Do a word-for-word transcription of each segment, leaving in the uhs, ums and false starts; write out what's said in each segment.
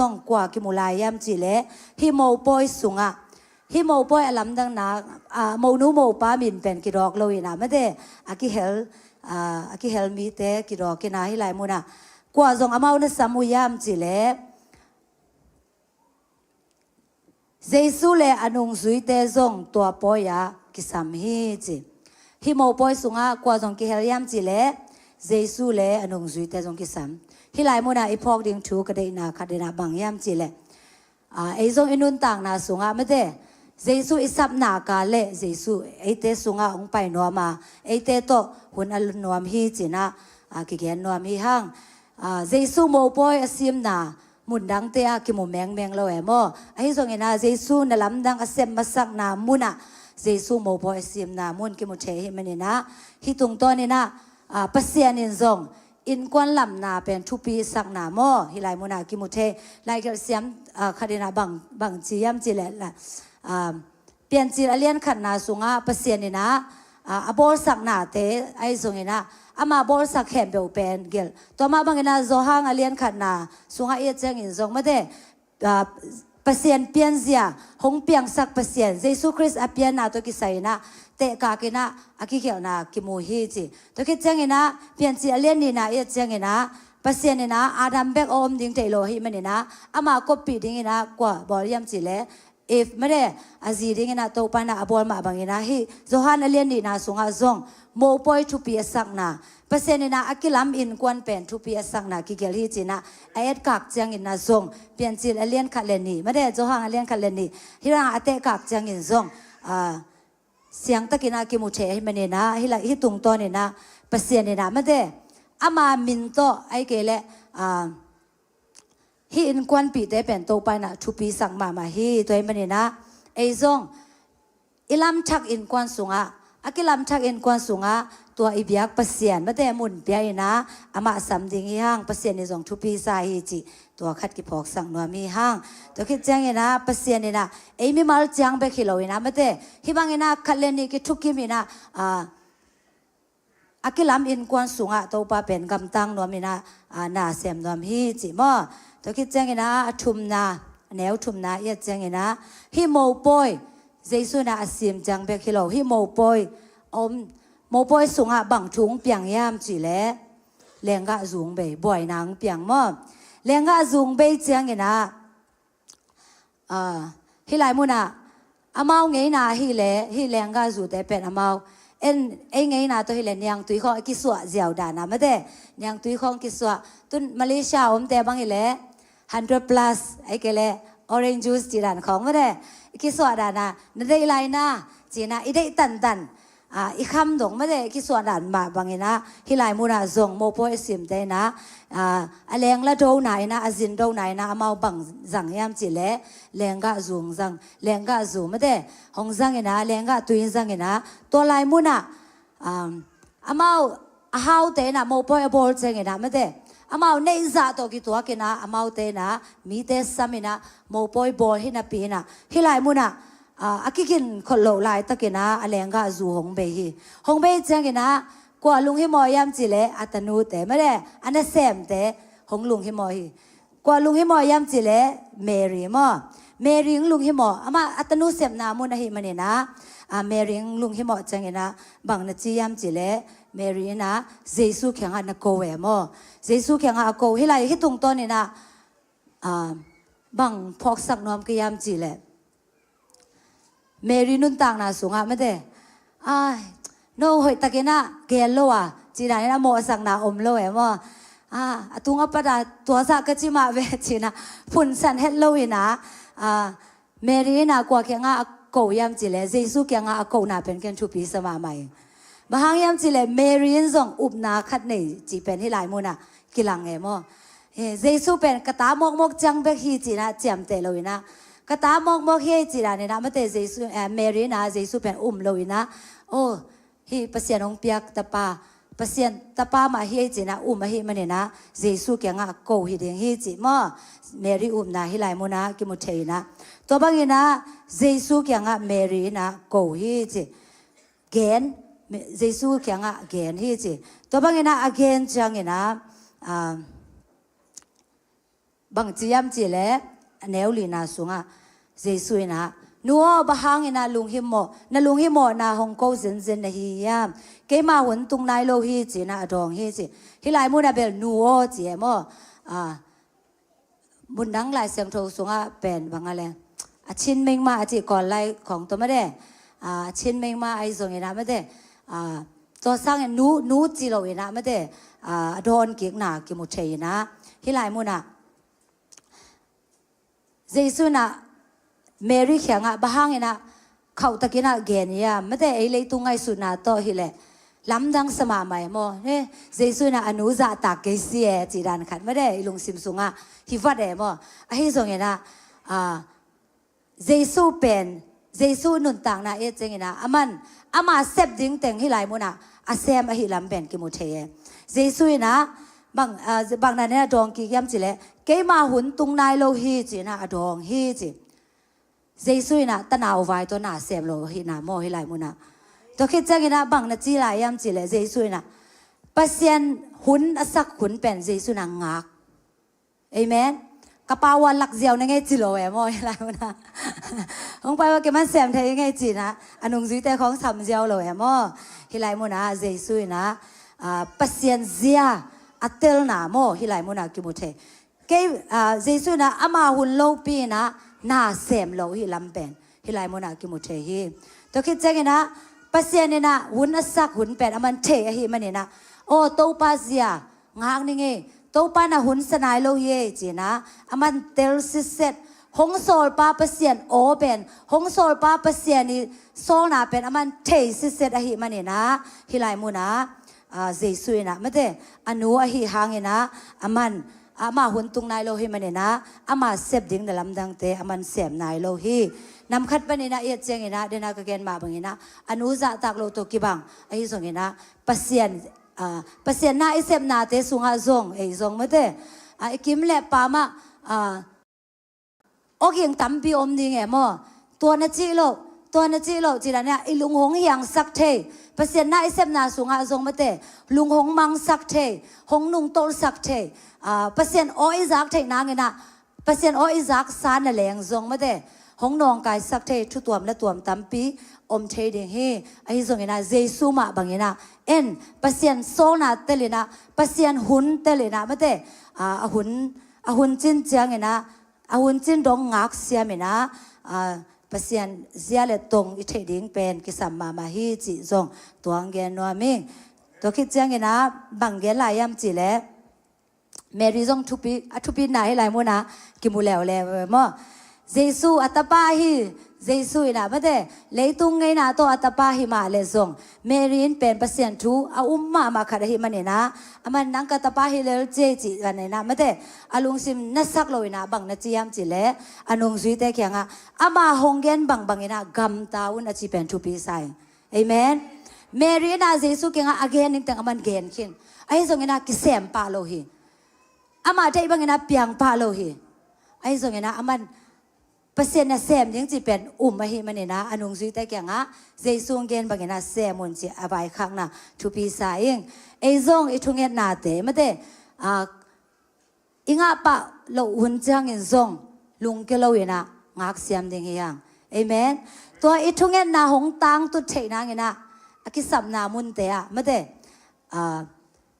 zong kua kimu lai hiam cih leh, hih mopawi sungah, hih mopawi a lamdangna, ah, monu mopa min pen kidawk lo in ah, mate, a kihel, ah, a kihel mite kidawk in ah, hih lai munah kua zong amau na sam uh hiam cih leh, Jesu le a nungzuite zong tua pawi-ah kisam hi ci. Hih mopawi sungah kua zong kihel hiam cih leh, Jesu le a nungzuite zong kisam. Hih lai munah i phawk ding thu ka deihna khat in ah bang hiam cih leh, ah, ei zong i nuntakna sungah, mate, Jesu i sapna kal leh Jesu eite sungah hong pai nuam a, eite tawh hun a lun nuam hi ci-in ah, ah, kigen nuam hi hang. Ah, Jesu mopawi a simna mun dangte ah kimu mengmeng lo e maw. Ahi zongin ah Jesu na lamdang a sep masakna munah Jesu mopawi a simna mun kimu thei ahih manin ah, hih tungtawnin ah, ah, Pasian in zong innkuan lamna pen thupi sakna maw, hih lai munah kimu thei. Laigelh siam, ah, khat in ah bang, bang ci hiam cih leh, la, ah, Piancil a lian khatna sungah Pasian in ah, ah, a bawlsaknate ahi zongin ah, ama bawlsak khempeuh pen gelh. Tua mah bangin ah Johan a lian khatna sungah i et ciangin zong, mate, ah, Pasian pianzia, hong piangsak Pasian, Jesu Khrist a pianna tawh kisai in ah, tehkak in ah a kigelhna kimu hi ci. Tua khit ciangin ah, Piancil a lian nihna i et ciangin ah, Pasian in ah Adam bek a om ding theih lo ahih manin ah, ama koppih dingin ah kua bawl hiam cih leh, Eve, mate, a zi dingin ah Topa in ah a bawl mah bangin ah, hih Johan a lian nihna sungah zong mopawi thupi a sakna, Pasian in ah a kilam innkuan pen thupi a sakna kigelh hi ci-in ah a etkak ciangin ah zong, Piancil a lian khat le nih, mate, Johan a lian khat le nih, hih bangah a tehkak ciangin zong, ah, siangtakin ah kimu thei ahih manin ah, hih lai, hih tungtawnin ah Pasian in ah, mate, ama min tawh, ahih kei leh, ah, hih innkuanpihte pen Topa in ah thupi sak mahmah hi. Tua ahih manin ah ei zong i lamthak innkuan sungah, a kilamthak innkuan sungah tua i biak Pasian, mate, mun pia in ah amah sam ding hi hang, Pasian in zong thupi sa hi cih tua khat kiphawksak nuam hi hang. Tua khit ciangin ah Pasian in ah ei mimal ciang bek hi lo in ah, mate, hih bangin ah khat le nih kithukim in ah, ah, a kilam innkuan sungah Topa pen gamtang nuam in ah, ah, na sem nuam hi cih maw. Tua khit ciangin ah a thumna, a neu thumna i et ciangin ah, hih mopawi, Jesu in ah a sim ciang bek hi lo, hih mopawi, om, mopawi sungah bang thu hong piang hiam cih leh, lenggah zu hong bei, buaina hong piang maw. Lenggah zu hong bei ciangin ah, ah, hih lai munah amau ngeina hi leh, hih lenggah zute pen amau, en, ei ngeina tawh hi leh niangtui khawng a kisuah ziau dan ah, mate, niangtui khawng kisuah. Tun Malaysia a omte bang hi leh hundred plus, ahih kei leh orange juice cih dan khawng, mate, i kisuah dan ah, na deih lai na ci-in ah i deih tantan, ah, i kham dong, mate, kisuah dan mah bangin ah, hih lai munah zong mopawi a simte in ah, ah, a lengla dona in ah, a zin dona in ah amau bang zang hiam cih leh, lenggah zu hong zang, lenggah zu, mate, hong zang in ah, lenggah tui zang in ah, tua lai munah, um, amau a haute in ah mopawi a bawl ciangin ah, mate, amau neihzah tawh kituak in ah, amaute in ah mite sam in ah mopawi bawl hi napi in ah, hih lai munah, ah, a kikin khol loh laitakin ah a lenggah zu hong bei hi. Hong bei ciangin ah kua lunghimawh hiam cih leh a tanute, mate, a nasemte hong lunghimawh hi. Kua lunghimawh hiam cih leh Mary maw. Mary hong lunghimawh, amah a tanu sepna mun ahih manin ah, ah, Mary hong lunghimawh ciangin ah bang na ci hiam cih leh, Mary in ah Jesu kiangah na ko e maw. Jesu kiangah a ko, hih lai, hih tungtawnin ah, ah, bang phawksak nuam ka hiam cih leh, Mary nuntakna sungah, mate, ai, no hoihtakin ah gen lo a, cih dan in ah mawhsakna om lo e maw. Ah, a tung a pat ah tua zah ka ci mah ve ci-in ah phunsan het lo in ah, ah, Mary in ah kua kiangah a ko hiam cih leh, Jesu kiangah a kona pen ken thupi sa mahmah ing. Bang hang hiam cih leh Mary in zong upna khat nei cih pen hih lai munah kilang e maw. Eh, Jesu pen ka ta mawkmawk ciang bek hi ci-in ah ciamteh lo in ah, ka ta mawkmawk hi ei cih dan in ah, mate, Jesu, eh, Mary in ah Jesu pen um lo in ah, oh, hih Pasian hong piak tapa, Pasian tapa mah hi ei ci-in ah um ahih manin ah Jesu kiangah ko hi ding hi cih maw. Mary upna hih lai munah kimu thei in ah, tua bangin ah Jesu kiangah Mary in ah ko hi ci. Gen, Jesu kiangah gen hi ci. Tua bangin ah a gen ciangin ah, ah, Bang ci hiam cih leh, a neu lina sungah Jesu in ah, "Nu aw, bang hangin ah lunghimawh, na lunghimawhna hong ko zenzen na hi hiam? Keima hun tung nai lo hi," ci-in ah a dawng hi ci. Hih lai munah bel nu aw ci e maw. Ah, mun dang Lai Siangtho sungah pen bang a le, a chin mengma a cih Kawl lai khawng tawh mate. Ah, a chin mengma ahi zongin ah mate. Ah, tua sangin nu, nu ci loin ah mate. Ah, a dawn kikna kimu thei in ah. Hih lai munah Jesu in ah Mary kiangah, "Bang hangin ah khauhtakin ah gen hiam? Mate, ei leitung ngaihsutna tawh hi leh lamdang sa mahmah e maw." He, Jesu in ah a nu zahtak kei si e, cih dan khat mate, i lungsim sungah hi vat e maw. Ahi zongin ah, ah, Jesu pen, Jesu nuntakna i et ciangin ah, aman, ama sep ding teng hih lai munah a sem ahih lam pen kimu thei e. Jesu in ah, bang, ah, bang na nen a dawng kik hiam cih leh, "Keima hun tung nai lo hi," ci-in ah a dawng hi ci. Jesu in ah tanau vai tawh na sem lo hi na maw hih lai munah. Tua khit ciangin ah bang na ci lai hiam cih leh, Jesu in ah Pasian hun a sak hun pen Jesu in ah ngak. Amen. "Ka pa uh a lak ziau na ngei," ci lo e maw hih lai munah. "Hong pai uh a, keman sem thei ing ei," ci-in ah a nungzuite khawng sam ziau lo e maw. Hih lai munah Jesu in ah, ah, Pasian zia a telna maw hih lai munah kimu thei. Kei, ah, Jesu in ah ama hun lopi in ah na sem lo hih lam pen hih lai munah kimu thei hi. Tua khit ciangin ah Pasian in ah hun a sak hun pen aman thei ahih manin ah, "Aw, Topa zia ngak ning ei, Topa na hun sa nai lo hi ei," ci-in ah aman tel sitset. Hong sawlpa Pasian aw pen, hong sawlpa Pasian i sawlna pen aman thei sitset ahih manin ah, hih lai munah, ah, Jesu in ah mate, a nu ahih hangin ah aman, ama hun tung nai lo hi manin ah, ama sep ding na lamdangte aman sem nai lo hi. Nam khat panin ah i et ciangin ah, den a ka gen mah bangin ah, a nu zahtak lo tawh kibang ahi zongin ah, Pasian, ah, Pasian na i sepnate sungah zong, ei zong mate, ah, i kim le pam ah, ah, awging tampi om ding e maw. "Tua na cih loh, tua na cih loh," ci dan in ah i lung hong hiangsak thei. Pasian na i sepna sungah zong mate, lung hong mangsak thei, hong nungtolhsak thei. Ah, Pasian aw i zak theih nangin ah, Pasian aw i zaksa na leng zong mate, hong nawngkaisak thei thu tuam la tuam tampi om thei ding hi. Ahi zongin ah Jesu mah bangin ah en, Pasian sawlna tel in ah, Pasian hun tel in ah mate, ah, a hun, a hun cin ciangin ah, a hun cin dong ngak siam in ah, ah, Pasian zia le tong i theih ding pen kisam mahmah hi cih zong tua hong gen nuam ing. Tua khit ciangin ah bang gen lai hiam cih leh, Mary zong thupi, a thupitna hih lai munah kimu leuleu e maw. Jesu a tapa hi, Jesu in ah mate, leitung ngeina tawh a tapa hi mah leh zong, Mary in pen Pasian thu a um mahmah khat ahih manin ah, aman, "Nang ka tapa hi lel ci ei," cih dan in ah mate, a lungsim na sak lo in ah bang na ci hiam cih leh, a nungzuite kiangah, "Ama hong gen bangbang in ah gamta un," a ci pen thupi sa ing. Amen. Mary in ah Jesu kiangah a gen ning teng aman gen khin. Ahi zongin ah kisem pah lo hi. Ama deih bangin ah piang pah lo hi. Ahi zongin ah aman Pasian na sem ding cih pen um ahih manin ah, a nungzuite kiangah Jesu hong gen bangin ah sem un cih a vaikhakna thupi sa ing. Ei zong i thungetnate mate, ah, i ngah pah loh hun ciangin zong lungke lo in ah ngak siam ding hi hang. Amen. Tua i thungetna hong tangtut theih nangin ah, a kisapna munte ah mate, ah,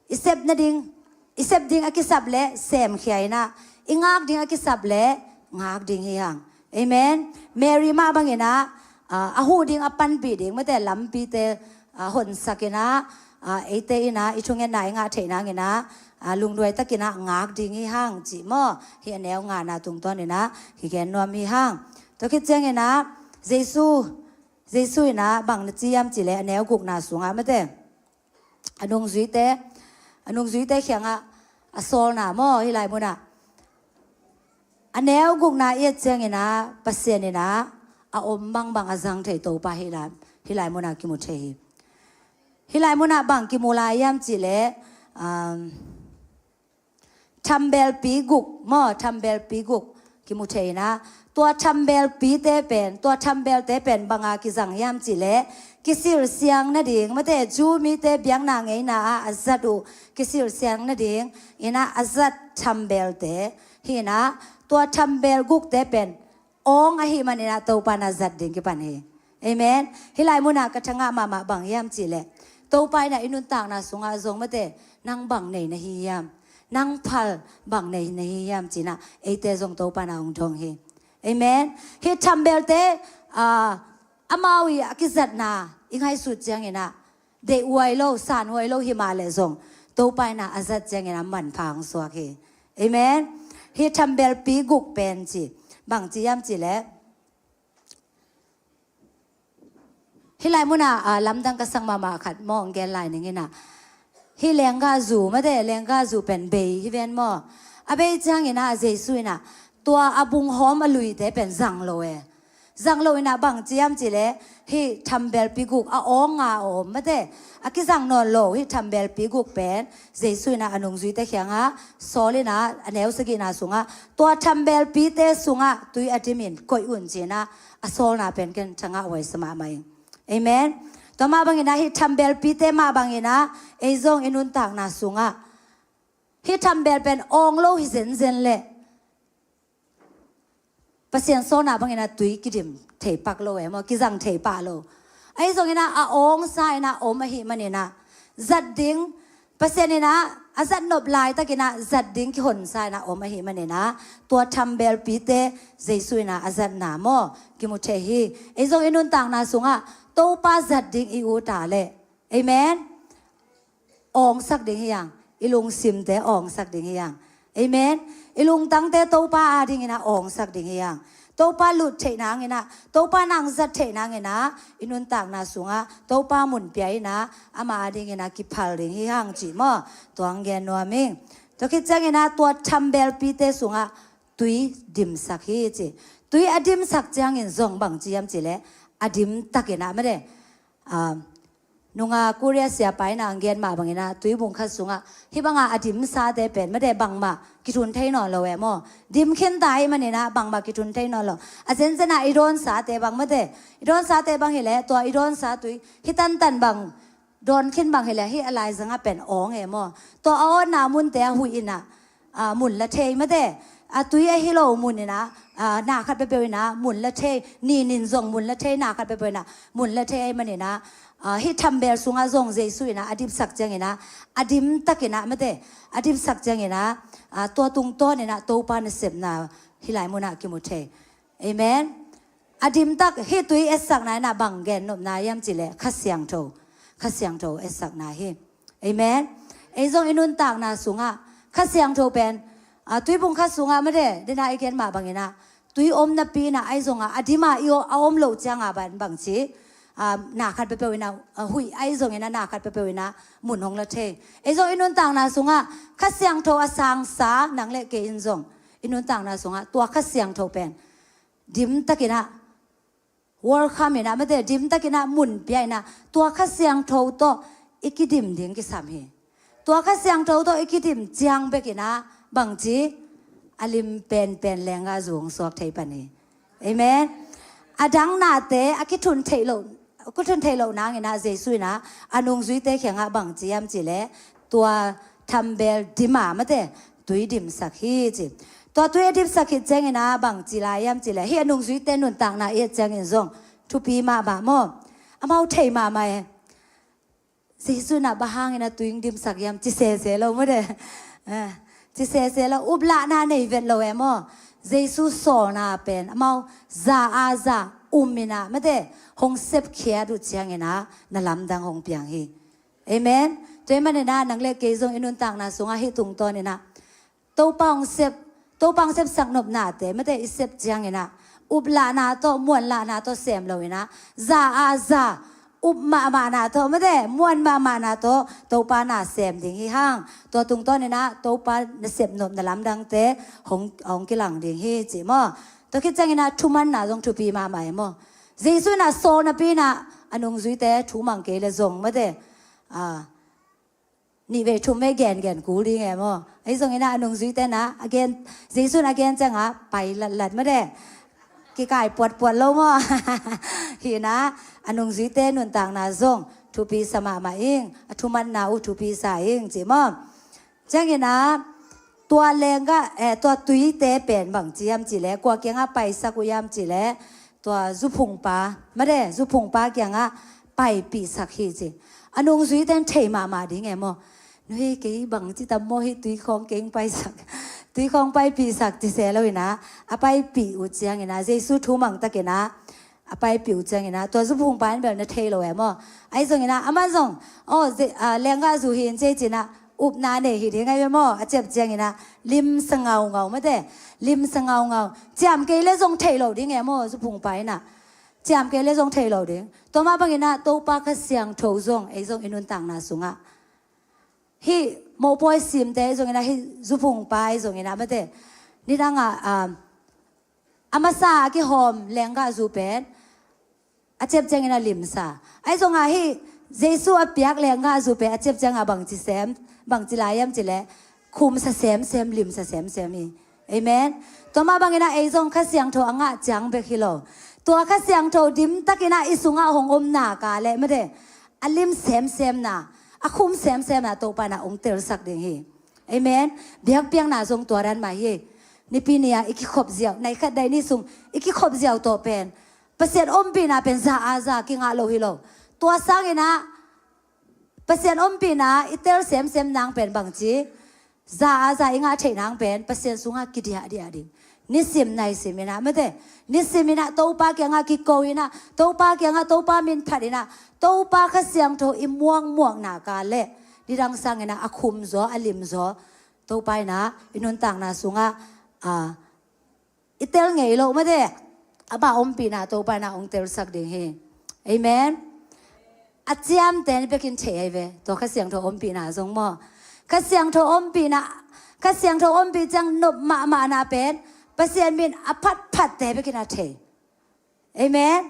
i sep nading, i sep ding a kisap leh semkhia in ah, i ngak ding a kisap leh ngak ding hi hang. Amen. Mary mah bangin ah, ah, a huh ding a panpih ding mate lampite, ah, honsak in ah, ah, eite in ah i thungetna i ngah theih nangin ah, ah, lungduai takin ah ngak ding hi hang cih maw. Hih a neu ngana tungtawn in ah kigen nuam hi hang. Tua khit ciangin ah Jesu, Jesu in ah bang na ci hiam cih leh, a neu gukna sungah mate, a nungzuite, a nungzuite kiangah a sawlna maw hih lai munah, a neu gukna i et ciangin ah Pasian in ah a om bangbang a zang thei Topa hih lai, hih lai munah kimu thei hi. Hih lai munah bang kimu lai hiam cih leh, um, thambelpi guk maw, thambelpi guk kimu thei inah, tua thambelpite pen, tua thambelte pen banga kizang hiam cihleh, kisilsiang nading, mate, Jew mite biakna ngeina ah a zat uh kisilsiang nading inah a zat thambelte hi inah, tua thambel gukte pen awng ahih maninah Topa inah zat ding kipan hi. Amen. Hih lai munah ka thangah mahmah bang hiam cihleh, Topa inah i nuntakna sungah zong, mate, nang bang nei na hi hiam? Nang phal bang nei na hi hiam cinah eite zong Topa inah hong dong hi. Amen. Hih thambelte, ah, amau i a kizatna i ngaihsut cianginah deihhuai lo, sanhuai lo hi mah leh zong Topa inah a zat cianginah manpha hong suak hi. Amen. Hih thambelpi guk pen ci, bang ci hiam cihleh, hih lai munah, ah, lamdang ka sak mahmah khat maw, hong gen lai ning inah, hih lenggahzu, mate, lenggahzu pen bei hi ven maw? A bei cianginah Jesu inah tua a bunghawm a luite pen zang lo e. Zang lo inah bang ci hiam cihleh, hih thambelpi guk a awng nga a om, mate, a kizang nawn lo hih thambelpi guk pen Jesu inah a nungzuite kiangah sawl inah, a neu sagihna sungah, tua thambelpite sungah tui a dimin koih un cinah a sawlna pen ken thangah huaisa mahmah ing. Amen. Tua mah banginah hih thambelpite mah banginah ei zong i nuntakna sungah hih thambel pen awng lo hi zenzen leh Pasian sawlna banginah tui kidim thei pak lo e maw, kizang thei pah lo. Ahi zonginah a awngsa inah om ahih maninah zat ding, Pasian inah a zat nop laitakinah zat ding kihonsa inah om ahih maninah tua thambelpite Jesu inah a zatna maw, kimu thei hi. Ei zong i nuntakna sungah Topa zat ding i ut a leh, amen, awngsak ding hi hang. I lungsimte awngsak ding hi hang. Amen. I lungtangte Topa adinginah awngsak ding hi hang. Topa lut theih nanginah, Topa nang zat theih nanginah i nuntakna sungah Topa mun pia inah ama adinginah kiphal ding hi hang cih maw, tua hong gen nuam ing. Tua khit cianginah tua thambelpite sungah tui dimsak hi ci. Tui a dimsak ciangin zong bang ci hiam cihleh, a dimtakinah, mate, ah, nunga Korea siapa inah hong gen mah banginah tuibung khat sungah hih banga a dimsate pen, mate, bangmah kithun thei nawn lo e maw? Dim khinta ahih maninah bangmah kithun thei nawn lo. A zenzenah i dawnsate bang, mate, i dawnsate bang hileh tua i dawnsa tui hih tantan bang dawn khin bang hileh hih a laizangah pen awng e maw? Tua a awtna munte a huih inah, ah, mun la thei, mate, a tui ahi lo mun inah, ah, na khat peuhpeuh inah mun la thei, ninin zong mun la thei, na khat peuhpeuh inah mun la thei ahih maninah, ah, hih thambel sungah zong Jesu inah a dimsak cianginah, a dimtakinah, mate, a dimsak cianginah, ah, tua tungtawninah Topa nasepna hih lai munah kimu thei. Amen. A dimtak hih tui etsakna inah bang gen nopna hiam cihleh Kha Siangtho, Kha Siangtho etsakna hi. Amen. Ei zong i nuntakna sungah Kha Siangtho pen, ah, tuibung khat sungah, mate, dena i gen mah banginah tui om napi inah ahi zongah a dima i o-, a om loh cianga ban bang ci, ah, na khat peuhpeuh inah, ah, huih ahi zonginah na khat peuhpeuh inah mun hong la thei. Ei zong i nuntakna sungah Kha Siangtho a sangsa nang le kei in zong i nuntakna sungah tua Kha Siangtho pen dimtakinah, welcome inah, mate, dimtakinah mun pia inah tua Kha Siangtho tawh i kidim ding kisam hi. Tua Kha Siangtho tawh i kidim ciang bekinah bang ci, a lim penpen lenggahzu hong suak thei pan hi. Amen. A dang nate a kithun theih loh, kithun theih loh nanginah Jesu inah a nungzuite kiangah bang ci hiam cihleh, tua thambel dima, mate, tui dimsak hi ci. Tua tui a dimsak khit cianginah bang ci lai hiam cihleh, hih a nungzuite nuntakna i et ciangin zong thupi mahmah maw? Amau thei mahmah e. Jesu inah bang hangin a tui hong dimsak hiam ci sese lo, mate. Eh, ci sese lo, uplahna nei vet lo e maw? Jesu sawlna pen amau za a za um inah, mate, hong sepkhiat uh cianginah na lamdang hong piang hi. Amen. Tua ahih maninah nang le kei zong i nuntakna sungah hih tungtawninah Topa hong sep, Topa hong sepsak nopnate, mate, i sep cianginah uplahna tawh, muanlahna tawh sem lo inah, za a za, up mahmahna tawh, mate, muan mahmahna tawh Topa na sem ding hi hang. Tua tungtawninah Topa nasep nop na lamdangte hong, hong kilang ding hi ci maw? Tua khit cianginah thumanna zong thupi mahmah e maw? Jesu inah sawl napi inah a nungzuite thumang kei le zong, mate, ah, nih vei thum vei gengen kul ding e maw. Ahi zongin ah a nungzuite in ah a gen, Jesu in a gen ciangah pai latlat mate. Kikai puatpuat lo maw. Hi in ah a nungzuite nuntakna zong thupi sa mahmah ing, a thumanna uh thupi sa ing ci maw. Ciangin ah tua lenggah, eh, tua tuite pen bang ci hiam cih leh, kua kiangah paisak uh hiam cih leh, tua zuphungpa, mate, zuphungpa kiangah paipihsak hi ci. A nungzuite in thei mahmah ding e maw. Nu hi, kei bang ci tam maw hi, tui khawng kei paisak, tui khawng paipihsak ci se lo in ah, a paipih uh ciangin ah, Jesu thu mang takin ah, a paipih uh ciangin ah, tua zuphungpa in bel na thei lo e maw. Ahi zongin ah, amah zong, aw, ze-, ah, lenggah zu hi in ci ci in ah, upna nei hi ding ahi ve maw, a ciap ciangin ah, limsa ngaungau mate, limsa ngaungau. Ciam kei le zong thei lo ding e maw, zuphungpa in ah. Ciam kei le zong thei lo ding. Tua mah bangin ah, Topa Kha Siangtho zong, ei zong i nuntakna sungah. Hih mopawi simte ei zongin ah, hih zuphungpa ei zongin ah, mate. Nidangah, ah, a masa a kihawm lenggah zu pen, a ciap ciangin ah limsa. Ahi zongah hih Jesu a piak lenggah zu pen, a ciap ciangah bangci sem, bangci lai hiam cih leh, khumsa semsem, limsa semsem hi. Amen. Tua mah bangin ah ei zong Kha Siangtho a ngah ciang bek hi lo. Tua Kha Siangtho dim takin ah i sungah hong om nak leh, mate, a lim semsemna, a khum semsemna Topa in ah hong telsak ding hi. Amen. Biakpiakna zong tua dan mah hi. Nipi ni-ah i kikhop ziau, nai khat dai nih sung i kikhop ziau tawh pen, Pasian ompihna pen za a za kingah lo hi lo. Tua sangin ah Pasian ompihna i tel semsem nang pen bangci, za a za i ngah theih nang pen Pasian sungah kidiahdiah ding. Nisim naisim in ah, mate. Nisim in ah Topa kiangah kiko in ah, Topa kiangah Topa min phat in ah, Topa Kha Siangtho i muakmuak nak leh, nidang sangin ah a khum zaw, a lim zaw Topa in ah i nuntakna sungah, ah, i tel ngei loh, mate, amah ompihna Topa in ah hong telsak ding hi. Amen. A ciamteh in bekin thei ahi ve, tua Kha Siangtho ompihna zong maw. Kha Siangtho ompihna, Kha Siangtho ompih ciang nop mahmahna pen Pasian min a phatphatte bekin a thei. Amen.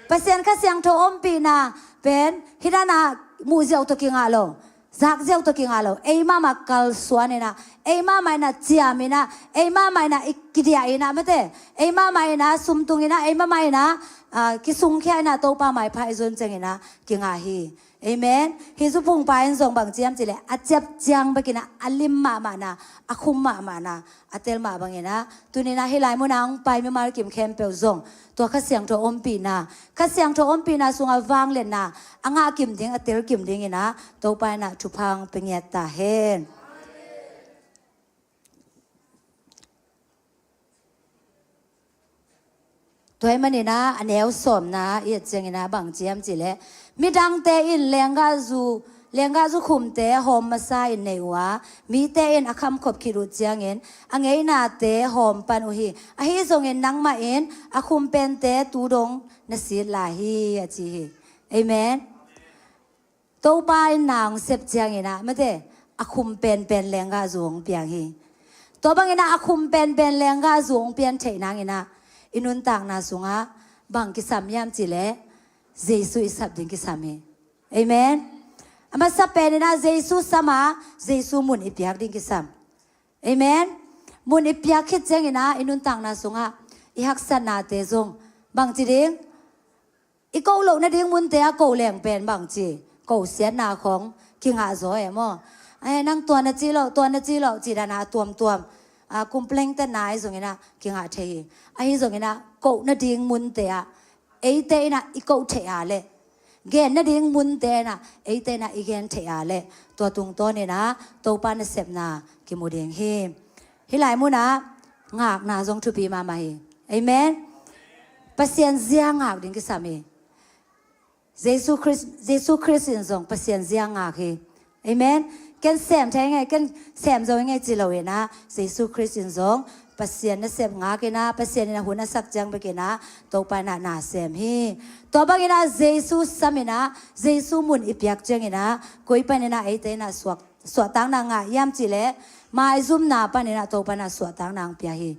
Pasian Kha Siangtho ompihna pen hih dan ah muh ziau tawh kingah lo, zak ziau tawh kingah lo. Ei mahmah kalsuan in ah, ei mahmah in ah ciam in ah, ei mahmah in ah i kidiah in ah, mate, ei mahmah in ah sumtung in ah, ei mahmah in ah, ah, kisungkhia in ah Topa maipha i zon ciangin ah kingah hi. Amen. Hih zuphungpa in zong bangci hiam cih leh, a ciap ciang bekin ah a lim mahmahna, a khum mahmahna a tel mah bangin ah, tuni-in ah hih lai munah hong pai mimal kim khempeuh zong tua Kha Siangtho ompihna, Kha Siangtho ompihna sungah vangliatna a ngah kim ding, a tel kim dingin ah Topa in ah thupha hong pia ngiat ta hen. Tua ahih manin ah a neu sawmna i et ciangin ah bangci hiam cih leh, midangte in lenggah zu, lenggah zu khumte hawm masa in nei uh a, mite in a khamkhop khit uh ciangin a ngeinate hawm pan uh hi. Ahi zongin nangmah in a khum pente tu dong na sit lai hi, a ci hi. Amen. Topa in na hong sep ciangin ah, mate, a khum penpen lenggah zu hong piang hi. Tua bangin ah a khum penpen lenggah zu hong pian theih nangin ah i nuntakna sungah bang kisam hiam cih leh, Jesu i sap ding kisam hi. Amen. A masa penin ah Jesu sam a, Jesu mun i piak ding kisam. Amen. Mun i piak khit ciangin ah i nuntakna sungah i haksatnate zong bangci ding, i koh loh nading munte ah koh leng pen bangci, koh siatna khawng kingah zaw e maw. Eh, nang tua na ci loh, tua na ci loh, ci dan ah a tuamtuam, ah, complain tetna ahi zongin ah kingah thei hi. Ahi zongin ah koh nading munte ah eite in ah i koh theih a leh, gen nading munte in ah eite in ah i gen theih a leh, tua tungtawnin ah Topa nasepna kimu ding hi. Hih lai munah ngakna zong thupi mahmah hi. Amen. Pasian zia ngak ding kisam hi. Jesu Khrist, Jesu Khrist in zong Pasian zia ngak hi. Amen. Ken sem thei ing ei, ken sem zo ing ei ci lo in ah, Jesu Khrist in zong Pasian nasep ngak in ah, Pasian in a hun a sak ciang bek in ah Topa in ah na sem hi. Tua bangin ah Jesu sam in ah, Jesu mun i piak ciangin ah, koi panin ah eite in ah suak suahtakna ngah hiam cih leh, maizumna panin ah Topa in ah suahtakna hong pia hi.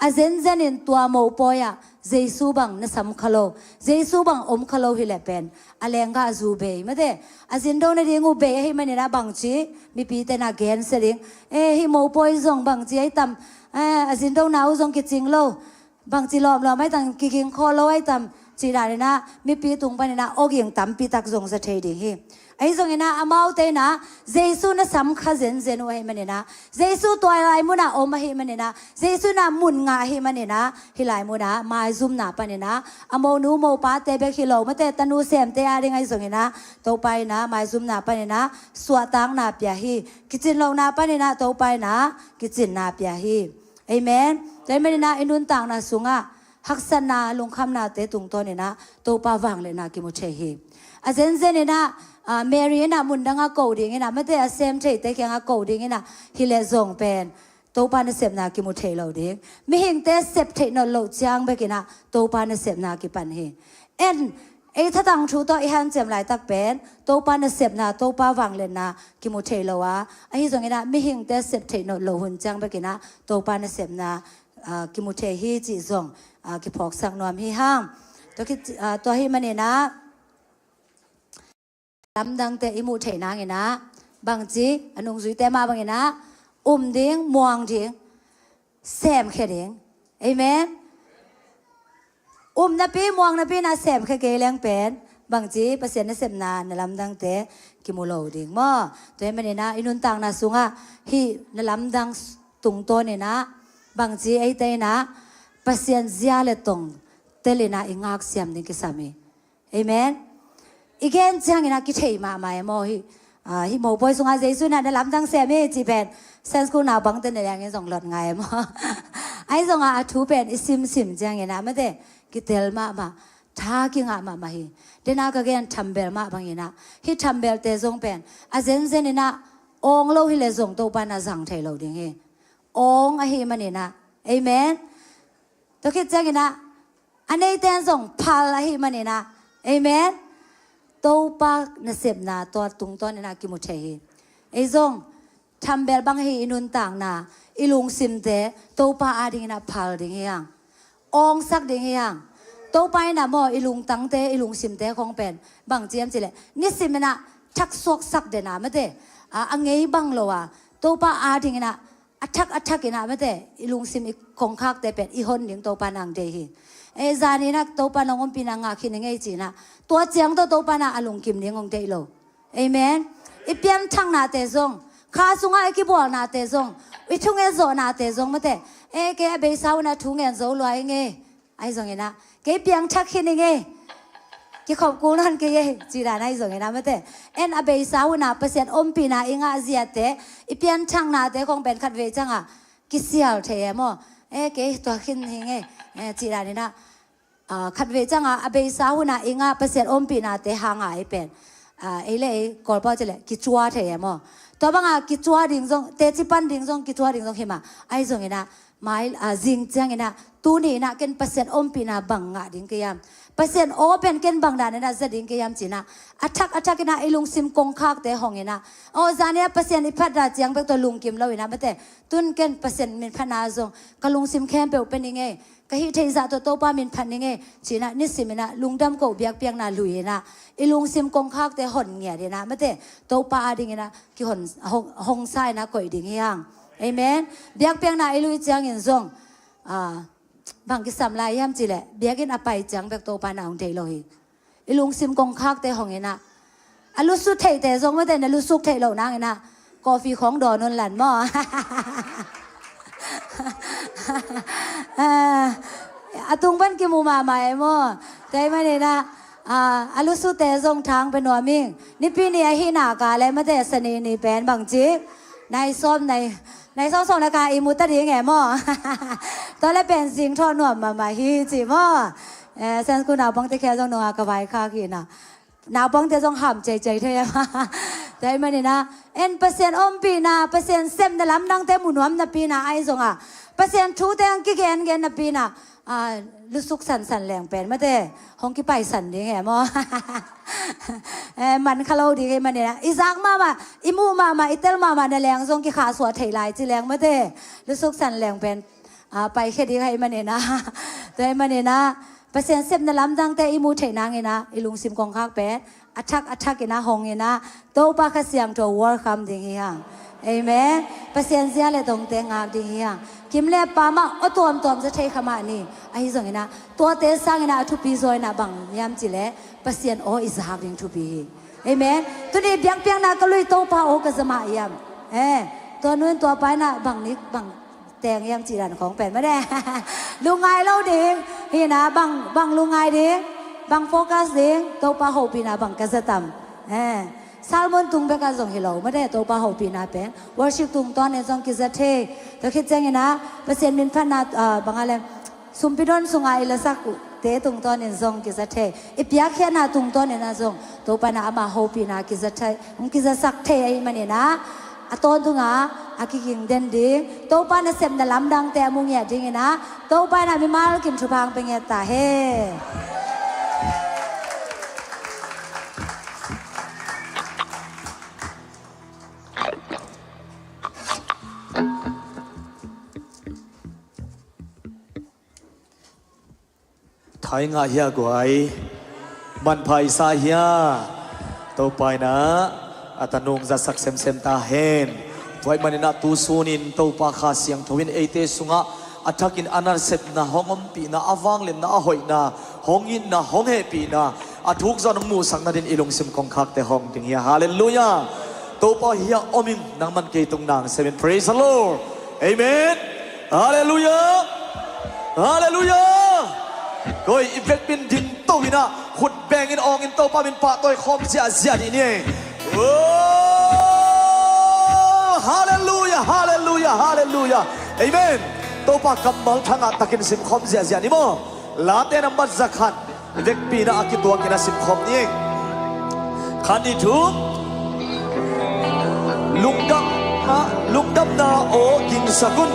A zenzenin tua mopawi ah Jesu bang na sam kha lo, Jesu bang om kha lo hileh pen a lenggah zu bei mate, a zindo nading uh bei ahih maninah bangci mipi tenah gensia ding. E, hih mopawi zong bangci ahi tam, e, a zindona uh zong kicing lo, bangci lawmlawm ahi tam, kiging khawl lo ahi tam, cih daninah mipi tung paninah awging tampi tak zong za thei ding hi. Ahi zonginah amaute inah Jesu na sam kha zenzen uh ahih maninah, Jesu tua lai munah om ahih maninah, Jesu inah mun ngah ahih maninah, hih lai munah maizumna paninah a monu mopate bek hi lo mate, tanu semte ading ahi zonginah Topa inah maizumna paninah suahtakna pia hi. Kicin lohna paninah Topa inah kicinna pia hi. Amen. Tua ahih maninah i nuntakna sungah haksatna, lungkhamnate tungtawninah Topa vangliatna kimu thei hi. A zenzeninah, a, Mary inah mundangah ko dinginah mate, a sem theite kiangah ko dinginah hileh zong pen Topa nasepna kimu thei lo ding. Mihingte sep theih nawn loh ciang bekinah Topa nasepna kipan hi. En, ei thatang thu tawh i hanciam laitak pen Topa nasepna, Topa vangliatna kimu thei lo a, ahi zonginah mihingte sep theih nawn loh hun ciang bekinah Topa nasepna, a, kimu thei hi cih zong, a, kiphawksak nuam hi hang. Tua, ki, a, tua ahih maninah lamdangte i muh theih nanginah bangci a nungzuite mah banginah um ding, muang ding, semkhia ding. Amen. Um napi, muang napi inah semkhia kei leng pen bangci Pasian nasepna na lamdangte kimu lo ding maw? Tua ahih maninah i nuntakna sungah hih na lamdang tungtawninah bangci eite inah Pasian zia le tong telinah i ngaksiam ding kisam hi. Amen. I gen cianginah kithei mahmah e maw? Hih, a, hih mopawi sungah Jesu inah na lamdang sem hi cih pen Sunday school naupangte na liangin zong lot ngai e maw? Ahi zongah a thu pen i simsim cianginah mate, kitel mahmah, tha kingah mahmah hi. Dena ka gen thambel mah banginah hih thambelte zong pen a zenzeninah awng lo hileh zong Topa inah zang thei lo ding hi. Awng ahih maninah. Amen. Tua khit cianginah a neite in zong phal ahih maninah. Amen. Topa nasepna tua tungtawninah kimu thei hi. Ei zong thambel bang hi i nuntakna, i lungsimte Topa adinginah phal ding hi hang. Awngsak ding hi hang. Topa inah maw i lungtangte, i lungsimte khong pen bangci hiam cihleh nisiminah thaksuaksak dena mate, a, a ngei bang lo a, Topa adinginah a thak a thakinah mate, i lungsim i kongkhakte pen i hon ding Topa nang deih hi. E, zaninah Topa nang ompihna ngah khin i ngei cinah tua ciang tawh Topa inah a lungkim ding hong deih lo. Amen. I pianthaknate zong, kha sungah i kibualnate zong, i thunget zawhnate zong mate, e, kei a beisa hunah thungen zo lua i ngei. Ahi zonginah kei piangthak khin i ngei, kikhop kul nawn kei e, cih dan ahi zonginah mate, en a beisa hunah Pasian ompihna i ngah ziate, i pianthaknate khong pen khatvei ciangah kisial thei e maw? E, kei tua khin hi ngei, e, cih daninah, a, khatvei ciangah a beisa hunah i ngah Pasian ompihnate hanga i pen, a, ei le ei Kawlpau cileh kicua thei e maw? Tua bangah kicua ding zong, teci pan ding zong, kicua ding zong hi mah. Ahi zonginah mai, a, zing cianginah tuni inah ken Pasian ompihna bang ngah ding ka hiam, Pasian aw pen ken bang daninah za ding ka hiam cinah a thak a thakinah i lungsim kongkhakte honginah, aw, zaninah Pasian i phatna ciang bek tawh lungkim loinah mate, tun ken Pasian minphatna zong ka lungsim khempeuh pia ning ei, ka hih theih zah tawh Topa minphat ning ei cinah nisiminah lungdam koh biakpiakna lui inah i lungsim kongkhakte hon ngiat inah mate, Topa adinginah kihon, hong, hongsa inah koih ding hi hang. Amen. Biakpiakna i lui ciangin zong, a, bang kisam lai hiam cihleh biakinn a pai ciang bek Topa inah hong deih lo hi. I lungsim kongkhakte honginah, a lusuk theihte zong mate, na lusuk theih loh nanginah coffee khong dawn un lan maw? A, a tung pan kimu mahmah e maw? Tua ahih maninah, a, a lusukte zong thang pia nuam ing. Nipi ni ahih nak leh mate, Sani ni pen bangci nai sawm, nai, nai sawm sawm nak i mu ta ding e maw? Tua le pen zing thawh nuam mahmah hi ci maw? E, Sunday school naupangte khia zong nunga ka vaikhak hinah, naupangte zong ham ceicei thei e maw? Tua ahih maninah en Pasian ompihna, Pasian sepna lamdangte mu nuam napinah, ahi zongah Pasian thute hong kigengen napinah, a, lusuk sansan leng pen mate, hong kipaisan ding e maw? E, man kha lo ding e maninah i zak mahmah, i muh mahmah, i tel mahmah na leng zong kikhahsuah theih lai ci leng mate, lusuk san leng pen ah, paikhia ding ahih manin ah, tua ahih manin ah, Pasian sepna lamdangte i muh theih nangin ah, i lungsim kongkhak pen a thak a thakin ah hong in ah, Topa Kha Siangtho welcome ding hi hang. Amen. Pasian zia le dongte ngak ding hi hang. Kim le pam ah aw tuamtuam za thei kha mah ni. Ahi zongin ah, tuate sangin ah a thupi zaw in ah bang hiam cih leh Pasian aw i zak ding thupi hi. Amen. Tuni biakpiakna ka lui, Topa aw ka za mah hiam? Eh, tua nu in tua pa in ah bang ni bang teng hiam cih dan khawng pen mah de. Lungngai lo ding hi in ah, bang, bang lungngai ding, bang focus ding, Topa hopihna bang ka za tam. Eh, sermon tung bek ah zong hi lo mah de, Topa hopihna pen worship tungtawnin zong kiza thei. Tua khit ciangin ah Pasian min phatna, ah, bang a leh, sumpi don sunga i lasak uhte tungtawnin zong kiza thei. I piakkhiatna tungtawnin ah zong Topa in ah ama hopihna kiza thei, hong kizasak thei ahih manin ah, a tawntunga a kiging den ding, Topa nasepna lamdangte a mu ngiat dingin ah, Topa in ah mimal kim thupha hong pia ngiat ta hen. Thai ngah hia guai. Manpha i sa hia. Topa in ah a tanung zatsak semsem ta hen. Tua ahih manin ah tu sunin Topa Kha Siangtho in eite sungah a thakin a nasepna hong ompihna, a vangliatna, a hoihna, hong itna, hong hehpihna, a thuk zawh hong muhsak nadin i lungsim kongkhakte hong ding hi a. Halleluiah. Topa hi a om ing, nangman kei tung nang sem in. Praise the Lord. Amen. Halleluiah. Halleluiah. Koi, i vekpi in ding to in ah, khut bengin awngin Topa min pahtawi khawm ziahziah dih ni. Oh, halleluiah, halleluiah, halleluiah. Amen. Topa kammal thangah takin sim khawm ziahziah ni maw. Late nambat zakhat, vekpi in ah a kituakin a sim khawm ni. Khat, nih, thum. Lungdam, ah, lungdamna aw gingsak un.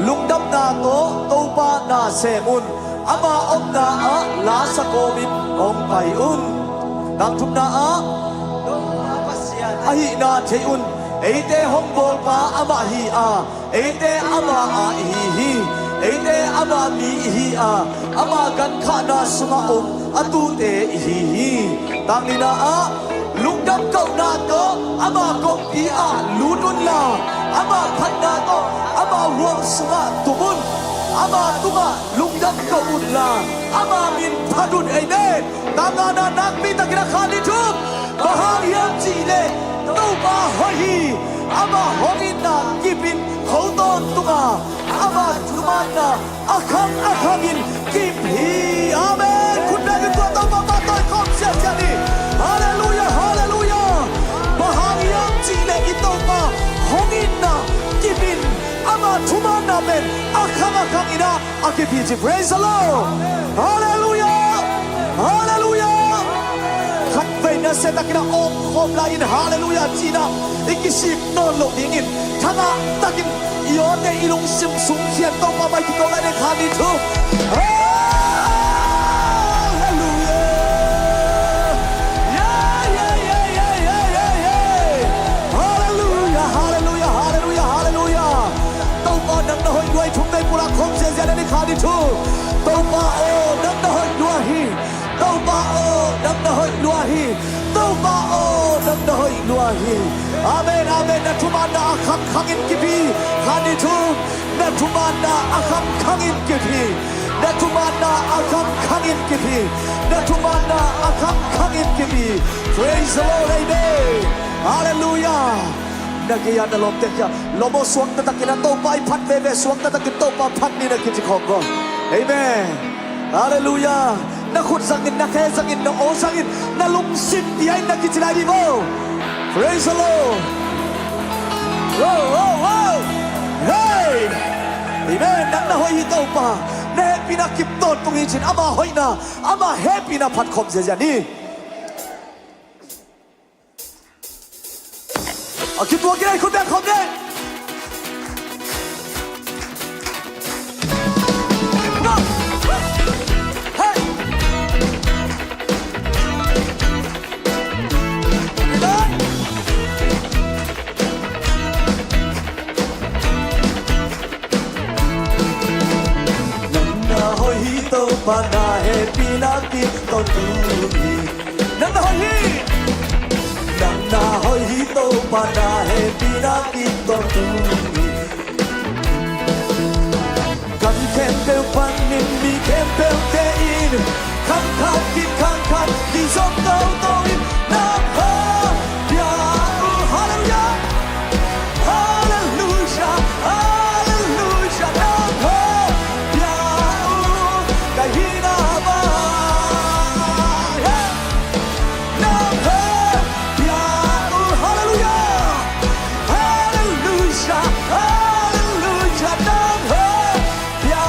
Lungdamna tawh Topa na sem un. Ama omna ah lasa kawmin hong pai un. Tang thumna ah, Topa Pasian ahihna thei un. Eite hong bawlpa amah hi a, eite ama a ihi hi. Eite ama mi ihi a, ama gankhahna sungah om a tuute ihi hi. Tang nihna ah, lungdam kohna tawh ama kongpi ah lut unla, ama phatna tawh ama huang sungah tum un. Ama tungah lungdam koh unla, ama min phat un. Amen. Tang ngana, nakpi takin a, khat, nih, thum. Bang hang hiam cih leh Topa hoih hi. Ama hong itna kip in kho tawntung a, ama thumanna a khang a khangin kip hi. Amen. Khut bengin tua Topa pahtawi khawm ziahziah ni. Halleluiah, halleluiah. Bang hang hiam cih leh i Topa hong itna kip in, ama thumanna pen a khang a khangin ah a kip hi ci. Praise the Lord. Halleluiah. Halleluiah. Khatvei nasia takin a awng khawm lai-in halleluiah ci-in ah i kisik nawn loh dingin, thangah takin i awte i lungsim sung khian Topa mai kiko lai ding. Khat, nih, thum. Halleluiah. Yeah, yeah, yeah. Halleluiah, halleluiah, halleluiah, halleluiah. Topa nang na hoih lua hi. Thum vei pulak khawm ziahziah ni. Khat, nih, thum. Topa aw, nang na hoih lua hi. Topa aw, nang na hoih lua hi. Topa aw, nang na hoih lua hi. Amen, amen. Na thumanna a khang khangin kip hi. Khat, nih, thum. Na thumanna a khang khangin kip hi. Na thumanna a khang khangin kip hi. Na thumanna a khang khangin kip hi. Praise the Lord, amen. Halleluiah. Na gei-a na lawmte kiangah lawm aw, suakta takin a Topa i phat veve, suakta takin Topa phat ni na kici khawm ko. Amen. Halleluiah. Na khut zangin, na khe zangin, na aw zangin, na lungsim dia-in na kici lai dih vo. Praise the Lord. Whoa, whoa, whoa. Hey. Amen. Nang na hoih hi Topa. Na hehpihna kip tawntung hi ci-in ama hoihna, ama hehpihna phat khawm ziahziah ni. A kituak in a, i khut beng khawm ni. Topa na hehpihna kitawntung hi. Nang na hoih hi. Nang na hoih hi, Topa na hehpihna kitawntung hi. Gam khempeuh panin mi khempeuhte in, khang khat khit khang khat kizom toto in, nang hong pia uh. Halleluiah. Halleluiah, halleluiah, nang hong pia uh, ka hihna bang. Hey! Nang hong pia uh, halleluiah, halleluiah, halleluiah, nang hong pia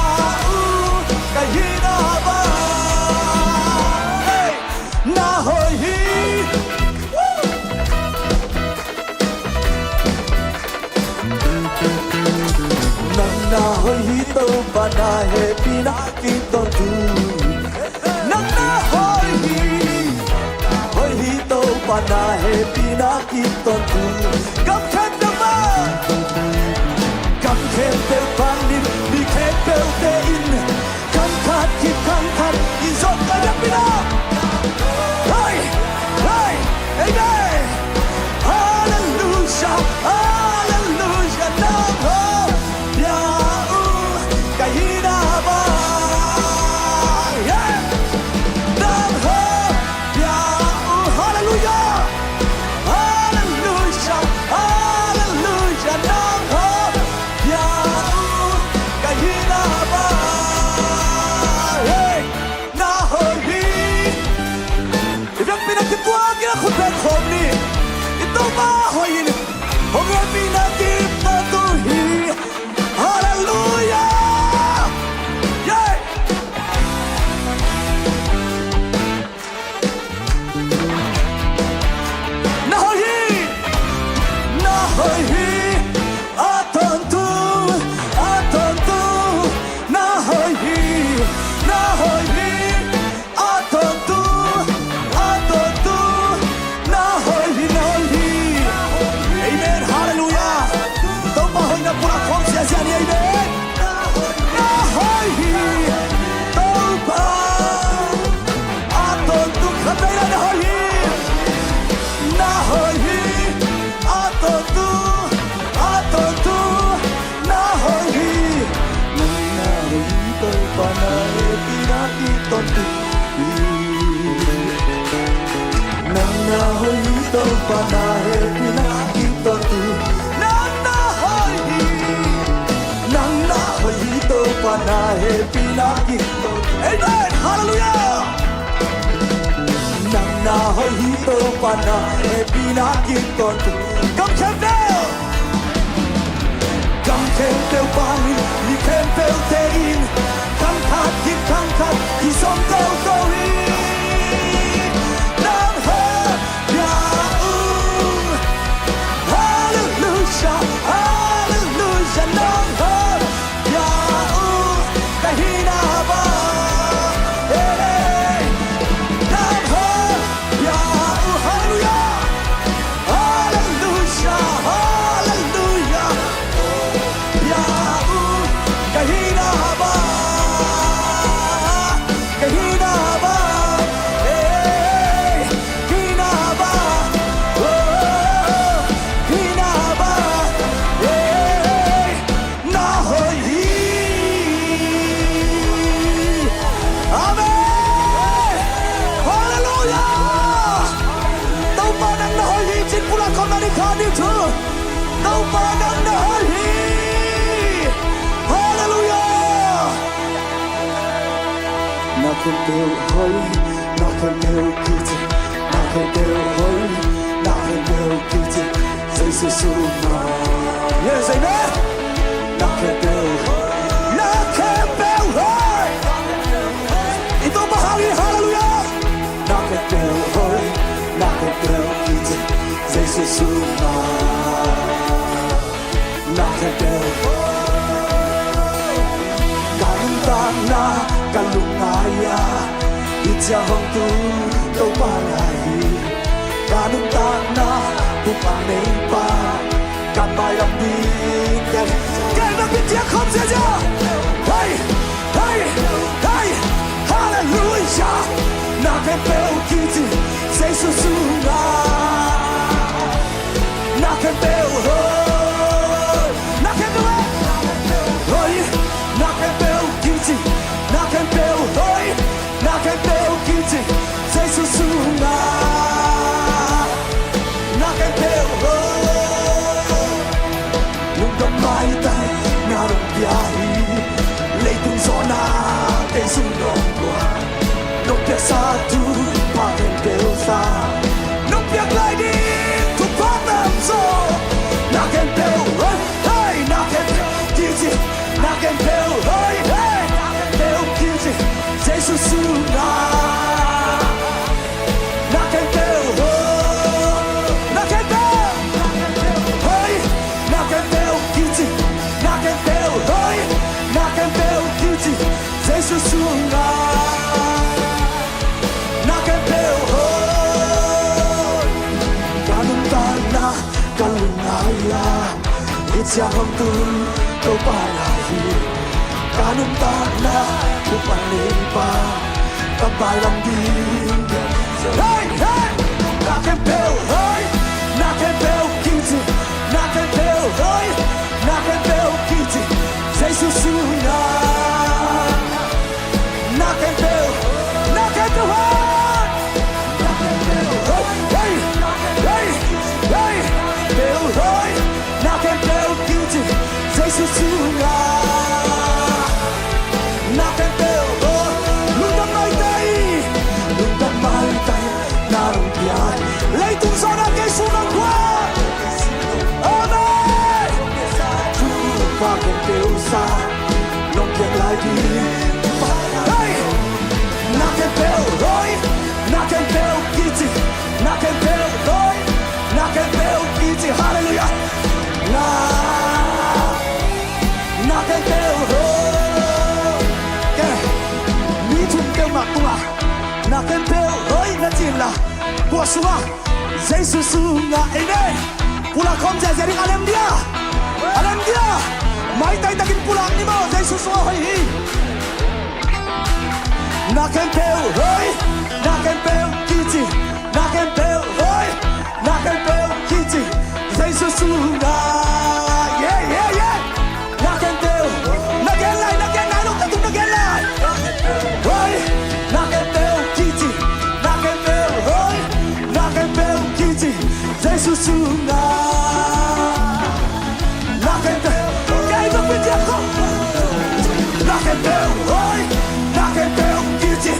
uh, ka hihna bang. Hey! Na hoih hi. Nang na hoih hi, Topa na hehpihna kitawntung hi. Nang na hoih hi. Hoih hi, Topa na hehpihna kitawntung hi. Gam khempeuh pan, gam khempeuh panin mi khempeuhte in, khang khat khit khang khat i zom ka yapina. Hey, hey, amen. Halleluiah, halleluiah, nang hong pia uh, ka hihna bang. Yeah. Nang hong pia uh, halleluiah, halleluiah, halleluiah, nang hong pia uh, ka hihna bang. Hey, na hoih hi. I biakpiakna kituak in a khut beng khawm ni. I Topa hoih in, hong hehpihna kitawntung hi. Halleluiah. Yeah. Na hoih hi, na hoih hi, a tawntung, a tawntung. Na hoih hi, na hoih hi, a tawntung, a tawntung. Na hoih hi, na hoih hi. Amen, halleluiah. Topa hoihna pulak khawm ziahziah ni, amen. Na hoih hi, Topa. A tawntung khat vei lai na hoih hi. Na hoih hi, a tawntung, a tawntung. Na hoih hi. Nang na hoih hi, Topa na hehpihna kitawntung hi. Nang na hoih hi, Topa na hehpihna kitawntung hi. Nang na hoih hi. Nang na hoih hi, Topa na hehpihna kitawntung hi. Amen. Halleluiah. Nang na hoih hi, Topa na hehpihna kitawntung hi. Gam khempeuh, gam khempeuh panin mi khempeuhte in, khang khat khit khang khat kizom toto hi. Nang hong pia uh. Halleluiah, halleluiah, nang hong pia uh, ka hihna bang. Hey, nang hong pia uh. Halleluiah, halleluiah, halleluiah. Pia uh, ka hihna bang, ka hihna bang. Hey, hihna bang, oh, hihna bang. Hey, na hoih hi. Amen. Halleluiah. Topa nang na hoih hi ci-in pulak khawm ni, kha ni thu. Topa nang na hoih hi. Halleluiah. Na khempeuh hoih, na khempeuh kici, na khempeuh hoih, na khempeuh kici, Jesu sung ah. Yes, amen. Na khempeuh hoih, na khempeuh hoih. I Topa hang hi, halleluiah. Na khempeuh hoih, na khempeuh kici, Jesu sung ah. Na khempeuh hoih. Ka nuntakna ka lungngai a, i ciang hong tu Topa na hi. Ka nuntakna bupna neipa, ka mailam ding ken. Ken na pi ciang khawm ziahziah. Hei, hei, hei. Cia, na khempeuh kici Jesu sungah. Na khempeuh hoi, na khempeuh hoi, na khempeuh kici, na khempeuh hoi, na khempeuh kici Jesu sungah. Na khempeuh hoi. Lungdam maitai na nong pia hi. Leitung zawhna kei sung nong guan. Nong piaksa thupha khempeuh sa. Nong piak lai ding thupha tamzaw. Na khempeuh hoi, hei, na khempeuh kici. Na khempeuh hoi, hei, na khempeuh kici Jesu sungah. Na khempeuh hoi, na khempeuh hoi, na khempeuh kici, na khempeuh hoi, na khempeuh kici Jesu sungah. Na khempeuh hoi, ka nuntakna ka lungngai-a, hih ciang hong tun Topa na hi. Ka nuntakna bup a neipa, ka bailam ding. Hei, hei! Na khempeuh hoi, na khempeuh kici, na khempeuh hoi, na khempeuh kici Jesu sungah. Na khempeuh, na khempeuh hoi. Na khempeuh hoi, hei, hei, hei, khempeuh hoi. Na khempeuh kici Jesu sungah. Na khempeuh hoi. Lungdam maitai, lungdam maitai na nong pia hi. Leitung zawhna kei sung nong guan. Amen. Thupha khempeuh sa. Nong piak lai ding. Hei! Na khempeuh hoi, na khempeuh kici, na khempeuh hoi, na khempeuh kici. Halleluiah. Na, na khempeuh hoi. Ke, mi thum peuhmah tungah na khempeuh hoi na ci inla, kua sungah? Jesu sungah. Amen. Pulak khawm ziahziah ding. A lem dia, a lem dia. Maitai takin pulak ni maw, Jesu sungah hoih hi. Na khempeuh hoi, na khempeuh kici, na khempeuh hoi, na khempeuh kici Jesu sungah. Yeah, yeah, yeah. Na khempeuh, na gen lai, na gen lai, lungdam tung na gen lai. Hoi, na khempeuh kici, na khempeuh hoi, na khempeuh kici Jesu sungah. Na khempeuh, kei bek pia diak ko. Na khempeuh hoi, na khempeuh kici,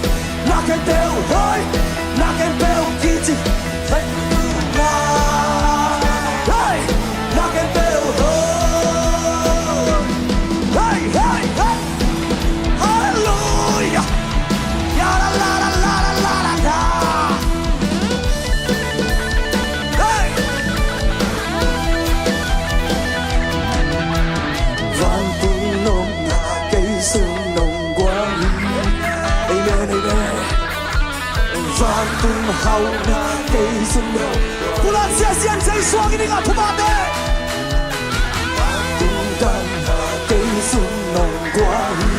na khempeuh hoi, na khempeuh kici. Hey, na khempeuh hoi. Hey, hey, hey. Halleluiah. Ya la la la la la la la. Hey. Vantung nopna kei sung nong guan hi. Amen, amen. Vantung hauhna kei sung nong. Pulak siasia in Jesu a kiding a thupha te. Vantung damna kei sung nong guan hi.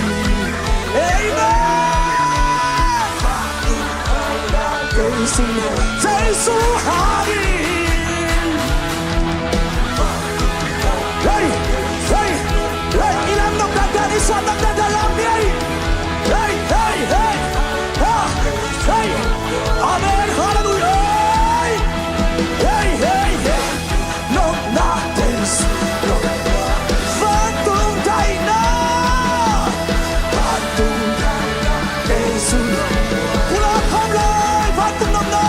Amen. Vantung hauhna kei sung nong. Jesu a kiding. Hey, hey, hey, i lam nop dandan, i suan nop dandan, lam ni ei. Hey, hey, hey, ha, hey. Amen, halleluiah. Hey, hey, hey, hey. Nopna kei sung nong. Vantung daihna. Vantung daihna kei sung nong. Pulak khawm lai, vantung nopna.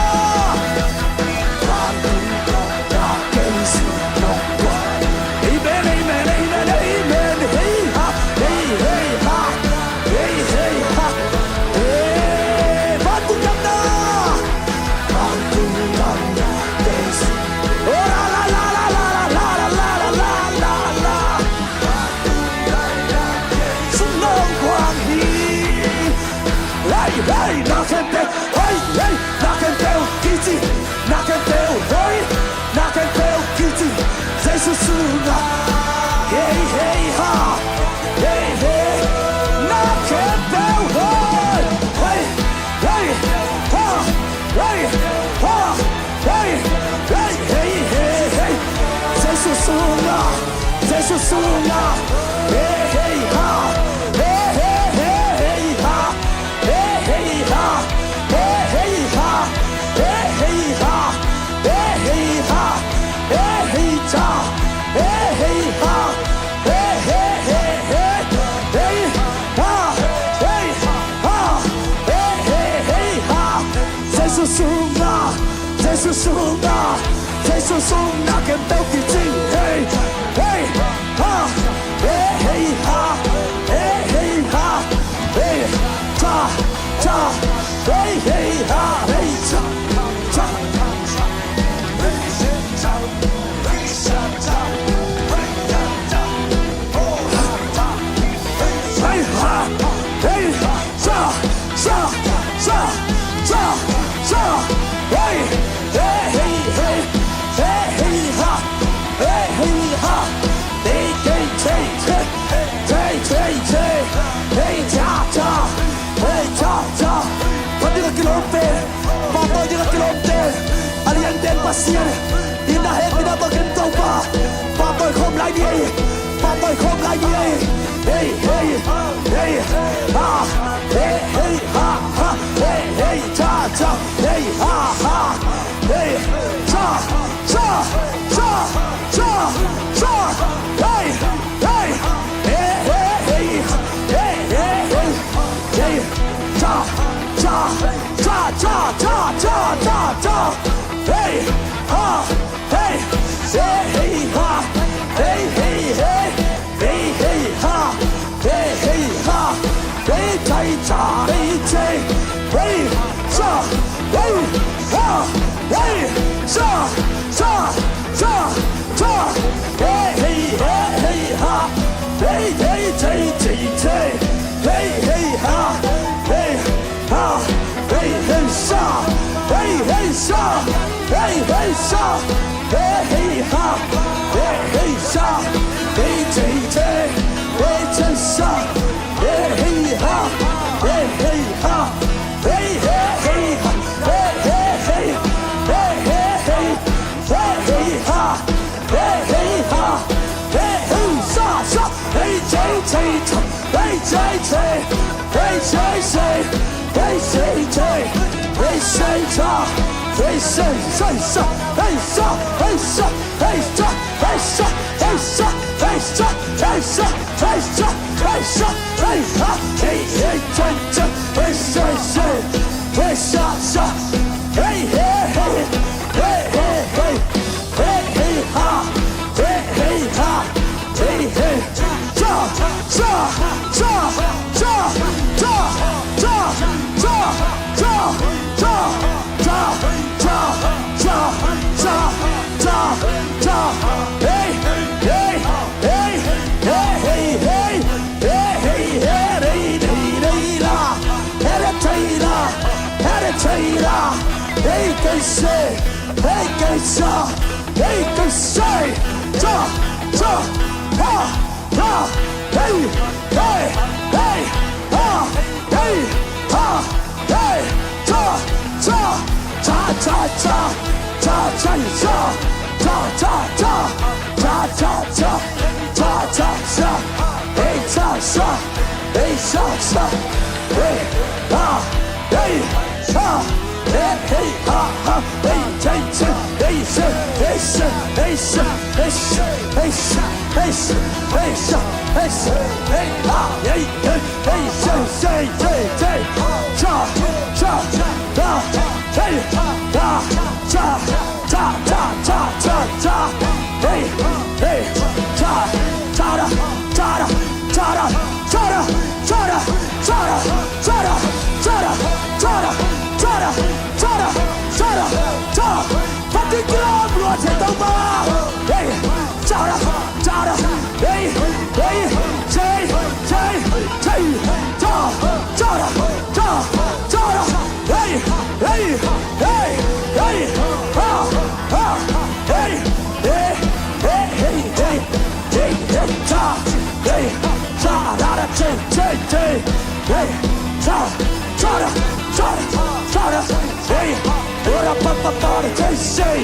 Vantung nopna kei sung nong guan. Amen, amen, amen, amen. Hey ha, hey, hey ha, hey, hey ha. Hey, vantung damna. Vantung damna kei sung. Oh, la, la, la. Sung nong guan hi. Hey, hey, na khempeuh, hey, hey, na khempeuh kici, na khempeuh hoi, na khempeuh kici Jesu sungah. Hey, hey ha, hey, hey, na khempeuh hoi, hey, Jesuh sungah. Hey, hey, ha. Hey, hey, hey, hey, ha. Hey, hey, ha. Hey, hey, ha. Hey, hey, ha. Hey, hey, ha. Hey, hey, cha. Hey, hey, ha. Hey, hey, hey, hey. Hey, ha. Hey, ha. Hey, hey, hey, ha. Jesuh sungah. Jesuh sungah. Jesuh sungah kem tau ki cing. Hey, hey, ha. Hey, hey, ha. Hey, hey, ha. Hey, cha, cha. Hey, hey, ha. Hey, cha, cha. Hey, ha. Hey, cha, cha, cha. Hey, hey, hey, hey, hey, ha. Hey, hey, ha. Hey, hey, hey, hey, hey, hey, hey. Hey, cha, cha. Hey, cha, cha. Phat ding a kilawmte. Phat ding a kilawmte. A lianten Pasian. Inn ah hehpihna tawh kem Topa. Pahtawi khawm lai ni ei. Pahtawi khawm lai ni ei. Hey, hey, hey, ha. Hey, hey, ha, ha. Hey, hey, cha, cha. Hey, ha, ha. Hey, cha, cha, cha, cha, cha. Hey, hey, hey, hey, hey, hey, hey. Hey, cha, cha, cha, cha, cha, cha, cha, cha. Hey, ha. Hey, hey, hey, ha. Hey, hey, hey. Hey, hey, ha. Hey, hey, ha. Hey, chai, cha, hey, chai. Hey, cha. Hey, ha. Hey, cha, cha, cha, cha. Hey, hey, hey, hey, ha. Hey, hey, chai, chai, chai. Hey, hey, ha. Hey, ha. Hey, hey, sha. Hey, hey, sha. Hey, hey, sha. Hey, hey, ha. Hey, hey, sha. Hey, chei, chei. Hey, chei, sha. Hey, hey, ha. Hey, hey, ha. Hey, hey, hey, ha. Hey, hey, hey. Hey, hey, hey. Hey, hey, ha. Hey, hey, ha. Hey, hey, sha, sha. Hey, chei, chei, cha. Hey, chei, chei. Hey, chei, chei. Hey, chei, chei, cha. Hey, chei, chei, cha. Hey, cha, hey, cha, hey, cha, hey, cha, hey, cha, hey, cha, hey, cha, hey, cha, hey, cha, hey, ha. Hey, hey, chei, chei. Hey, chei, chei. Hey, cha, cha. Hey, hey, hey. Hey, hey, hey. Hey, hey, ha. Hey, hey, ha. Hey, hey. Cha, cha, cha. Hey, hey, hey. Hey, hey, hey. Hey, hey, hey. Hey, hey, hey. Hey, hey, hey. Hey, hey, hey. Hey, hey, hey. Hey, kei se, hey, kei sa, hey, kei se, cha, cha, ha, ha, hey, hey, hey, ha, hey, ha, hey, cha, cha, cha, cha, cha, cha, cha, cha, cha, cha, cha, cha, cha, cha, cha, cha, cha, hey, cha, cha. Hey, sha, sha. Hey, ha. Hey, ha. Hey, hey, ha, ha. Hey, hey, hey. Hey, sha, hey, sha, hey, sha, hey, sha, hey, sha, hey, sha, hey, sha, hey, sha, hey, ha. Hey, hey, hey, sha, sha, hey, hey. Cha, cha, cha. Hey, ha, cha. Cha, cha, cha, cha, cha. Hey, hey, cha, cha, da, cha, da, cha, da, cha, da, cha, da, cha, da, cha, da, cha, da, cha, da, cha, da, cha, da, cha, da, cha. Phat ding kilawm lua thei to ma. Hey, cha, da, cha, da. Hey, hey, chei, chei, chei, cha, cha, da, cha, cha, da. Hey, hey, hey, hey, ha, ha, hey, hey, hey, cha, hey, cha, da, da, chei, chei, chei, hey, cha, cha, da, cha, da, cha, da, hey, ora, pa, pa, pa, da, chei, chei,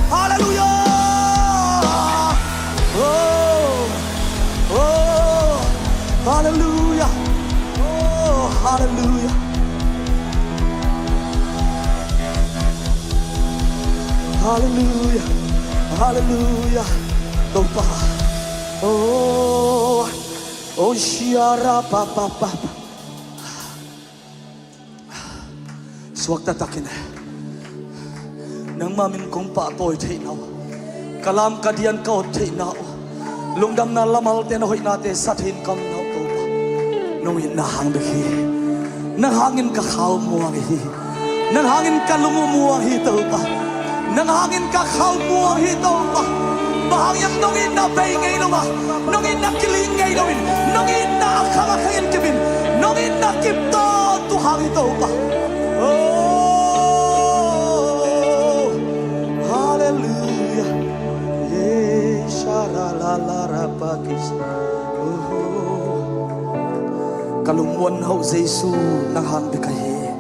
Halleluya! Oh, oh, halleluya! Oh, halleluya! Halleluya! Halleluya! Topa. Oh, oh, shara pa pa pa pa. Suakta takin nangma min kong pahtawi theihna uh, ka lam ka dian ka ot theihna uh, lungdamna lamalte na hoihnate sa thei in ka omna uh Topa. Nong itna hang bek hi. Nang hangin ka khau muang hi. Nang hangin ka lung uh muang hi Topa. Nang hangin ka khau muang hi Topa. Bang hang hiam? Nong itna bei ngei lo a, nong itna kiling ngei loin, nong itna a khang a khangin kipin, nong itna kip tawntung hang hi Topa. Oh, halleluya. Ye sha ra la la ra pa ki sa. Oh. Ka lungmuanna uh Jesu nang hang bek ahi.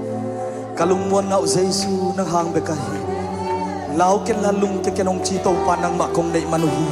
Ka lungmuanna uh Jesu nang hang bek ahi. Lau ken la lungke ken hong ci Topa nangmah kong neih man uh hi.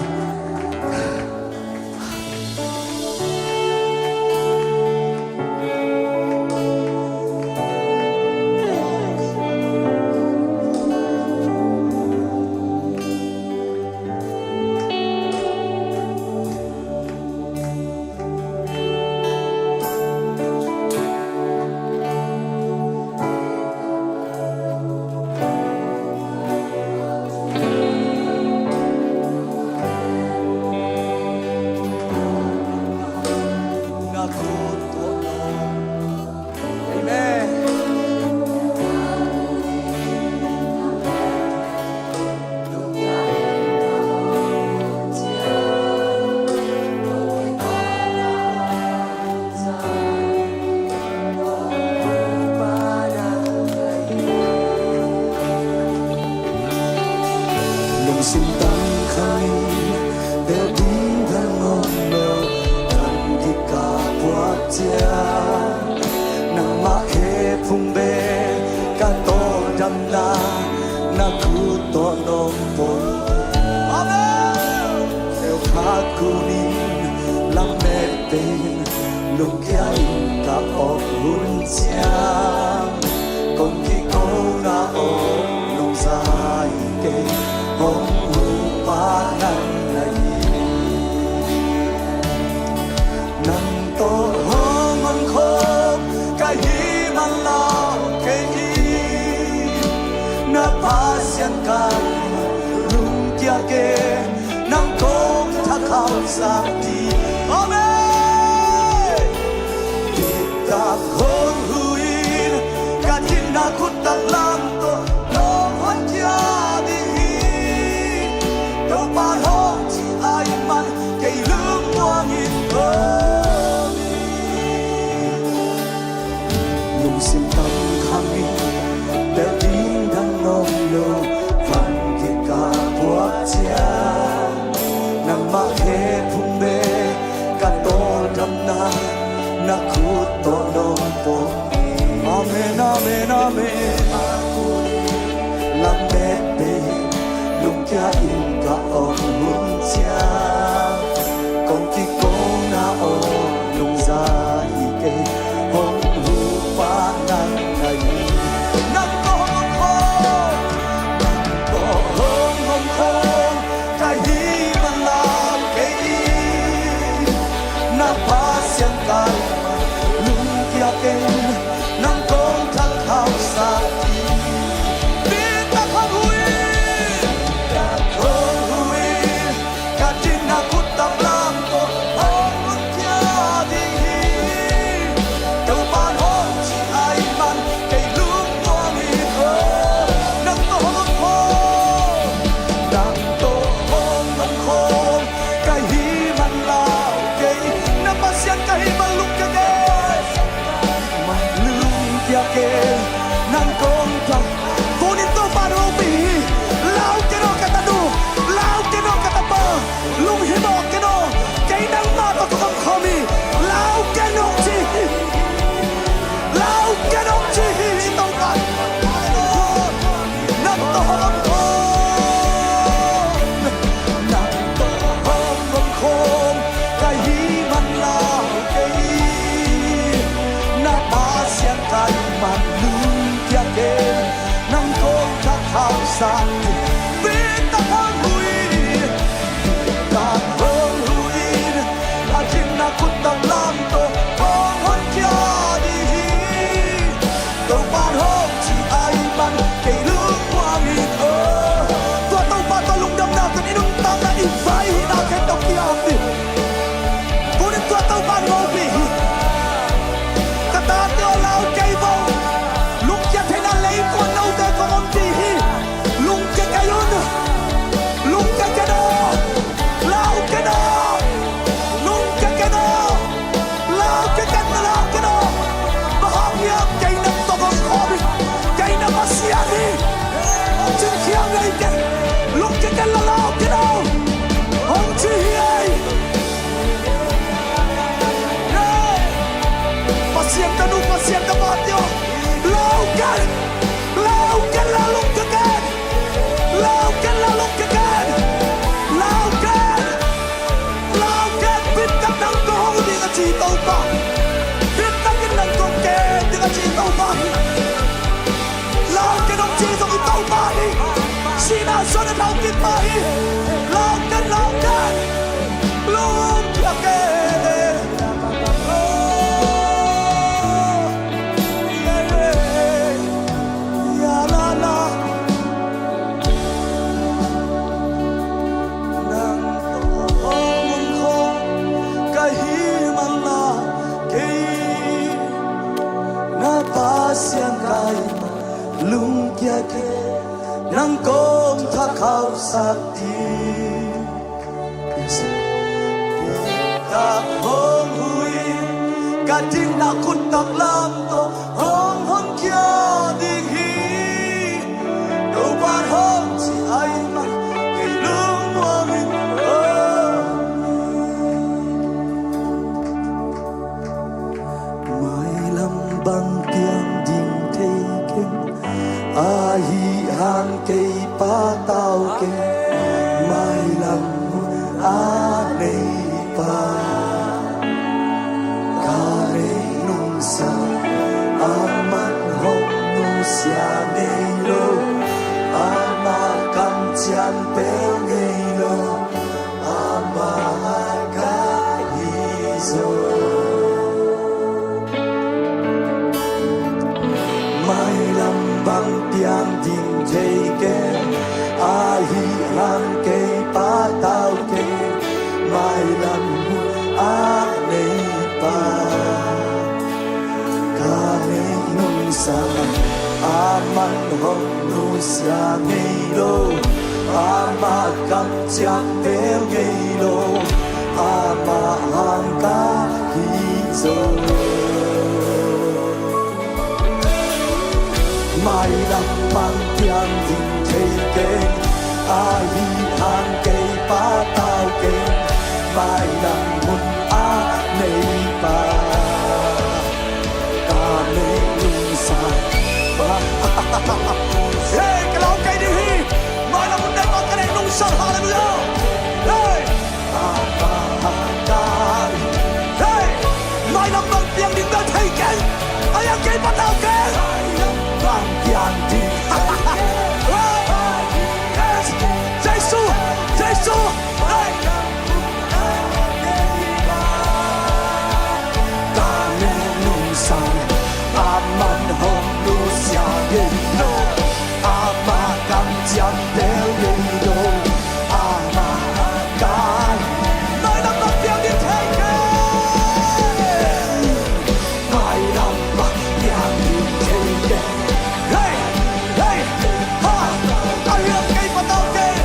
Phung bek ka tawldamna na khut tawh nong pom. Amen. Keu khat kunin lamet pen lungkia in ka awk hun ciang, kong kikona awk nong za hi kei, hong hupa nang na hi. Nang tawh hong om khawm ka hih man lau kei hi. Na Pasian ka lungkia kei, nang kong thak hausak ding. Amen. Diktak hong hu in, ka ding na khut taklam tawh nong honkhia ding hi. Topa hong cih ahih man kei lungmuang in hong hi. Lungsim tam kham in, bel ding dang om lo, van gik ka puak ciang, nangmah khe phung bek ka tawldamna na khut tawh nong pom. Amen, amen, amen. Lamet pen lungkia in ka awk hun ciang, kong kikona awk nong za hi kei, hong hupa nang na hi. Nang tawh hong om khawm, nang tawh hong om khawm ka hih man lau kei hi. Na Pasian ka lungkia kei, nang kong thak hausak ding. Diktak hong hu in, diktak hong hu in, ka ding na khut taklam tawh hong honkhia ding hi. Topa hong cih ahih man kei lungmuang in hong. Nang tawh hong om khawm, nang tawh hong om khawm ka hih man lau kei. Na Pasian ka hih man lungkia kei, lungkia kei, nang kong thak. Tuni in Topa hong ompih hi. Lau ken aw ka tanu, lau ken aw ka tapa, lunghimawh ken aw, kei nangmah tawh ka om khawm hi. Lau ken aw ci hi. Lau ken aw ci hi, Topa. Nang tawh hong om khawm, nang tawh hong om khawm ka hih man lau kei hi. Na Pasian ka hih man lungkia kei, nang kong thak hausak ding. Diktak hong hu in, diktak hong hu in, a ding na khut taklam tawh kong honkhia ding hi. Topa hong cih ahih man kei lungmuang in aw. Tua Topa tawh lungdamna tawh i nuntakna, i vaihina khempeuh piang ding. Tuni in tua Topa hong ompih hi. Ka tate aw, lau kei vo. Lungkia theihna lei kong a note kong ompih hi. Lungkia kei un. Lungkia kei un. Lau kei un. Lungkia kei un. Lau kei un, lau kei un. Bang hang hiam, kei nang tawh kong om khawm hi. Kei na Pasian hi. Hong cih khial ngei kei. Lungkia kei un, lau kei un. Hong ci hi ei. Pasian tanu, Pasian tapa te aw, lau ken, lau ken, lau lungkia ken, lau ken, lau lungkia ken, lau ken, lau ken. Bittak nang kong hong ding a ci Topa, bittak in nang kong kem ding a ci Topa hi. Lau ken, hong ci zong hi Topa hi. Sihna suan a thau kik pa hi. Lau ken, lau ken. Lungkia ken. Oh, yeah, yeah. Ya la la. Nang tawh hong om khawm ka hih man lau kei, na Pasian ka hih man lungkia kei, nang kong thak hausak ding. Ka hong hu in, ka ding na khut taklam tawh hong honkhia ding hi. Topa hong cih ahih man kei lungmuang in. Mailam bang piang ding Mailam hun a neipa, ka nei nungsa, aman hong nusia ngei lo, ama kamciam pel ngei lo, ama ka hi zo. Mailam bang piang ding thei kei, ahi hang kei patau kei, mailam hun a neipa, ka nei nungsa, aman hong nusia ngei lo, ama kamciam pel ngei lo, ama hang ka hi zo. Mailam bang piang ding thei kei, ahi hang kei patau kei, mailam hun a neipa, ka nei nungsa. Hey, ka lau kei ding hi. Mailam hun neipa ka nei nungsa. Halleluiah. Hey. Hey, mailam bang piang ding bel thei kei. Ai, a kei patau kei. Bang piang ding. Jesu, Jesu. Hey. Ka nei nungsa, aman hong nusia ngei lo, ama kamciam pel ngei lo, ama ka hi. Mailam bang piang ding thei kei. Mailam bang piang ding thei kei. Hey, hey, ha. Ahi hang kei patau kei.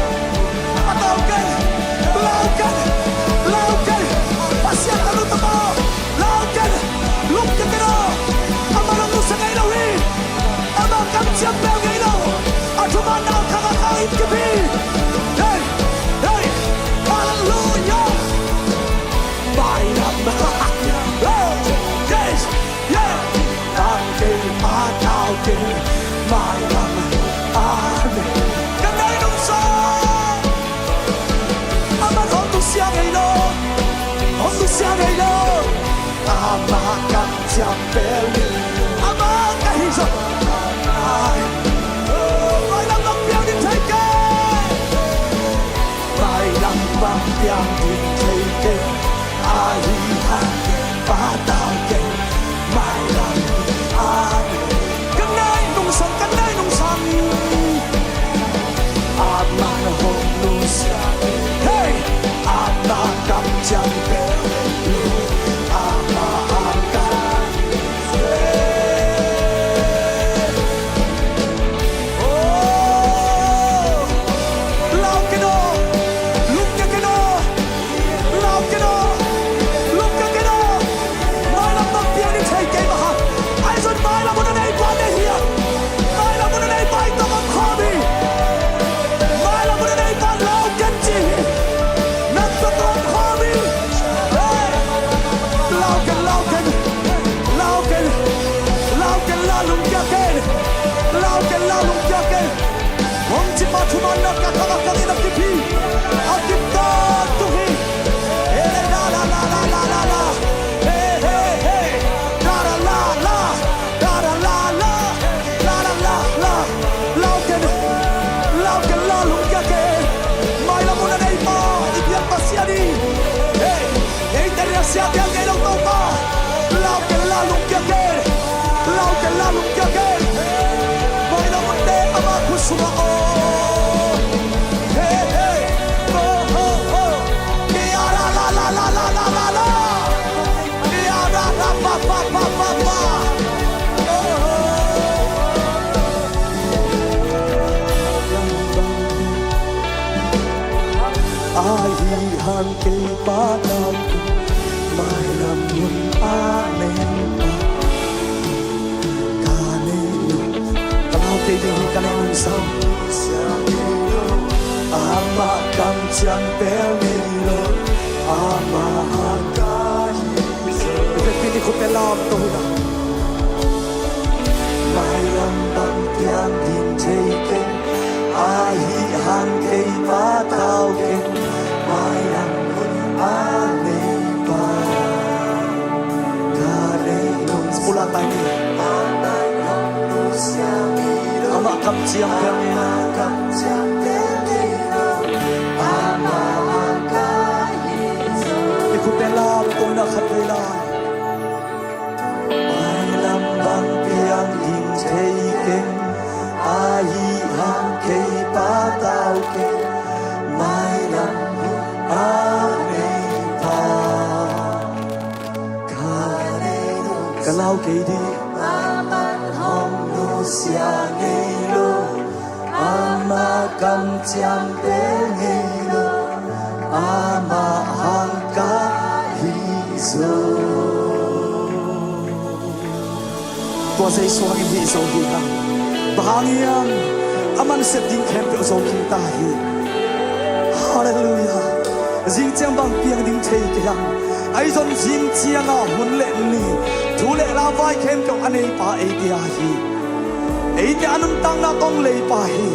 Patau kei. Lau kei. Lau kei. Pasian ka lut a maw. Lau kei. Lungkia kei lo. Amah hong nusia ngei lo hi. Amah kamciam pel ngei lo. A thuman na kha kha kha in kipi. Hey, hey. Halleluiah. Mailam. Hey, yes. Yeah. Tang kei, patau kei, mailam. Amen. Ka nei nungsa. Amah hong nusia ngei lo. Hong nusia ngei lo. Ama kamciam pel ngei. Ama ka hi zo. Ai. Mailam bang piang ding thei kei. Mailam bang piang ding thei kei. Ahi hang patau kei. Mailam. Amen. Ka nei nungsang, ka nei nungsang. Amah hong nusia. Hey! Amah kamciam pel. Amah hang ka. Oh! Lau kei lo. Lungkia kei lo. Lau kei lo. Lungkia kei lo. Mailam bang piang ding thei kei mah. Ahi zong mailam hun a neipa nei hi a. Mailam hun a neipa i tawh om khawm hi. Mailam hun a neipa lau ken ci hi. Nang tawh om khawm hi. Hey. Lau ken, lau ken. Lau ken. Lau ken la lungkia ken. Lau ken la lungkia ken. Hong ci pa thuman na ka thang a kang in a kip hi. A kip ta tung hi. Hey, la, la, la. Hey, hey, hey. La, la, la, la. La, la, la, la. La, la, la, la. Lau ken. Lau ken la lungkia ken. Mailam hun a neipa i biak Pasian hi. Hey. Eite ria sia piang kei lo Topa. Lau ken la lungkia ken. Lau ken la lungkia ken. Mailam hun te ama khut sungah aw. Hey, hey. Oh, oh, oh. Kia ra la, la, la. Kia ra la, pa, pa, pa, pa, pa. Oh, oh. Ahi hang kei patau kei, mailam hun a neipa, ka nei nung, ka lau kei ding hi, ka nei nungsa. Amah kamciam pel ngei lo, amah hang ka hi zo. Vekpi ni khut te lam to hi na. Mailam bang piang ding thei kei, ahi hang kei Amah kamciam pia ngei lo. I khutte'n lam tawh na khat vei lai. Mailam bang piang ding thei keng, ahi hang kei patau keng. Mailam a nei pa. Ka lau kei ding. Amah hong nusia ngei lo, amah kamciam pen ngei lo, amah hang ka hi zo. Tua Jesu hangin hih zo hi hang. Bang hang hiam? Aman sep ding khempeuh zo khin ta hi. Halleluiah. Zing ciang bang piang ding thei kei hang. Ahi zong zing ciang a hun le ni, thu le la vai khempeuh a nei pa eite ahi hi. Eite a nuntakna tawh hong lei pa hi.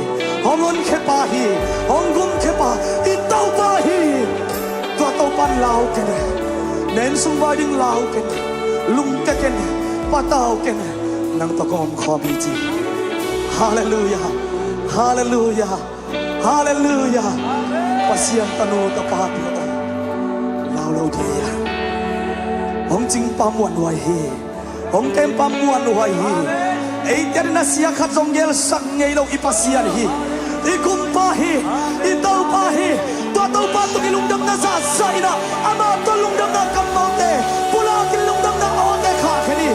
Hong honkhia pa hi. Hong gumkhia pa, i Topa hi. Tua Topa'n lau ken e. Na inn sung vai ding lau ken e. Lungke ken e. Patau ken e. Nang tawh kong om khawm hi ci. Halleluiah. Halleluiah. Halleluiah. Pasian tanu tapate aw, lau lo ding hi a. Hong cing pa muanhuai hi. Hong tem pa muanhuai hi. Eite in a sia khat zong gelsak ngei lo i Pasian hi. I gumpa hi. I Topa hi. Tua Topa tung i lungdamna zahzah in a, amah tawh lungdamna kammalte pulak in lungdamna awte khahkhia ni.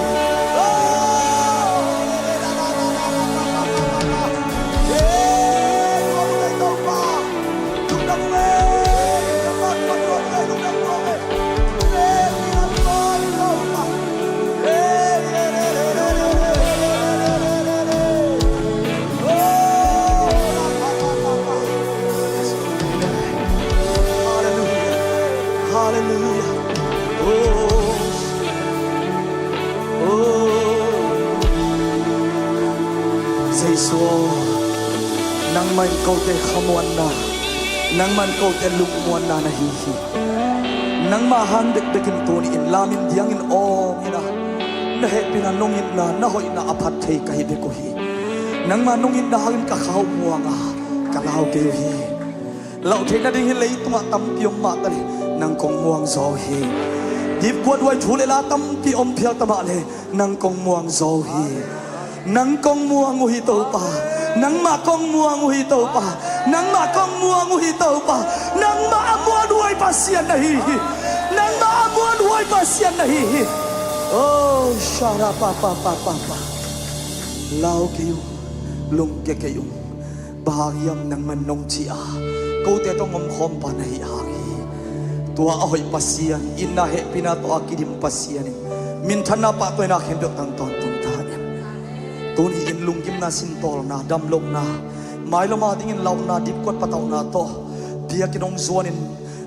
Halleluiah. Oh. Oh. Jesu aw, nangmah in kote khamuanna, nangmah in kote lungmuanna na hi hi. Nangmah hang bekbek in tuni in lam in diang in awng in a, na hehpihna nong itna, na hoihna a phat thei ka hi bek uh hi. Nangmah nong itna hangin ka khau muang a, ka lau kei uh hi. Lauh theih nading hi leitungah tampi om mah ta leh, nang kong muang zaw uh hi. Dipkuat huai thu le la tampi om phial ta mah leh, nang kong muang zaw uh hi. Nang kong muang uh hi Topa. Nangmah kong muang uh hi Topa. Nangmah kong muang uh hi Topa. Nangmah a muanhuai Pasian na hi hi. Nangmah a muanhuai Pasian na hi hi. Oh, shara pa pa pa pa pa. Lau kei ung, lungke kei ung. Bang hang hiam? Nangman nong cih a, kote tawh hong omkhawm pa na hih hang hi. Tua a hoih Pasian, itna hehpihna tawh a kidim Pasian in minthanna pahtawina khempeuh tang tawntung ta in. Tuni in lunggimna, sintawlna, damlohna, mailam a dingin launa, dipkuat patauhna tawh biakinn hong zuanin,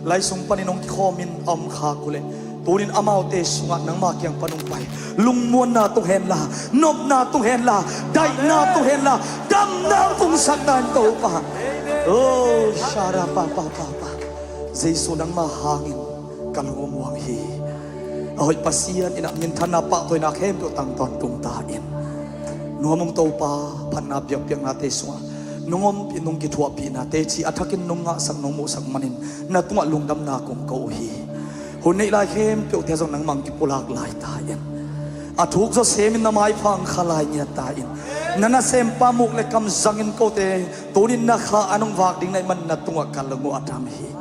lai sung panin hong kikhawmin a om khak uh leh, tunin amaute sungah nangma kiang pan hong pai lungmuanna tung henla, nopna tung henla, daihna tung henla, damna hong pungsak ta in Topa. Oh, shara pa pa pa pa. Jesu, nangma hangin ka lung om muang hi. A hoih Pasian in a minthanna pahtawina khempeuh tang tawntung ta in. Nuam ung Topa, phatna biakpiaknate sungah nong ompih, nong kithuahpihna teci a thakin nong ngahsak, nong muhsak manin na tungah lungdamna kong ko uh hi. Hun neih lai khempeuhte zong nangmah hong kipulak lai ta in. A thuk zaw semin na maipha hong kha lai ngiat ta in. Na nasempa muk le kam zangin kote tunin na kha an hong vak ding na hih manin na tungah ka lung uh a dam hi.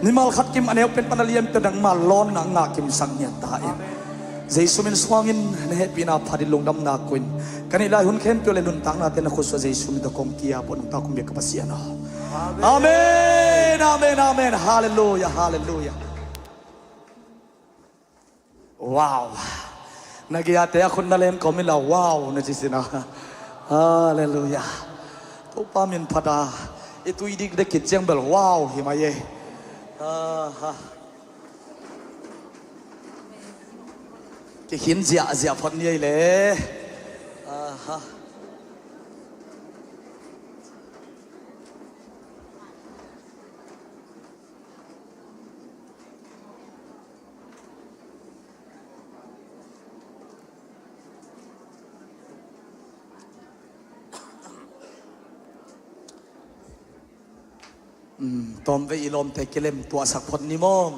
Mimal khat kim a neu pen pan a lianpi nangma lawnna ngah kimsak ngiat ta in. Jesu min suangin na hehpihna phatin lungdamna ko in. Ka neih lai hun khempeuh le nuntaknate na khutsuah Jesu min tawh kong ki-ap uh, nungta kong biak ka Pasian aw. Amen, amen, amen. Halleluiah, halleluiah. Wow. Na gei-ate a khut na len kawm inla wow na ci sin a. Halleluiah. Topa min phat a, i tui dik dek khit ciang bel wow hi mai e. Aha. Kikhin ziahziah phot ni ei le. Aha. Tawmvei i lawmte kilem tuahsak phot ni maw?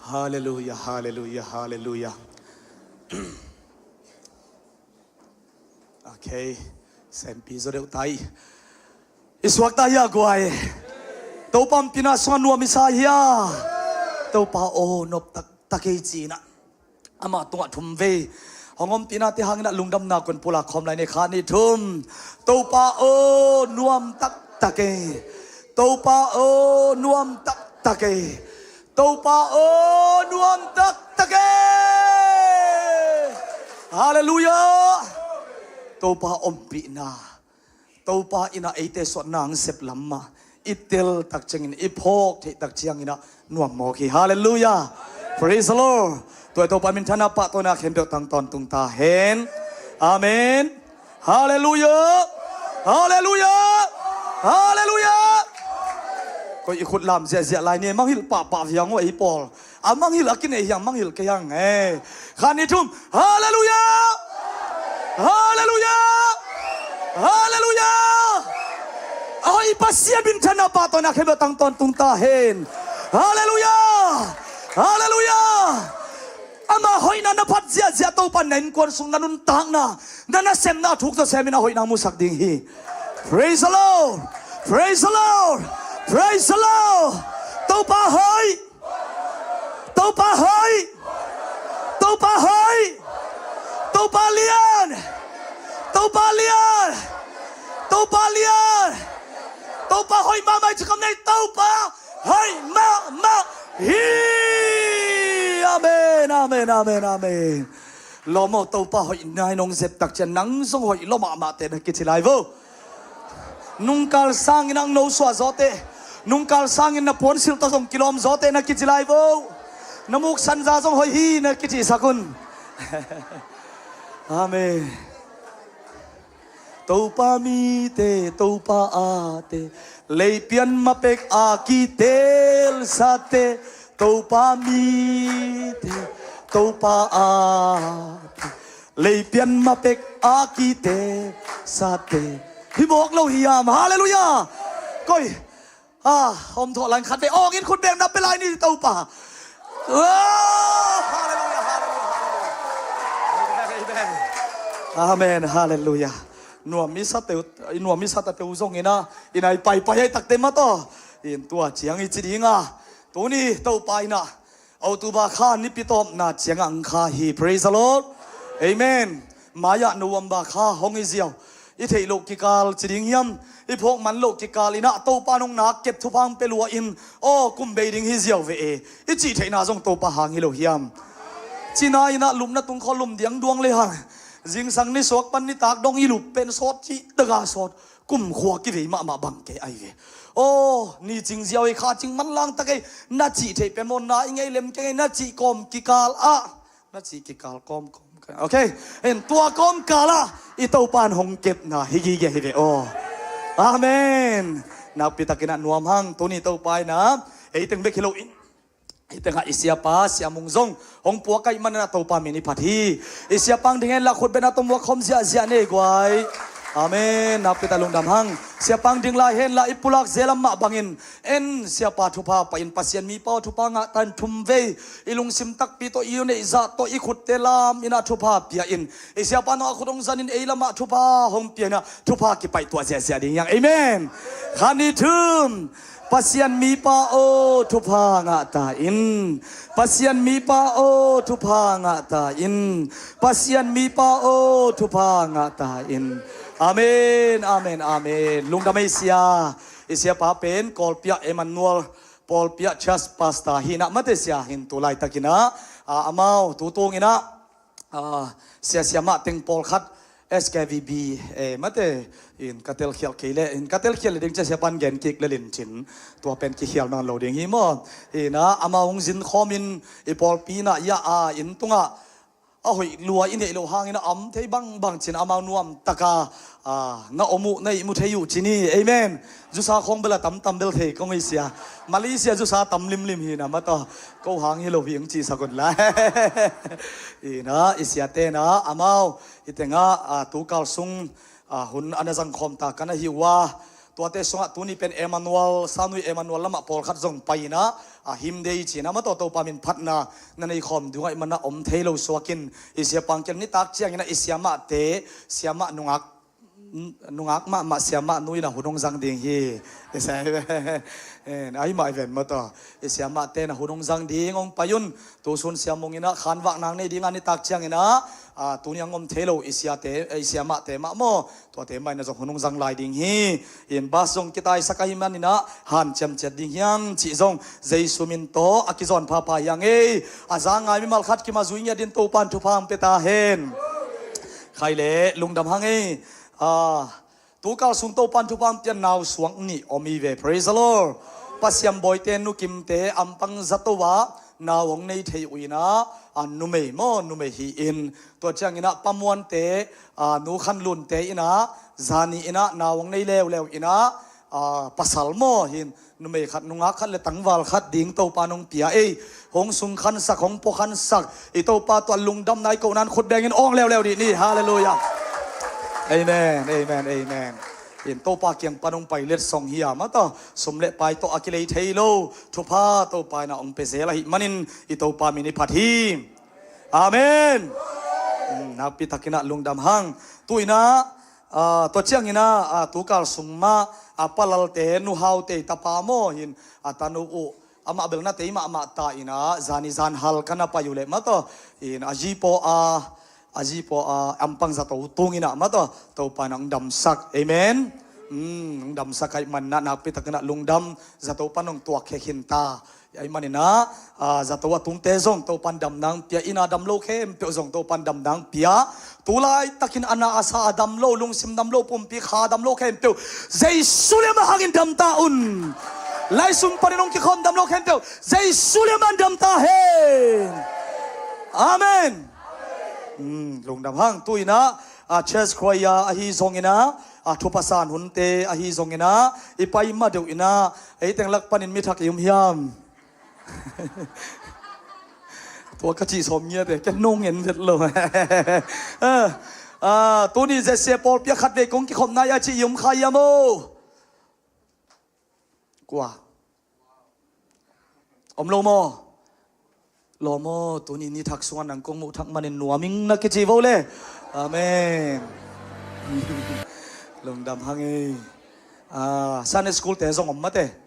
Halleluia, halleluia, halleluia. Okay. Sempi zaw deuh ta hi. I suakta hia guai? Topa ompihna sungah nuam i sa hia? Topa aw, nop taktak ei ci-inah ama tungah thumvei hong ompihnate hanginah lungdamna kon pulak khawm lai ni. Khat, nih, thum. Topa aw, nuam taktak ei. Topa aw, nuam taktak ei. Topa aw, nuam taktak ei. Halleluia. Topa ompihna, Topa innah eite suahna ang sep lam mah i tel tak ciangin, i phawk theih tak cianginah nuam mawk hi. Halleluia. Praise the Lord. Tua Topa minthanna pahtawina khempeuh tang tawntung ta hen. Amen. Halleluia. Halleluia. Halleluia. Koi i khut lam ziahziah lai ni, manghilh pahpah viang uh ei pawl. A manghilh a kinei hiang, manghilh kei hiang. Khat, nih, thum. Halleluia. Halleluia. Halleluia. A hoih Pasian minthanna pahtawina khempeuh tang tawntung ta hen. Halleluia. Halleluia. Ama hoihna na phat ziahziah Topa na innkuan sung na nuntakna, na nasemna thuk tawh semin a hoihna musak ding hi. Praise the Lord. Praise the Lord. Praise the Lord. Topa hoih. Topa hoih. Topa hoih. Topa lian. Topa lian. Topa lian. Topa hoih mahmah hi ci kham nei. Topa hoih mahmah hi. Amen, amen, amen, amen. Lawm aw, Topa hoihna in hong zep tak ciang nang zong hoih lua mahmahte na kici lai vo. Nungkal sangin ang no suah zawte, nungkal sangin na puansilh tawh zong kilawm zawte na kici lai vo. Na muksanza zong hoih hi na kicihsak un. Amen. Topa mite, Topa ate, leipian mapek a kitelsate, Topa mite, Topa ate, leipian mapek a kitelsate. Hi mawk lo hiam? Halleluia. Koi a om thawh lai khat ve awngin khut beng na pia lai ni Topa. Oh, halleluia, halleluia, halleluia. Amen, amen. Amen, halleluia. Nuam i sa teu, i nuam i sa ta teu zongin a, i nai paipai ai takte mah tawh in tua ciang i ci dinga, tuni Topa innah October kha nipi tawpna ciangah ang kha hi. Praise the Lord. Amen. Mai-ah November kha hong hi ziau. I theih loh kikal ci ding hiam, i phawk man loh kikal innah Topa nong nak kep thupha ang pia lua in, aw, kum bei ding hi ziau ve e, i cih theihna zong Topa hang hi lo hiam? Cina innah lupna tung khaw lum diang duang le hang, zingsang ni suak pan nitak dong i lup pen sawt cih taga sawt, kum khua kivei mahmah bang kei ai ve. Aw, ni cing ziau ei, kha cing manlang tak ei, na cih theih pen maw, na i ngei lem keng ei, na cih kawm kikal ah, na cih kikal kawmkawm. Okay. En tua kawmkal ah i Topa in hong kepna hi gige hi ve aw. Amen. Nakpi takin ah nuam hang, tuni Topa innah ei teng bek hi lo in, hi tengah i siapa Sia Mung zong hong puak ahih manin ah Topa min i phat hi. I siapa ang ding henla khut beng na tawh muak khawm ziahziah nei guai. Amen. Nakpi tak lungdam hang. Siapa ang ding lai henla i pulak zelam mah bangin, en siapa thupha pah in, Pasian mipa aw thupha ngah ta in, thumvei i lungsim takpi tawh, i neih zah tawh, i khutte lam innah thupha pia in, i siapa nong a khut hong zanin ei lamah thupha hong pia innah thupha kipaih tuah ziahziah ding hiang. Amen. Khat, nih, thum. Pasian mipa aw thupha ngah ta in. Pasian mipa aw thupha ngah ta in. Pasian mipa aw thupha ngah ta in. Amen, amen, amen. Lungdam ei sia. I siapa pen Kawlpi ah Emmanuel Pawlpi ah church pastor hi innah mate sia hin tu laitakinah, ah, amau tutung innah, ah, sia siamah teng pawlkhat S K V B, eh, mate in ka telkhialh kei leh, in ka telkhialh le ding cia siapa in gen kik le lincin, tua pen kikhial nawn lo ding hi maw? Innah amau hong zin khawmin i pawlpi innah ia a inn tungah a hoih lua i neih loh hangin a am thei bangbang cin amau nuam taka, ah, na om uh na ihmu thei uh ci ni. Amen. Zusa khawng bel a tamtam bel thei kong ei sia. Malaysia zusa tam limlim hi na mataw. Ko hang hi lo hi ang ci sak un la. Innah i siate na amau i tengah, ah, tukal sung, ah, hun a na zang khawm ta ka na hi uh a. Tuate sungah tuni pen Emmanuel, Sanui Emmanuel lamah pawlkhat zong pai-in ah, a hymn day ci-in ah maw, Topa min phatna na nei khawm ding ahih manin ah om thei lo suakin, i siapa kiang nitak ciangin ah i siamahte, siamah nungak, nungak mahmah siamah nu in ah hun hong zang ding hi. I sia-, en, ahih mah i ven maw, tua i siamahte in ah hun hong zang ding, hong pai un. Tusun Sia Mung in ah khanvakna nei ding a, nitak ciangin ah, a, tuni a hong om thei lo i siate, i siamahte mah maw, tuate mah in ah zong hun hong zang lai ding hi. In bas zong kitaisak ahih manin ah hanciam ciat ding hi hang cih zong Jesu min tawh a kizawn phapha hi hang ei. A za ngai mimal khat kim a zui ngiat dingin Topa'n thupha hong pia ta hen. Khai leh lungdam hang ei. A, tukal sung Topa'n thupha hong pia nau suak nih om hi ve. Praise the Lord. Pasian bawite, Nu Kimte, Ampang zato ah nau hong nei thei uh in ah, a, numei maw, numei hi in. Tua ciangin ah Pa Muante, a, Nu Khan Lunte in ah zani in ah nau hong nei leuleu in ah, a, pasal maw hi in, numei khat, nungak khat le tangval khat ding Topa'n hong pia ei. Hong sungkhansak, hong puakhansak i Topa tungah lungdamna i kohna-in khut bengin awng leuleu dih ni. Halleluiah. Amen, amen, amen. In Topa kiang pan hong pai letsong hi a, maw, tua sum le pai tawh a kilei thei lo thupha Topa in ah hong pia zel ahih manin i Topa min i phat hi. Amen. Hmm, nakpi takin ah lungdam hang. Tu-in ah, a, tua ciangin ah, a, tukal sung mah, a, Pa Lalte, Nu Haute tapa maw hi in, a tanu uh, amah bel na tei mahmah ta in ah, zani zan hal ka na pai uh leh maw, tua in a zi paw a, a zi paw a Ampang zato tung in ah maw, tua Topa'n hong damsak. Amen. Hmm, hong damsak ahih manin ah nakpi takin ah lungdam, zato pan hong tuakkhe khin ta. Ahih manin ah, a, zato a tungte zong Topa'n damna hong pia, inn a dam lo khempeuh zong Topa'n damna hong pia. Tu laitakin a na a sa a dam lo, lungsim dam lo, pumpi kha dam lo khempeuh Jesu lian mah hangin dam ta un. Lai sung panin hong kikhawm dam lo khempeuh Jesu lian mah hangin dam ta hen. Amen. Hmm, lungdam hang. Tu-in ah, a, church choir ahi zongin ah, a, thupha san hunte ahi zongin ah, i pai ma deuh in ah, ei teng lak panin mi thak i um hiam? Tua ka cih sawm ngiat e, ken nong en vet lo. Ah, ah, tuni Z C A pawlpi ah khatvei kong kikhopna hi a cih i um kha hiam aw? Kua? Om lo maw? Lawm aw, tuni ni thak sungah nang kong muh thak manin nuam ing na kici vo le. Amen. Lungdam hang e. Ah, Sunday school te zong om mate.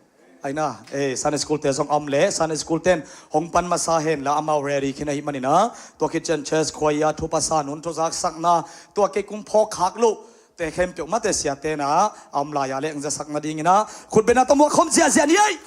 Aina, eh, Sunday school te zong om le, Sunday school ten hong pan masa hen la, amau ready khin ahih manin ah, tua khit ciang church choir, thupha san hun, thu zaksakna, tua kei kung phawk khak loh te khempeuh mate siate na a om lai a leh hong zasak nadingin ah khutbetna tawh muak khawm ziahziah ni ei.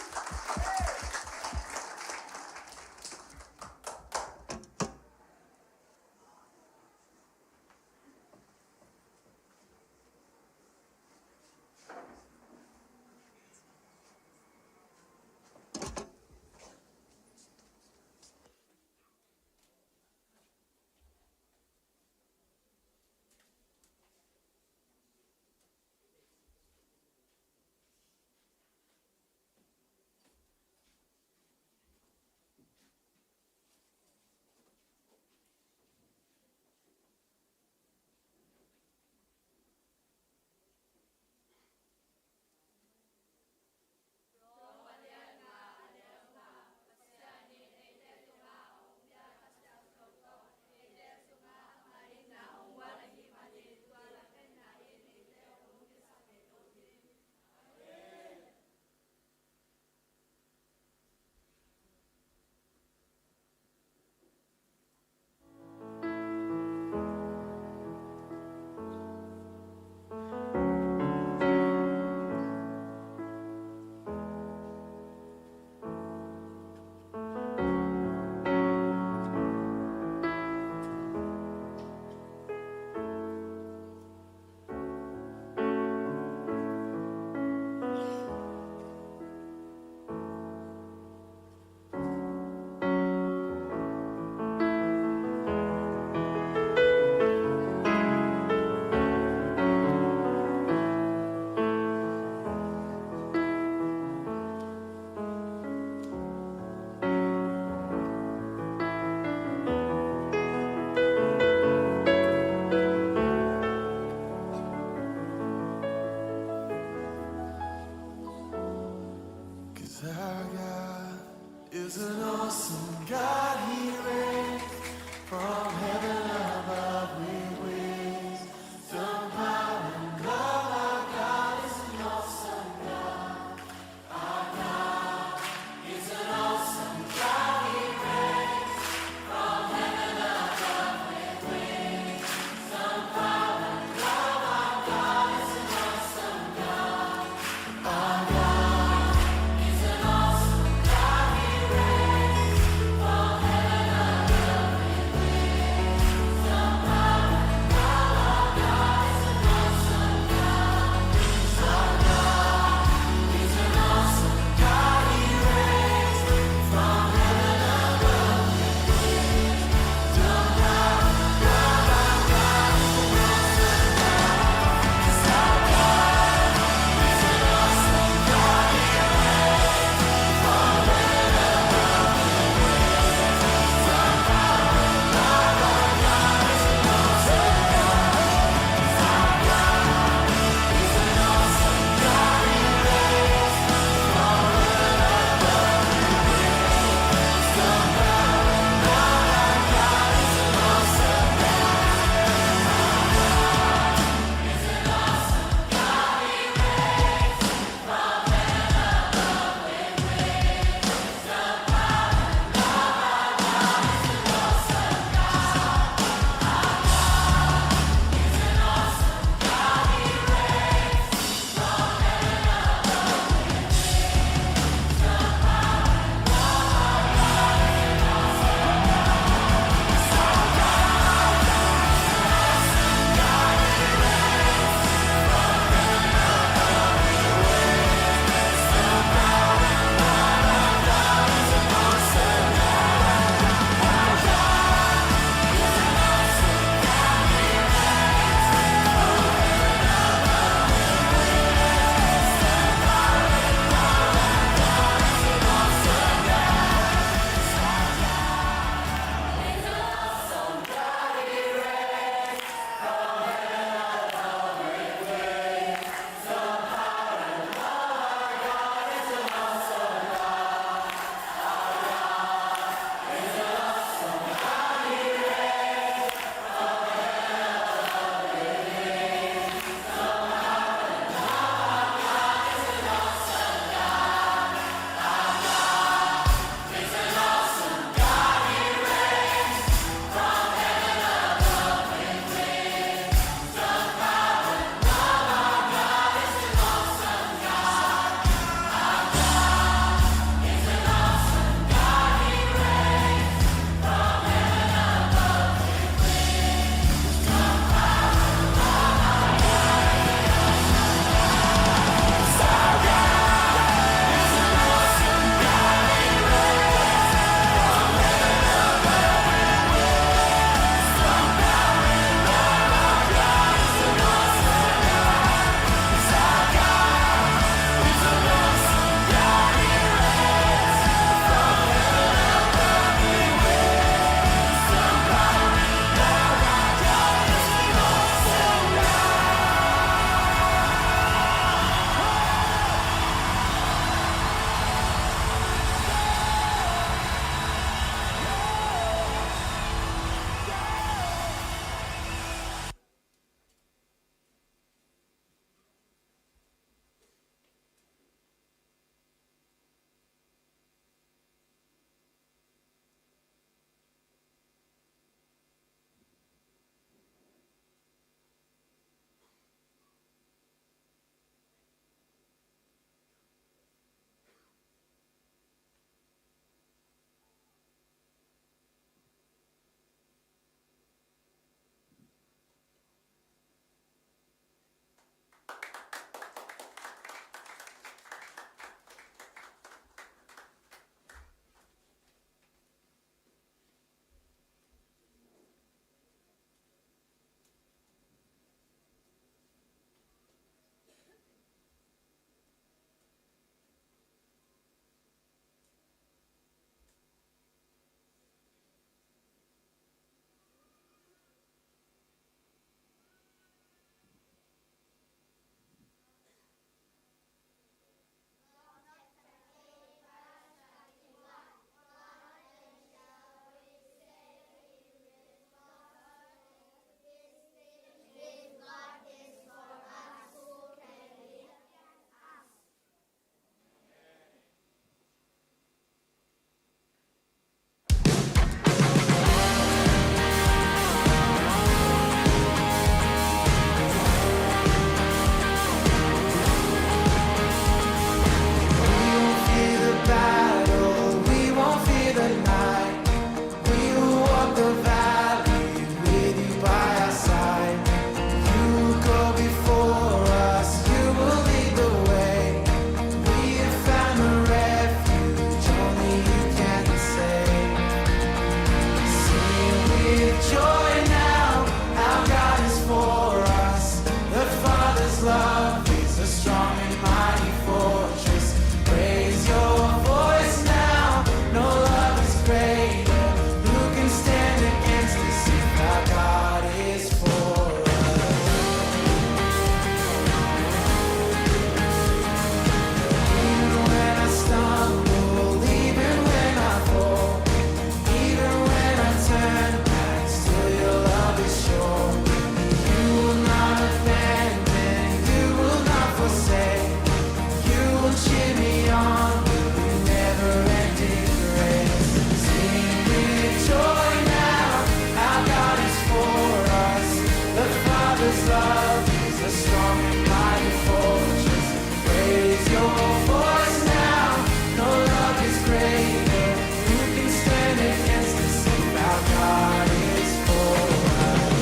Love is a strong and mighty fortress. Raise your voice now. No love is greater. Who can stand against us if our God is for us?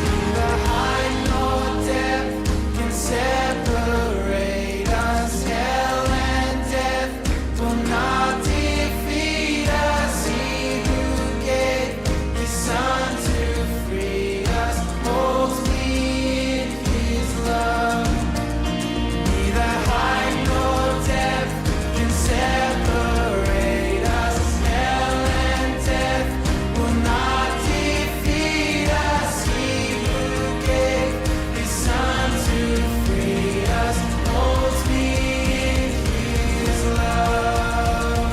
Neither height nor depth can separate us. Hell and death will not defeat us. He who gave his Son to free us holds me in his love. Neither height nor depth can separate us. Hell and death will not defeat us. He who gave his Son to free us holds me in his love.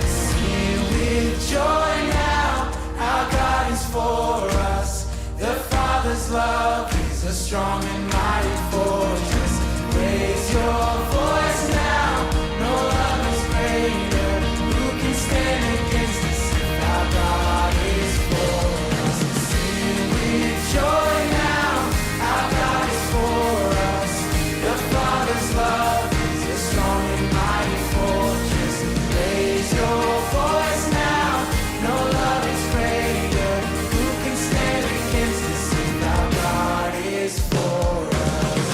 Sing with joy now, our God is for us. The Father's love is a strong and mighty fortress. Raise your voice now, no love is greater. Who can stand against us if our God is for us? Sing with joy now, our God is for us. The Father's love is a strong and mighty fortress. Raise your voice now, no love is greater. Who can stand against us if our God is for us?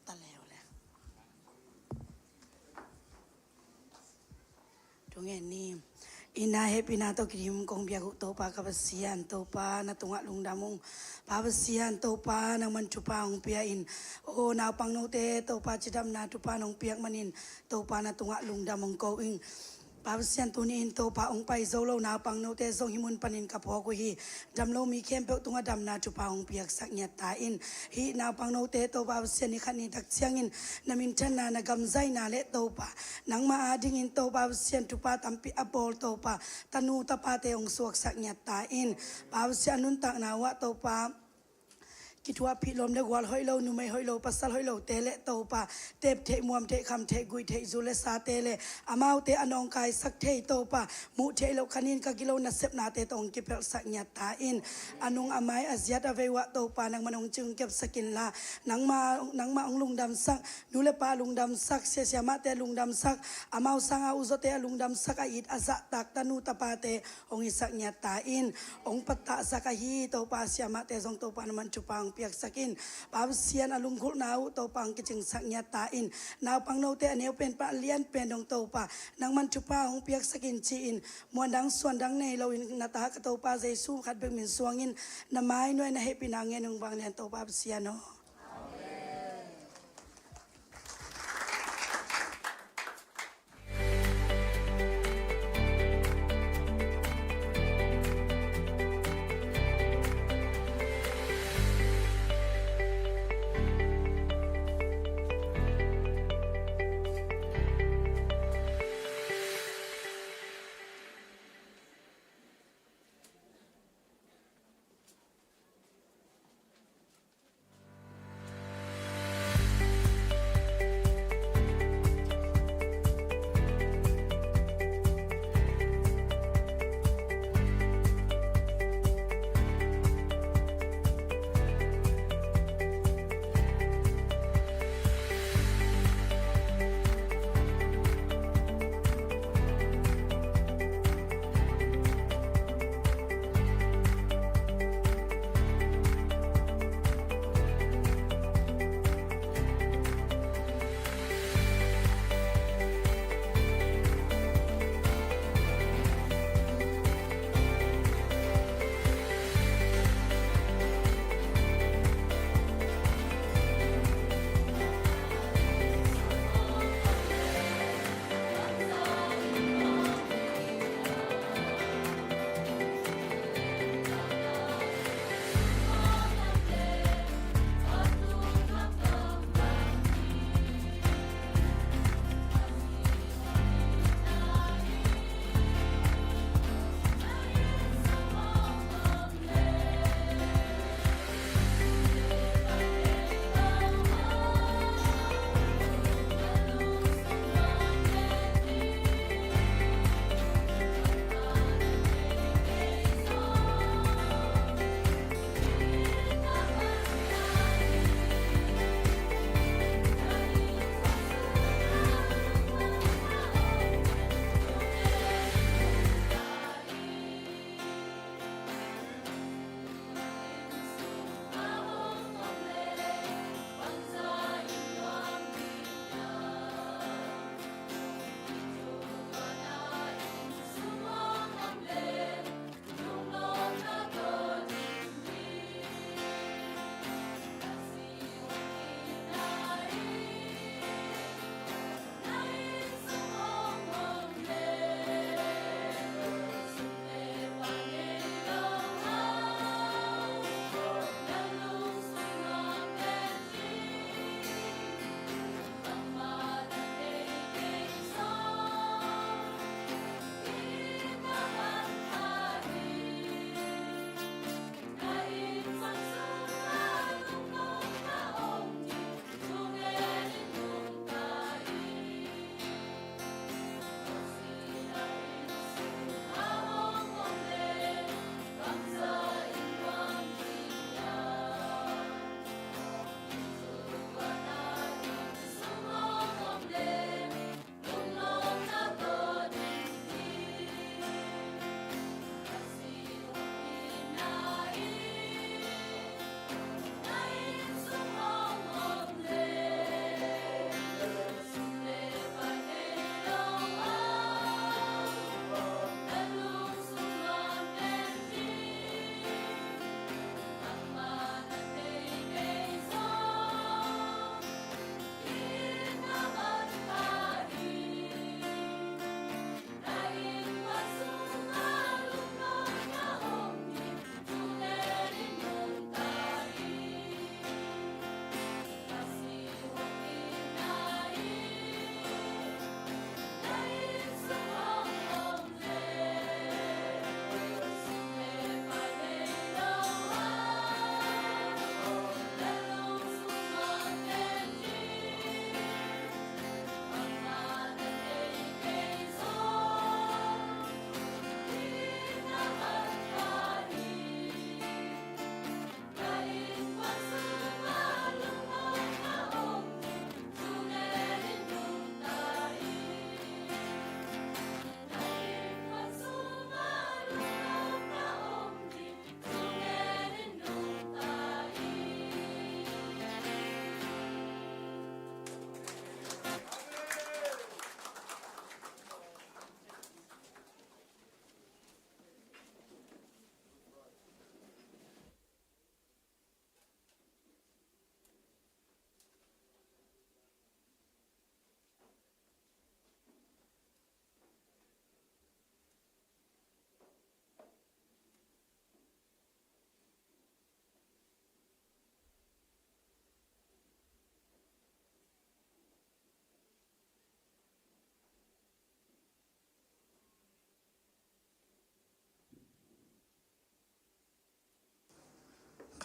Ta leu le. Tung en ni. Ina hehpihna tawh kidim kong biak uh Topa ka Pasian, Topa na tungah lungdam ung. Pa Pasian, Topa nangman thupha hong pia in. O naupang note Topa cidamna thupha nong piak manin Topa na tungah lungdam hong ko ing. Pa Pasian, tuni in Topa hong pai zo lo naupang note zong hih mun panin ka phawk uh hi. Dam lo mi khempeuh tungah damna thupha hong piaksak ngiat ta in. Hih naupang note Topa Pasian, ni khat ni tak ciangin na minthanna, na gamzaina le Topa nangma adingin Topa Pasian thupha tampi a bawl Topa tanu tapate hong suaksak ngiat ta in. Pa Pasian, a nuntakna uh ah Topa kithuahpih lawm le gual hoih lo, numei hoih lo, pasal hoih lote le Topa tep theih, muam theih, kham theih, guih theih, zu le sate le amaute a nawngkaisak thei Topa muh theih loh khanin ka gilo nasepnate tawh hong kipelhsak ngiat ta in. A nung a mai, a ziat a vei uh ah Topa nangman hong cing kepsak inla, nangma, nangma hong lungdamsak, nu le pa lungdamsak, sia siamahte lungdamsak, amau sanga uh zawte a lungdamsak, a it a zahtak tanu tapate hong hisak ngiat ta in. Hong pattahsak ahi Topa siamahte zong Topa nangman thupha hong piaksak in. Pa Pasian, a lunggulhna uh Topa hong kicingsak ngiat ta in. Naupang note a neu pen pan a lian pen dong Topa nangman thupha hong piaksak in ci-in muandang suandang nei loin na ta ka Topa Jesu khat bek min suangin na mai nuai na hehpihna ngen hong vanglian Topa Pasian aw.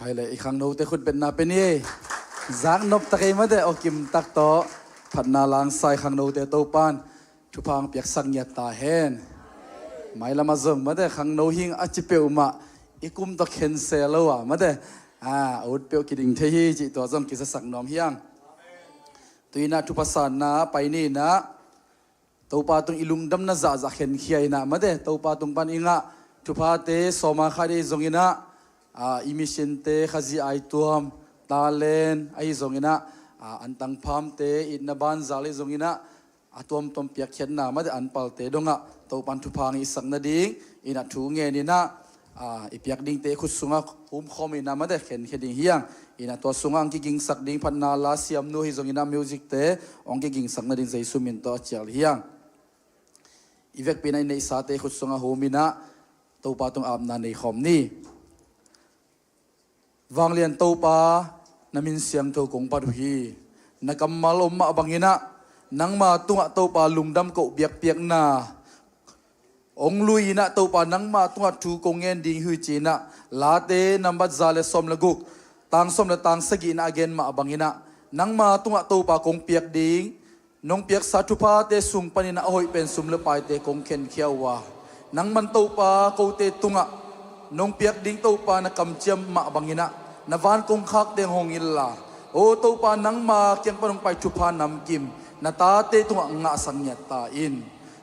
Hai le, i khangnote khutbetna pe ni ei. Zaknop tak ei mate, awkim tak tawh phatna langsa i khangnote Topan thupha hong piaksak ngiat ta hen. Mailam ah zong mate, khangno hing a ci peuhmah i kum tawh khensel lo a mate, a ut peuh kiding thei hi cih tua zong kizasak nuam hi hang. Tu-in ah thupha sanna pai ni-in ah Topa tung i lungdamna zahzah khenkhia in ah mate, Topa tung pan i ngah thuphate sawma khat ahi zongin ah, a, i missionte, Khazih aituam, talent ahi zongin ah, a, antang phamte, itna banzal ahi zongin ah, a tuamtuam piakkhiatna mate, an palte dongah Topan thupha hong hisak nadingin ah thu ngen in ah, a, i piak dingte i khut sungah humkhawm in ah mate, khenkhia ding hi hang. In ah tua sungah hong kigingsak ding phatna la siamnu ahi zongin ah musicte hong kigingsak nading Jesu min tawh a cial hi hang. I vekpi-in ah i neihsate i khut sungah hum in ah Topa tung apna nei khawm ni. Vanglian Topa, na min siangtho kong phat uh hi. Na kammal om mah bangin ah nangma tungah Topa lungdam koh biakpiakna hong lui in ah Topa nangma tungah thu kong ngen ding hi ci-in ah Late nambat za le sawm le guk, tang sawm le tang sagih in ah a gen mah bangin ah nangma tungah Topa kong piak ding, nong piaksa thuphate sung panin ah a hoih pen sum le paite kong khenkhia uh a, nangman Topa kote tungah nong piak ding Topa na kamciam mah bangin ah na van kongkhakte hong illa. O Topa, nangma kiang pan hong pai thupha namkim na tate tungah ngahsak ngiat ta in.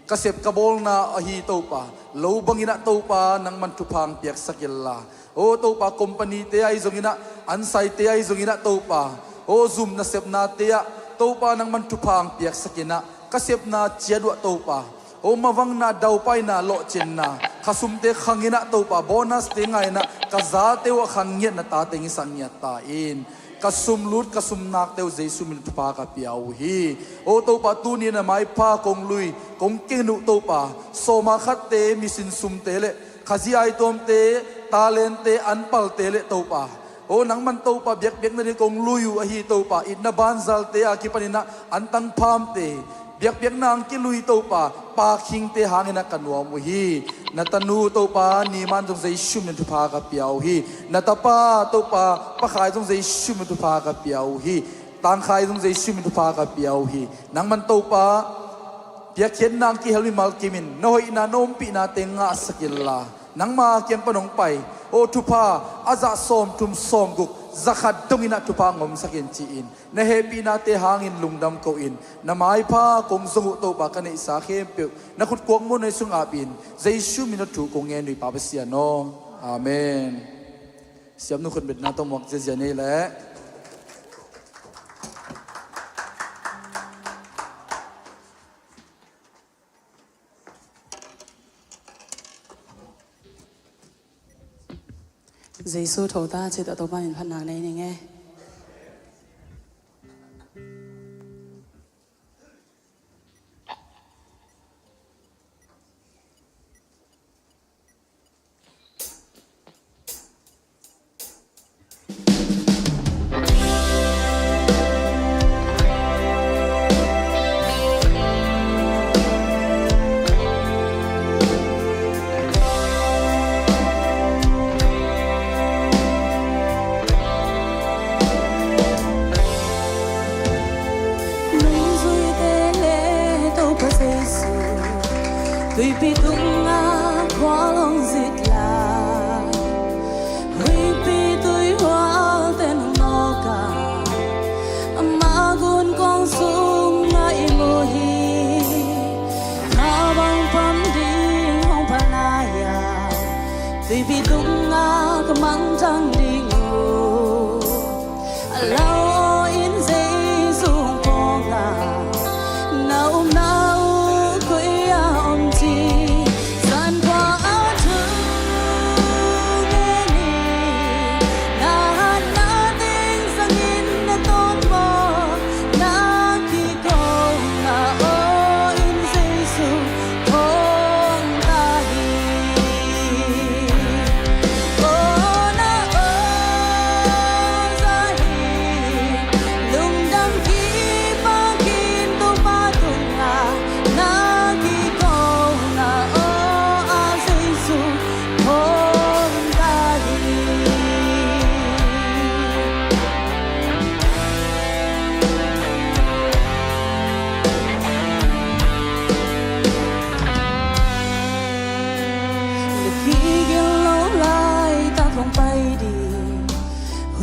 Ka sep ka bawlna ahi Topa, lo bangin ah Topa nangman thupha hong piaksak inla, o Topa, company-te ahi zongin ah, ansaite ahi zongin ah Topa, o zum nasepnate ah Topa nangman thupha hong piaksak in ah, ka sepna ciat uh ah Topa, o mavangna, daupaina, lawhcinna, khasumte khang in ah Topa, bonus-te ngai in ah ka zate uh ah khang ngiat na tate hong hisak ngiat ta in. Ka sum lut, ka sum nakte uh Jesu min thupha ka pia uh hi. O Topa, tuni na maipha kong lui, kong keng uh Topa, sawma khatte, mission sumte le Khazih aituamte, talent-te, an palte le Topa, o nangman Topa biakpiakna ding kong lui uh ahi Topa, itna banzalte a kipanin ah antang phamte biakpiakna hong kilui Topa, Pa Khingte hangin ah ka nuam uh hi. Na tanu Topa Niman zong Jesu min thupha ka pia uh hi. Na tapa Topa Pa Khai zong Jesu min thupha ka pia uh hi. Tang Khai zong Jesu min thupha ka pia uh hi. Nangman Topa piakkhiatna hong kihel mimal kimin na hoihna, na ompihnate ngahsak inla, nangma kiang pan hong pai, o thupha a zah sawmthum sawmguk, za khat dongin ah thupha hong omsak in ci-in, na hehpihnate hangin lungdam ko-in, na maipha kong zong uh Topa, ka neihsa khempeuh na khut kuakmuanna sung apin, Jesu min tawh thu kong ngen uh hi, Pa Pasian aw. Amen. Siamnu khutbetna tawh muak ziazia ni leh. Jesu tho ta, cih tawh Topa min phatna nei ning e.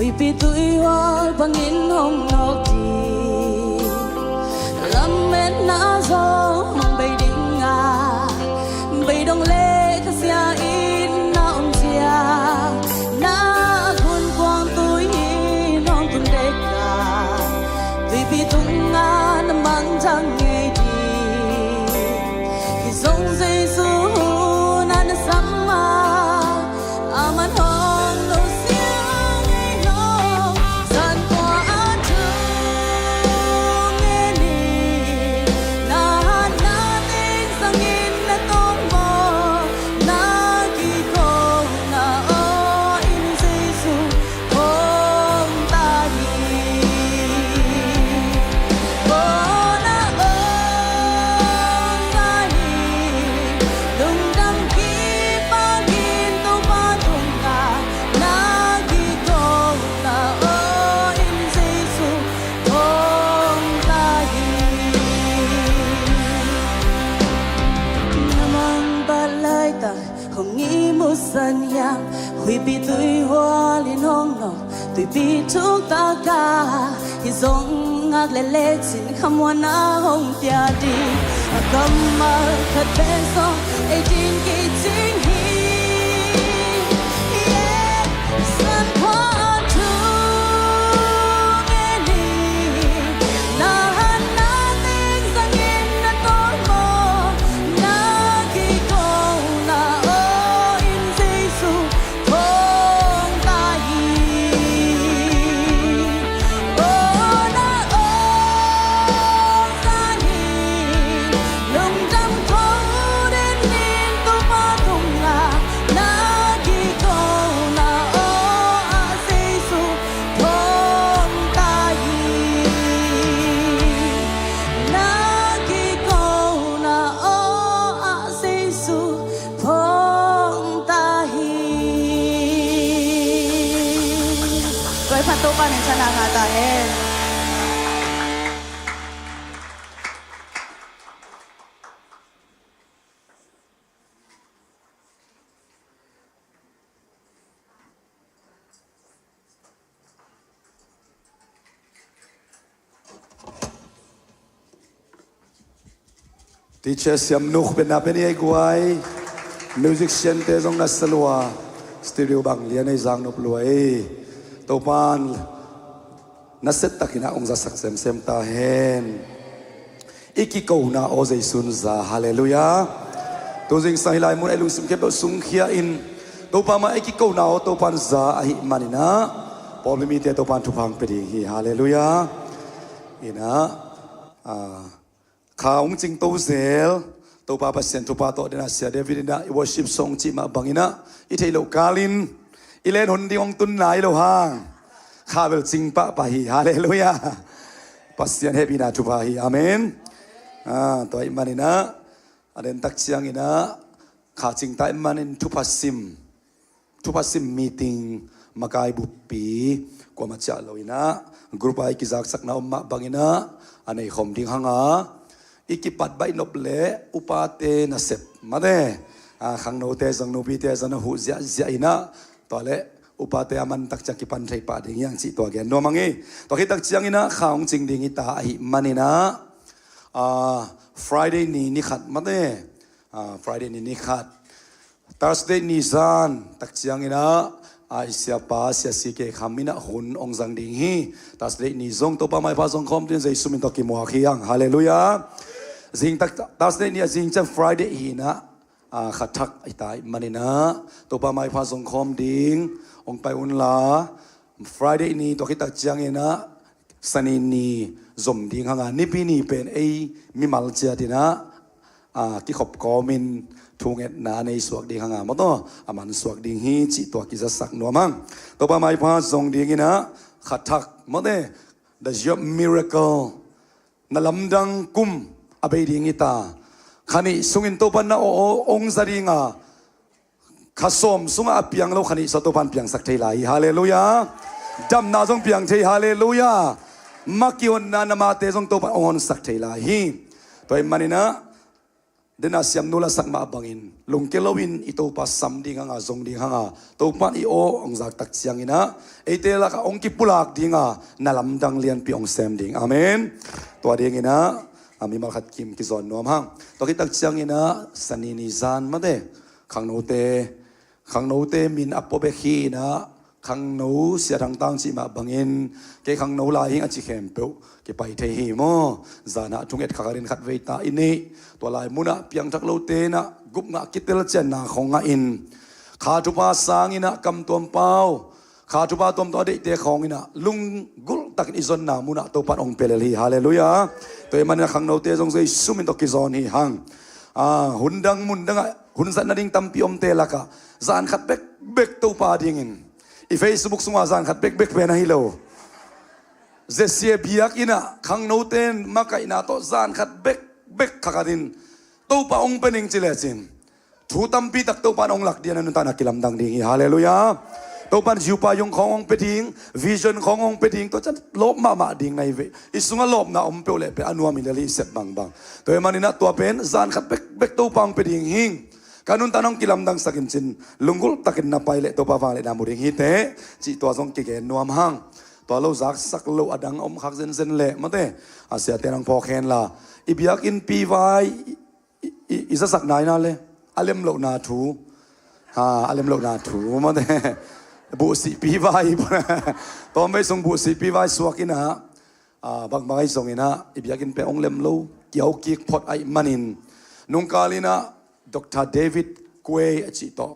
Tuipi tuihual bangin hong nawk ding, lametna zong hong bei ding a, bei dong leh Kha Sia in na om ciang, na gunkuang tui in hong tun dek a, tuipi tungah na mangthang ngei ding. Hih zong Jesu hun ah na sam a, a man hong nusia ngei lo. Zan kua a tung en in, na hatna teng zangin na tawng maw, na kikona aw in Jesu hong ta hi. Kona aw za hi, lungdam kipakin Topa tungah na kikona aw in Jesu hong ta hi. Na mangbat laitak hong ihmu san hiam, huipi tuihual in hong nawk, tuipi thuk taka, hih zong ngak leh lecin khamuanna hong pia ding. A kammal khat pen zong ei ding kicing hi. Yeah. San khua thu ngen hi. Na hatna teng zangin na tawng maw, na kikona aw in Jesu hong ta hi. Kona aw za hi, lungdam tho den in Topa tungah na kikona aw ah Jesu hong ta hi. Na kikona aw ah Jesu hong ta hi. Tua hi phat, Topa min thang ngah ta hen. Teacher Siam Nuk pen na pen i ei guai. Musician te zong na sa lua. Studio bang lian ei zang nop lua ei. Topan na set takin a ong zasak semsem ta hen. I kikona aw Zeisun za, halleluiah. Tu zingsang hih lai mun ei lungsim khempeuh sungkhia in Topa mah i kikona aw Topan za ahih maninah pawlpi mite Topan thupha hong pia ding hi, halleluiah. Inah, ah, kha hong cingto zel Topa Pasian thupha tawh dena Sia David inah i worship song cih mah banginah i theih loh kalin i len hun ding hong tun nai lo hang kha bel cing pahpah hi, halleluiah. Pasian hehpihna thupha hi, amen. Ah, tua ahih maninah a dentak cianginah kha cingta ahih manin thupha sim, thupha sim meeting makai buppi kuamah ciah loinah group a i kizaksakna om mah banginah a neikhawm ding hanga i kipat baih nop leh upate nasep mate, ah, khangnote zong nupite zong a huh ziahziah inah tua leh upate a mantak ciang kipan thei pah ding hiang cih tua gen nuam ang hi. Tua khit tak cianginah kha hong cing ding hi ta ahih maninah, ah, Friday ni ni khat mate, ah, Friday ni ni khat, Thursday ni zan tak cianginah, ah, i siapa Sia C K Kham inah hun ong zang ding hi. Thursday ni zong Topa maipha zong khawm ding Jesu min tawh kimuak hi ang, halleluiah. Zing tak Thursday ni a zing ciang Friday hinah, ah, kha thak hi ta ahih maninah Topa maipha zong khawm ding ong pai unla, Friday ni tua khit tak cianginah Sani ni zom ding hanga, Nipi ni pen ei mimal ciatinah, ah, kikhop kawmin thungetna a nei suak ding hanga mawtaw a man suak ding hi cih tua kizasak nuam ang. Topa maipha zong dinginah kha thak mawte, the year of miracle, na lamdang kum a bei ding hi ta. Kha nih sungin Topa na aw ong za dinga kha sawm sungah a piang lo kha nih sawt Topan piangsak thei lai hi, halleluiah. Damna zong piang thei, halleluiah. Mah kihonna na mahte zong Topan hong honsak thei lai hi. Tua ahih maninah Dena siamnu la sak mah bangin lungke loin i Topa sam ding hanga, zong ding hanga, Topa in i aw hong zak tak ciangin ah eite lakah hong kipulak dinga na lamdang lianpi hong sem ding. Amen. Tua dingin ah, a, mimal khat kim kizawn nuam hang. Tua khit tak ciangin ah Sani ni zan mate, khangnote, khangnote min a pua bek hi in ah, khangno sia thangtang cih mah bangin kei khangno lai hing a ci khempeuh kipai thei hi maw. Zan ah thunget kha khat in khat vei ta i neih. Tua lai munah piangthak lote in ah gupngah kitelcianna khong ngah in, kha thupha sangin ah kam tuam pau, kha thupha tuamtuam a deihte khawngin ah lunggulh takin i zonna munah Topa in hong pia lel hi. Halleluiah. Tua ahih manin ah khangnote zong Jesu min tawh kizawn hi hang. A, hun dang mun dangah hun zat nading tampi omte lakah zan khat bekbek Topa dingin, i Facebook sungah zan khat bekbek pen ahi lo, Z C A biakinn ah khangnote in makaihna tawh zan khat bekbek kha khat in Topa hong pia ning ci lecin thu tampi tak Topa in hong lak ding a, nuntakna kilamdang ding hi. Halleluiah. Topa in ziupa yung khawng hong pia ding, vision khawng hong pia ding, tua ciang lawp mahmah ding na hi ve. I sungah lawpna om peuh leh pen a nuam hi lel hi, i sep bangbang. Tua ahih manin ah tua pen zan khat bekbek Topa hong pia ding hing. Ka nuntakna hong kilamdangsak in cin, lunggulh takin na pai leh Topa vangliatna mu ding hi teh, cih tua zong kigen nuam hang. Tua lo zaksak lo a dang om khak zenzen leh mate, a, siate in hong phawk hen la. I biakinnpi vai, i, i, i zasak nai na le, a lem lohna thu. Ha, a lem lohna thu mate. Buhsihpi vai. Tawmvei sung buhsihpi vai suak in ah, a, bangbang ahi zongin ah i biakinn pen hong lem lo, kiau kik phot ahih manin, nungkal in ah Doctor David Kuei a cih tawh,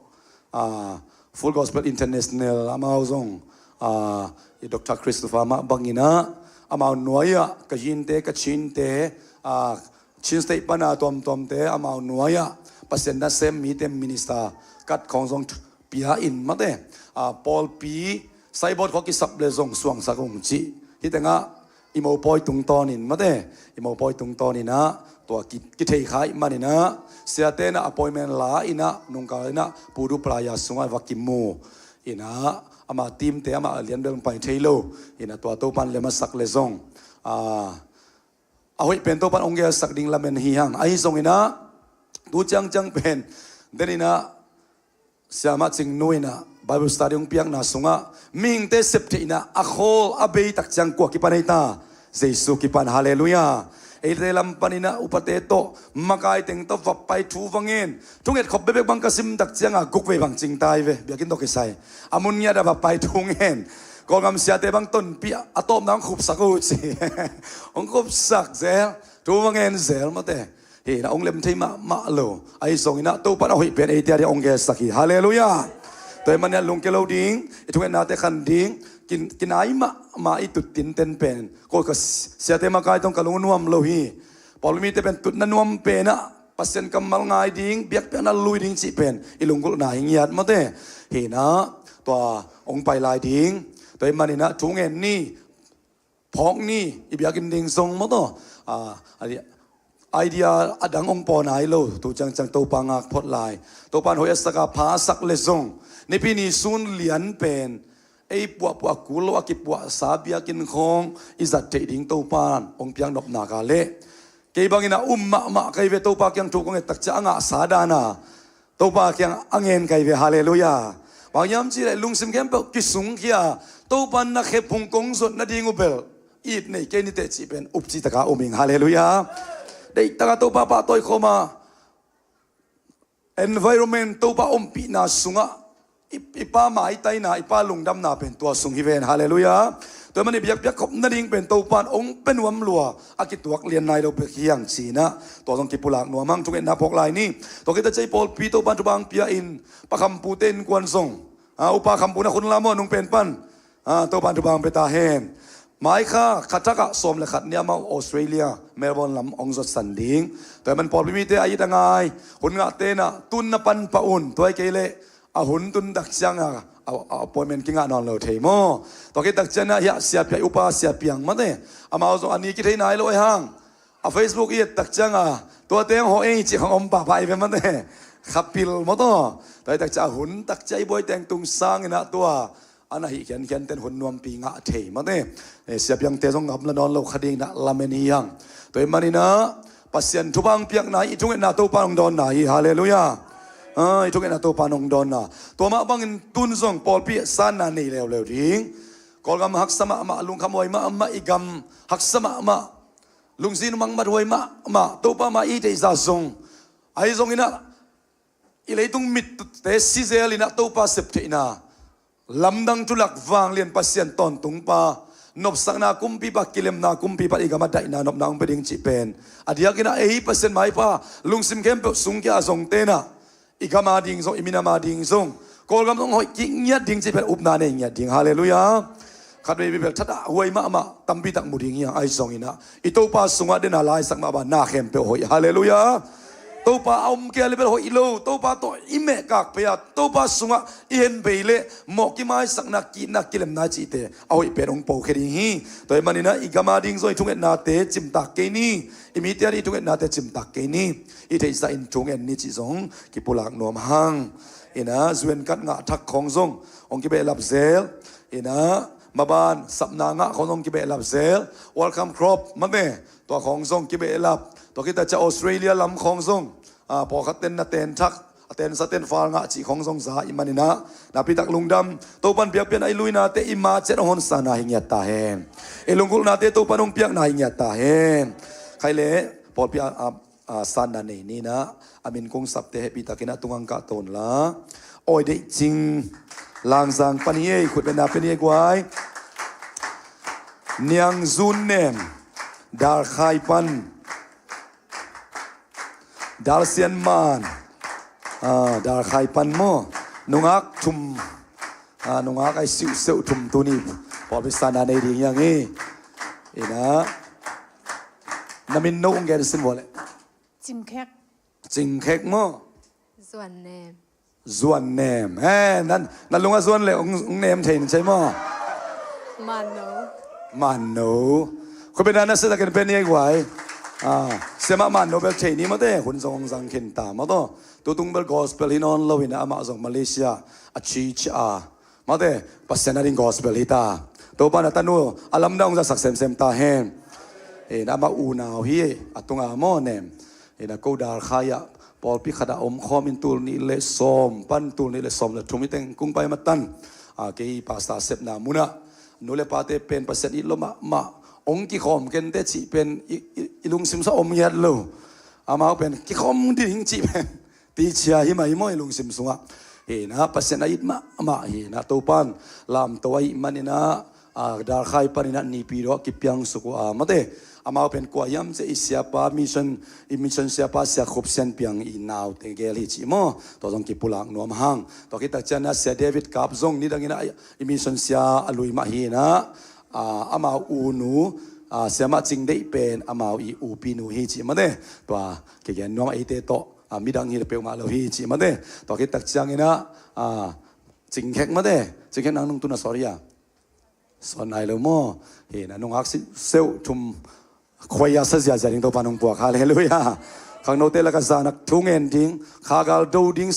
a, Full Gospel International amau zong, a, i Doctor Christopher mah bangin ah amau nuai-ah Kajinte, Kachinte, a, Chin State pana tuamtuamte amau nuai-ah Pasian nasem mite minister card khawng zong pia in mate, a, pawlpi saibawt khawng kisap le zong suangsak ung cih. Hih tengah i mopawi tungtawnin mate, i mopawi tungtawnin ah tua ki, kithei kha ahih manin ah siate in ah appointment la in ah nungkal in ah Pudu Playa sungah va kimu in ah, ama teamte amah a lian bel pai thei lo in ah tua Topa in lem a sak le zong, a, a hoih pen Topa in hong gelsak ding lamen hi hang. Ahi zongin ah tu ciangciang pen den in ah Siamah Cingnu in ah Bible study hong piakna sungah mihingte septheihna a khawl a bei tak ciang kua kipan ei ta? Jesu kipan. Halleluiah. Eite lam panin ah upate tawh, makai teng tawh va pai, thu va ngen. Thunget khop bekbek bang ka sim tak ciangah guk vei bang cing ta hi ve, biakinn tawh kisai. A mun ngiat ah va pai thu ngen. Kawlgam siate bang tonpih a tawpna hong khupsak uh ci. Hong khupsak zel, thu va ngen zel mate. Hi in ah hong lem thei mahmah lo. Ahi zongin ah Topa in a hoih pen eite a ding hong gelsak hi. Halleluiah. Tua ahih manin ah lungke lo ding, i thungetnate khan ding, kin, kinai mahmah i tuttinten pen, ko ka si, siate makai tawh ka lung nuam lo hi. Pawlpi mite pen tutna nuam pen ah Pasian kammal ngai ding, biakpiakna lui ding cih pen i lunggulhna hi ngiat mate. Hi in ah tua hong pai lai ding. Tua ahih manin ah thu ngen ni, phawk ni, i biakinn ding zong maw taw. A, a, idea a dang hong paw nai lo, tu ciangciang Topa ngak phot lai. Topa in hoih a sak a, pha a sak le zong, Nipi ni sun lian pen ei puahpuah kul lo a kipuahsa biakinn khawng i zat theih ding Topa in hong piak nopna ka leh. Kei bangin a um mahmah ka hi ve, Topa kiang thu kong et tak ciang a ngahsa dan a Topa kiang a ngen ka hi ve. Halleluiah. Bang hiam cih leh lungsim khempeuh kisungkhia, Topa in na khephung kong zot nading uh bel it nei kei ni teh cih pen upcih taka um ing. Halleluiah. Deih taka Topa pahtawi khawm a, environment Topa ompihna sungah i, i Pa maitaina, i Pa lungdamna pen tua sung hi ven. Halleluiah. Tua ahih manin biakpiak khop nading pen Topa in hong pia nuam lua, a kituak lian nai lo bek hi hang ci-in ah tua zong kipulak nuam hang. Thungetna phawk lai ni. Tua khit teh ciang pawlpi Topa in thupha hong pia in, Pa Kham Pu te innkuan zong, a, Upa Kham Pu na khun lam aw nung pen pan, a, Topa in thupha hong pia ta hen. Mai kha kha thak ah sawm le khat ni amau Australia, Melbourne lam hong zotsan ding. Tua ahih manin pawlpi mite a it a ngai, hun ngahte in ah tun na pan pah un, tua hi kei leh a hun tun tak ciang a, a, a appointment kingah nawn lo thei maw. Tua khit tak ciang ah hiah Sia Piang, Upa Sia Piang mate, amau zong a ni kithei nai lo ei hang. A Facebook i et tak ciang a, tuate hong hawh ei cih khong om pahpah hi ve mate. Khapil maw taw. Tua hi tak ciang a hun tak ciang i buai teng tung sangin ah tua a na hih khiankhian ten hun nuampi ngah thei mate. Eh, Sia Piangte zong ngam la nawn lo kha ding in ah lamen hi hang. Tua ahih manin ah Pasian thupha hong piakna hi, i thungetna Topa hong dawnna hi. Halleluiah. Ah, i thungetna Topa hong dawnna. Tua mah bangin tun zong pawlpi sanna nei leuleu ding. Kawlgam haksa mahmah, lungkhamhuai mahmah, i gam haksa mahmah, lungsim mangmathuai mahmah, Topa mah i theihsa zong. Ahi zongin ah, i leitung mitte si zel in ah Topa sep theihna, lamdang thulak vanglian Pasian tawntungpa, nopsakna kumpipa, kilemna kumpipa, i gam ah daihna nopna hong pia ding cih pen a diakin ah ei Pasian maipa lungsim khempeuh sung kia a zongte in ah i gam a ding zong, i minam a ding zong, Kawlgam zong hoih kik ngiat ding cih pen upna nei ngiat ding. Halleluiah. Khatvei bibel thatah huai mahmah tampi tak mu ding hi hang, ahi zongin ah i Topa sungah den a laisak mah bang na khempeuh hoih. Halleluiah. Topa a om kei a le bel hoih lo, Topa tawh i mehkak phei a, Topa sungah i hen phei leh mawh kimaisakna, ki-itna, kilemna cihte a hoih pen hong pokhia ding hi. Tua ahih manin ah i gam a ding zong i thungetnate cimtak kei ni. I mite a ding i thungetnate cimtak kei ni. I theihsa in thungen ni cih zong kipulak nuam hang. In ah, zuenkat ngah thak khawng zong hong kibehlap zel. In ah, maban sapna ngah khawng zong kibehlap zel. Welcome crop mate, tua khawng zong kibehlap. Tua khit tak ciang Australia lam khawng zong, ah, pawlkhat ten na ten thak, a tensa ten fal ngah cih khawng zong za ahih manin ah, nakpi tak lungdam. Topan biakpiakna, i luinate i ma ciat hong honsa na hi ngiat ta hen. I lunggulhnate Topan hong piakna hi ngiat ta hen. Khai leh pawlpi a, a, a sanna nei ni in ah, a min kong sapte hehpih takin ah tung hong kahto un la. Awi Deih Cing, Langzang pan hi ei, khutbetna pia ni ei guai. Niang Zun Nem, Dal Khai pan. Dal Sian Man, ah, Dal Khai pan maw. Nungak thum, ah, nungak ai siuhseuh thum tuni pawlpi sanna nei ding hi hang hi. In ah, na min no hong gen sin vua leh. Cing Khek. Cing Khek maw. Zuan Nem. Zuan Nem. Eh, nan, nan lungah zuan leh hong, hong nem thei ni cei maw? Manno. Manno. Khutbetna na sia takin pia ni ei guai. Ah, siamah Manno bel thei ni mate, hun zong hong zang khin ta maw taw. Tutung bel gospel hi nawn lo in ah, amah zong Malaysia a ci ci a. Mate, Pasian a ding gospel hi ta. Topan a tanu a lamdang hong zasak semsem ta hen. Eh, na amah unau hi, a tunga maw Nem. Eh, na ko Dal Khai ah pawlpi khat ah omkhawm in tul nih le sawm pan tul nih le sawm le thum hi teng kong pai matan. Ah, kei pastor sepna munah nu le pate pen Pasian it lua mahmah, hong kikhawm kente cih pen i, i, i lungsim sungah om ngiat lo. Amau pen kikhawm ding cih pen ti cia hi mah hi maw i lungsim sungah. Hi na, Pasian a it mahmah hi na, Topan lamto ahih manin ah, ah, Dal Khai panin ah Naypyidaw ah kipiang suk uh a, mate. Amau pen kua hiam cih i siapa mission, i mission siapa Sia Khup Sian Piang i naute gel hi cih maw. Tua zong kipulak nuam hang. Tua khit tak ciang ah Sia David Kap zong nidangin ah i mission sia a lui mah hi na, ah, amau u nu, ah, Siamah Cing Deih pen amau i upi nu hi cih mate. Tua kigen nuam, eite tawh, ah, midang hi peuhmah lo hi cih mate. Tua khit tak ciangin ah, ah, Cing Khek mate. Cing Khek nang nung tun a sorry a. Sawn nai lo maw. Hi na, nungak siuhseuh thum khuai a sa ziazia ding Topan hong puak. Halleluiah. Khangnote lakah zan ah thu ngen ding, khagal do ding,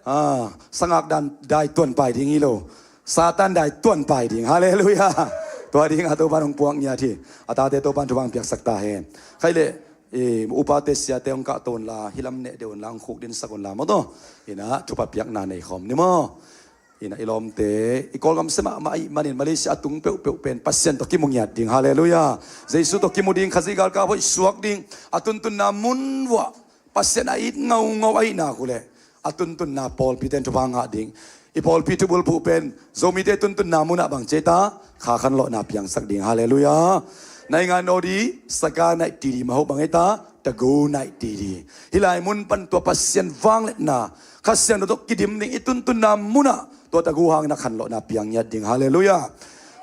ah, sangak dan dai tuan pai ding hi lo. Satan dai tuan pai ding. Halleluiah. Tua ding a Topan hong puak ngiat hi. A tate Topan thupha hong piaksak ta hen. Khai leh, eh, upate siate hong kahto un la, hih lam neh deuh un la, hong khukdinsak un la maw taw. Hi na, thupha piakna nei khawm ni maw. Hi na, i lawmte, i Kawlgam sia mahmah ahih manin Malaysia a tung peuhpeuh pen Pasian tawh kimu ngiat ding. Halleluiah. Jesu tawh kimu ding, Khazih galkap hoih suak ding, a tuntunna mun vuah Pasian a it ngaungau ahih nak uh leh, a tuntunna pawlpite in thupha ngah ding. I pawlpi thubulphuh pen Zomite tuntunna munah bang ci ei ta, kha khanlawhna piangsak ding. Halleluiah. Naingan aw di, saka naih ti di, maho bang ei ta, tago naih ti di. Hih lai mun pan tua Pasian vangliatna, Kha Siangtho tawh kidim ding, i tuntunna munah tua tago hangin a khanlawhna piang ngiat ding. Halleluiah.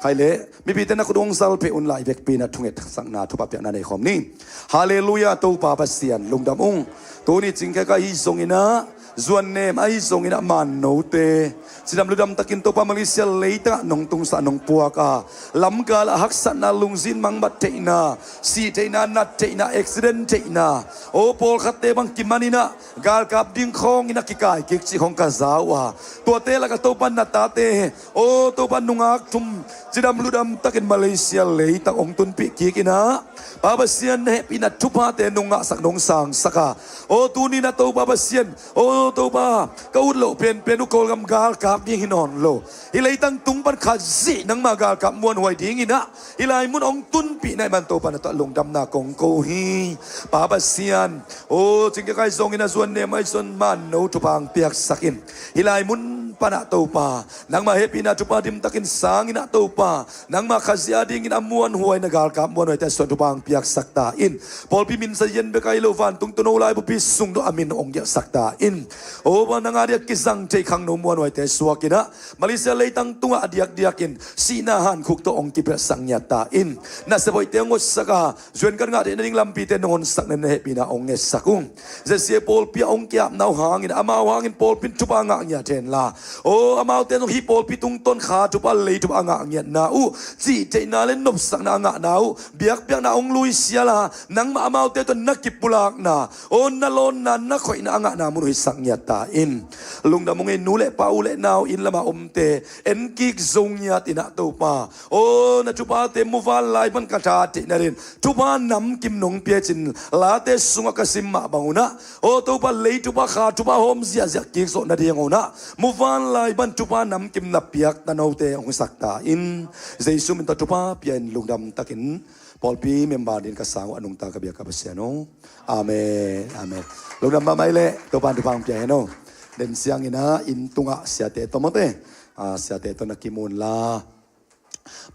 Khai leh, mipite na khut uh hong salpeh un la, i vekpi in ah thunget thasakna thupha piakna nei khawm ni. Halleluiah, Topa Pasian lungdam ung. Tuni Cing Khek ahi zongin ah, Zuannem ahi zongin a mannote cidam ludam takin Topa Malaysia leitangah nong tungsa nong puak a, lamgal a haksatna, lungzin mangbat theihna, sih theihna, nat theihna, accident theihna, o pawlkhatte bang kimaninah galkap ding khawngin a kikai kik cih khawng ka za uh a, tuate lakah Topa na tate, o Topa nungak thum cidam ludam takin Malaysia leitang hong tunpih kikinah Pa Pasian na hehpihna thuphate nong ngahsak nong sangsak a, o tuninah Topa Pasian, o Topa ka ut loh penpen uh Kawlgam galkap ding hi nawn lo. Hih leitang tung pan Khazih nangma galkap muanhuai dinginah hih lai mun hong tunpihna i man Topa na tawh lungdamna kong ko hi. Pa Pasian, o cingkiakai zongin a zuannem ahi zong manno thupha hong piaksakin hih lai mun panah Topa nangma hehpihna thupha dimtakin sanginah Topa nangma Khazih a dingin a muanhuai na galkap muanhuaite suan thupha hong piaksak ta in. Pawlpi min sa yen bek ahi lo vantung tuuno laibupi sung tawh a min hong giahsak ta in. O Pa nang a dia kizang thei khangno muanhuaite suakinah Malaysia leitang tungah a diakdiakin sihna hankhuk tawh hong kipelhsak ngiat ta in. Nasep hoihte hong hotsak a, zuan kan ngah theih nading lampite nong honsak na hehpihna hong ngetsak ung. Zesia pawlpi a hong kiapna uh hangin amau hangin pawlpi in thupha ngah ngiat henla, o amaute zong hih pawlpi tungtawn kha thupha lei thupha a ngah ngiatna uh, cih theihna le nopsakna a ngahna uh, biakpiakna hong luisial a, nangmah amaute tawh na kipulakna, o na lawnna na khoihna a ngahna mun uh hisak ngiat ta in. Lungdam ung ei, nu le pa u le nau inn lamah omte en kik zo ngiat inah Topa, o na thuphate muvanlai pan ka tha theih nadin thupha namkim nong pia cin late sungah ka sim mah bang unah, o Topa lei thupha kha thupha hawm ziahziah kik zawh nading unah muvanlai pan thupha namkim na piak tanote hong hisak ta in. Jesu min tawh thupha pia in lungdam takin pawlpi member din ka sang uh a nungta ka biak ka Pasian aw. Amen. Amen. Lungdam mahmah ei leh Topa in thupha hong pia hen aw. Den sianginah inn tungah siate tawh mawte, a, siate tawh na kimun la.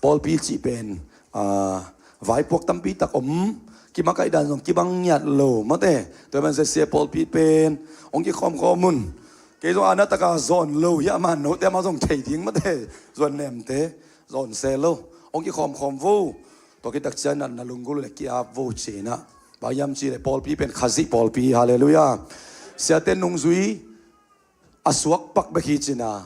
Pawlpi cih pen, a, vaipuak tampi tak om, kimakaih dan zong kibang ngiat lo mawte. Tua man zesia pawlpi pen hong kikhawmkhawm un. Kei zong ana taka zawn lo hi a, mannote amau zong thei ding mawte, zuannemte zawn se lo. Hong kikhawmkhawm vo. Tua kitak cianah na lunggulh le ki-ap vo cinah. Bang hiam cih leh pawlpi pen Khazih pawlpi, halleluiah. Siate nungzui a suak pak bek hi cina,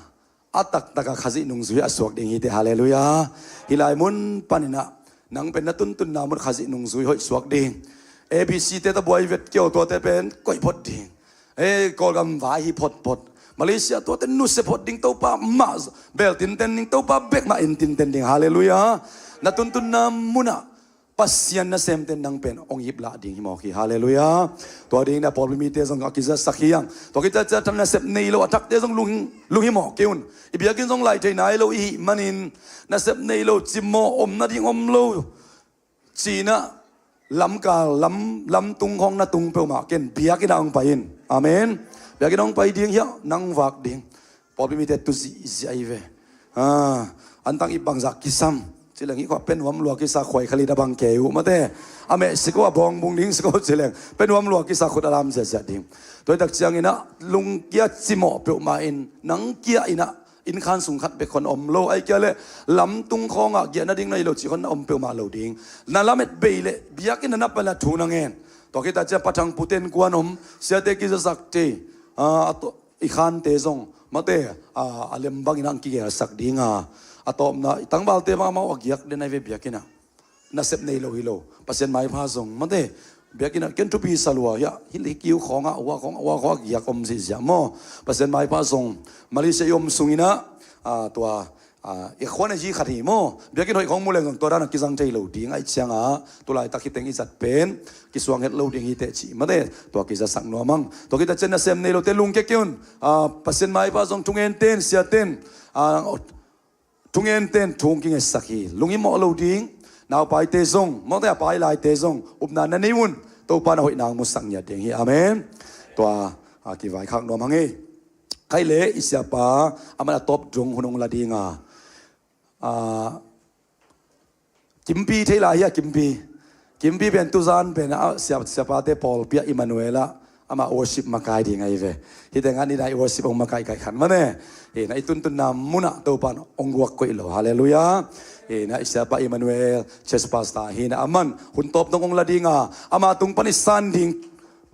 a taktaka Khazih nungzui a suak ding hi teh, halleluiah. Hih lai mun paninah nang pen na tuntunna mun Khazih nungzui hoih suak ding. A B C te tabuai vet kio tuate pen koih phot ding. Ei, Kawlgam vai hi photphot. Malaysia tuate nusia phot ding, Topa mah bel tinten ding, Topa bek mah in tinten ding, halleluiah. Na tuntunna munah Pasian nasemte nang pen hong iplah ding hi mawk hi, halleluiah. Tua dingin a pawlpi mite zong a kizasak hi ang. Tua kitatsia thak nasep nei lo a thakte zong lung, lunghimawh kei un. I biakinn zong lai thei nai lo i hih manin nasep nei lo, cimawh om nading om lo cinah lamkal lam, lamtung khawng na tung peuhmah ken biakinn ah hong pai in. Amen. Biakinn ah hong pai ding hiah nang vak ding. Pawlpi mite tu zihziah ahi ve. A, antang ip bangzah kisam cileng hih khua penuam lua kisa khuai khalit a bang kei uh mate. A meh siko a bawngbung ding siko cileng penuam lua kisa khut a lam ziahziah ding. Tuaitak cianginah lungkia cimawh peuhmah in nang kiah inah innkhan sung khat bek khon om lo, ai kia leh lamtung khawngah giahna ding na hi lo cih khon na om peuhmah lo ding. Na lamet bei leh biakinn na na pana thu na ngen. Tua khita cia pathang puten kuan om, siate kizasak thei, a, a to, i khante zong mate, a, a lem bangin ang kigelsak dinga, a tawpna i tangvalte bang amau a giak den ai ve biakinnah. Nasep nei lo hi lo. Pasian maipha zong mate, biakinnah ken thupi sa lua hiah, hi kiu khawngah, ua khawngah, ua khawngah giak om zihziah maw. Pasian maipha zong Malaysia i om sunginah, a, tua, a, i khuan a zi khat hi maw. Biakinn hoih khawng mu leng zong tua dan a kizang thei lo ding aih cianga, tulaitak hiteng i zat pen kisuang het lo ding hi teh cih mate, tua kizasak nuamang. Tua kita cian nasem nei lote lungkia kei un, a, Pasian maipha zong thungenten, siaten, a, thungenten thu hong kingetsak hi. Lunghimawh lo ding, naupaite zong mawte, a pai laite zong upna na nei un, Topa na hoihna hong musak ngiat ding hi. Amen. Tua, a, kivaikhak nuam hang hi. Khaih le i siapa aman a tawp dong hun hong la dinga, a, Kimpi thei lai hia, Kimpi? Kimpi pen tuzan pen a sia, siapate pawlpi ah Emmanuel ah amah worship makai ding ahi ve. Hite ngan i nai worship hong makai kai khan mane. Hi na i tuntunna munah Topan hong guak koih lo. Halleluiah. Hi na i siapa Emmanuel, church pastor hi na aman hun tawp dong hong la dinga, ama tung pan i san ding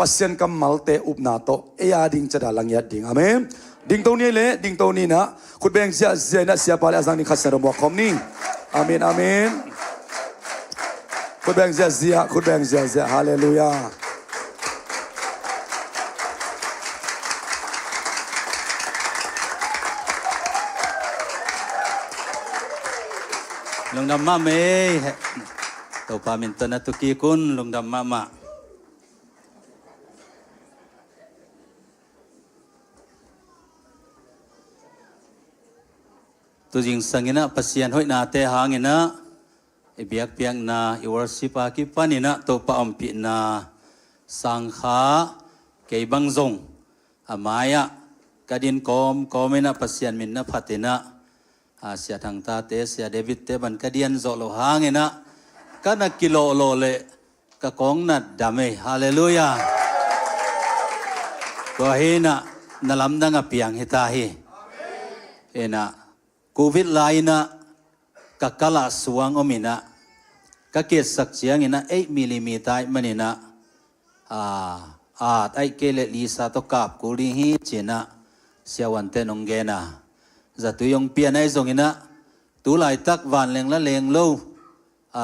Pasian kammalte upna tawh ei a ding ciat a la ngiat ding. Amen. Dingto ni le, dingto ni na. Khut beng ziahziah inah siapa le a zang ding khat sian ro muak khawm ni. Amen, amen. Khut beng ziahziah, khut beng ziahziah. Halleluiah. Lungdam mahmah ei. Topa min tawh na tu kik un, lungdam mahmah. Tu zingsang inah Pasian hoihnate hang inah i biakpiakna, i worship a kipan inah Topa ompihna sang kha. Kei bang zong a mai-ah ka din kawmkawm inah Pasian min na phat inah, a, Sia Thang tate, Sia David te bang ka dian zawh loh hang inah ka na kilawhlawh leh ka kawng na dam ei. Halleluiah. Tua hi inah na lamdang a piang hi ta hi. Inah Covid lai inah ka kal ah suang om inah ka kiatsak ciang inah eight millimeter ahih man inah, a, at ahih kei leh lisa tawh kap kul ding hi ci inah siavuante nong gen a, zatui hong pia na hi zong inah tu laitak vanleng la leng lo, a,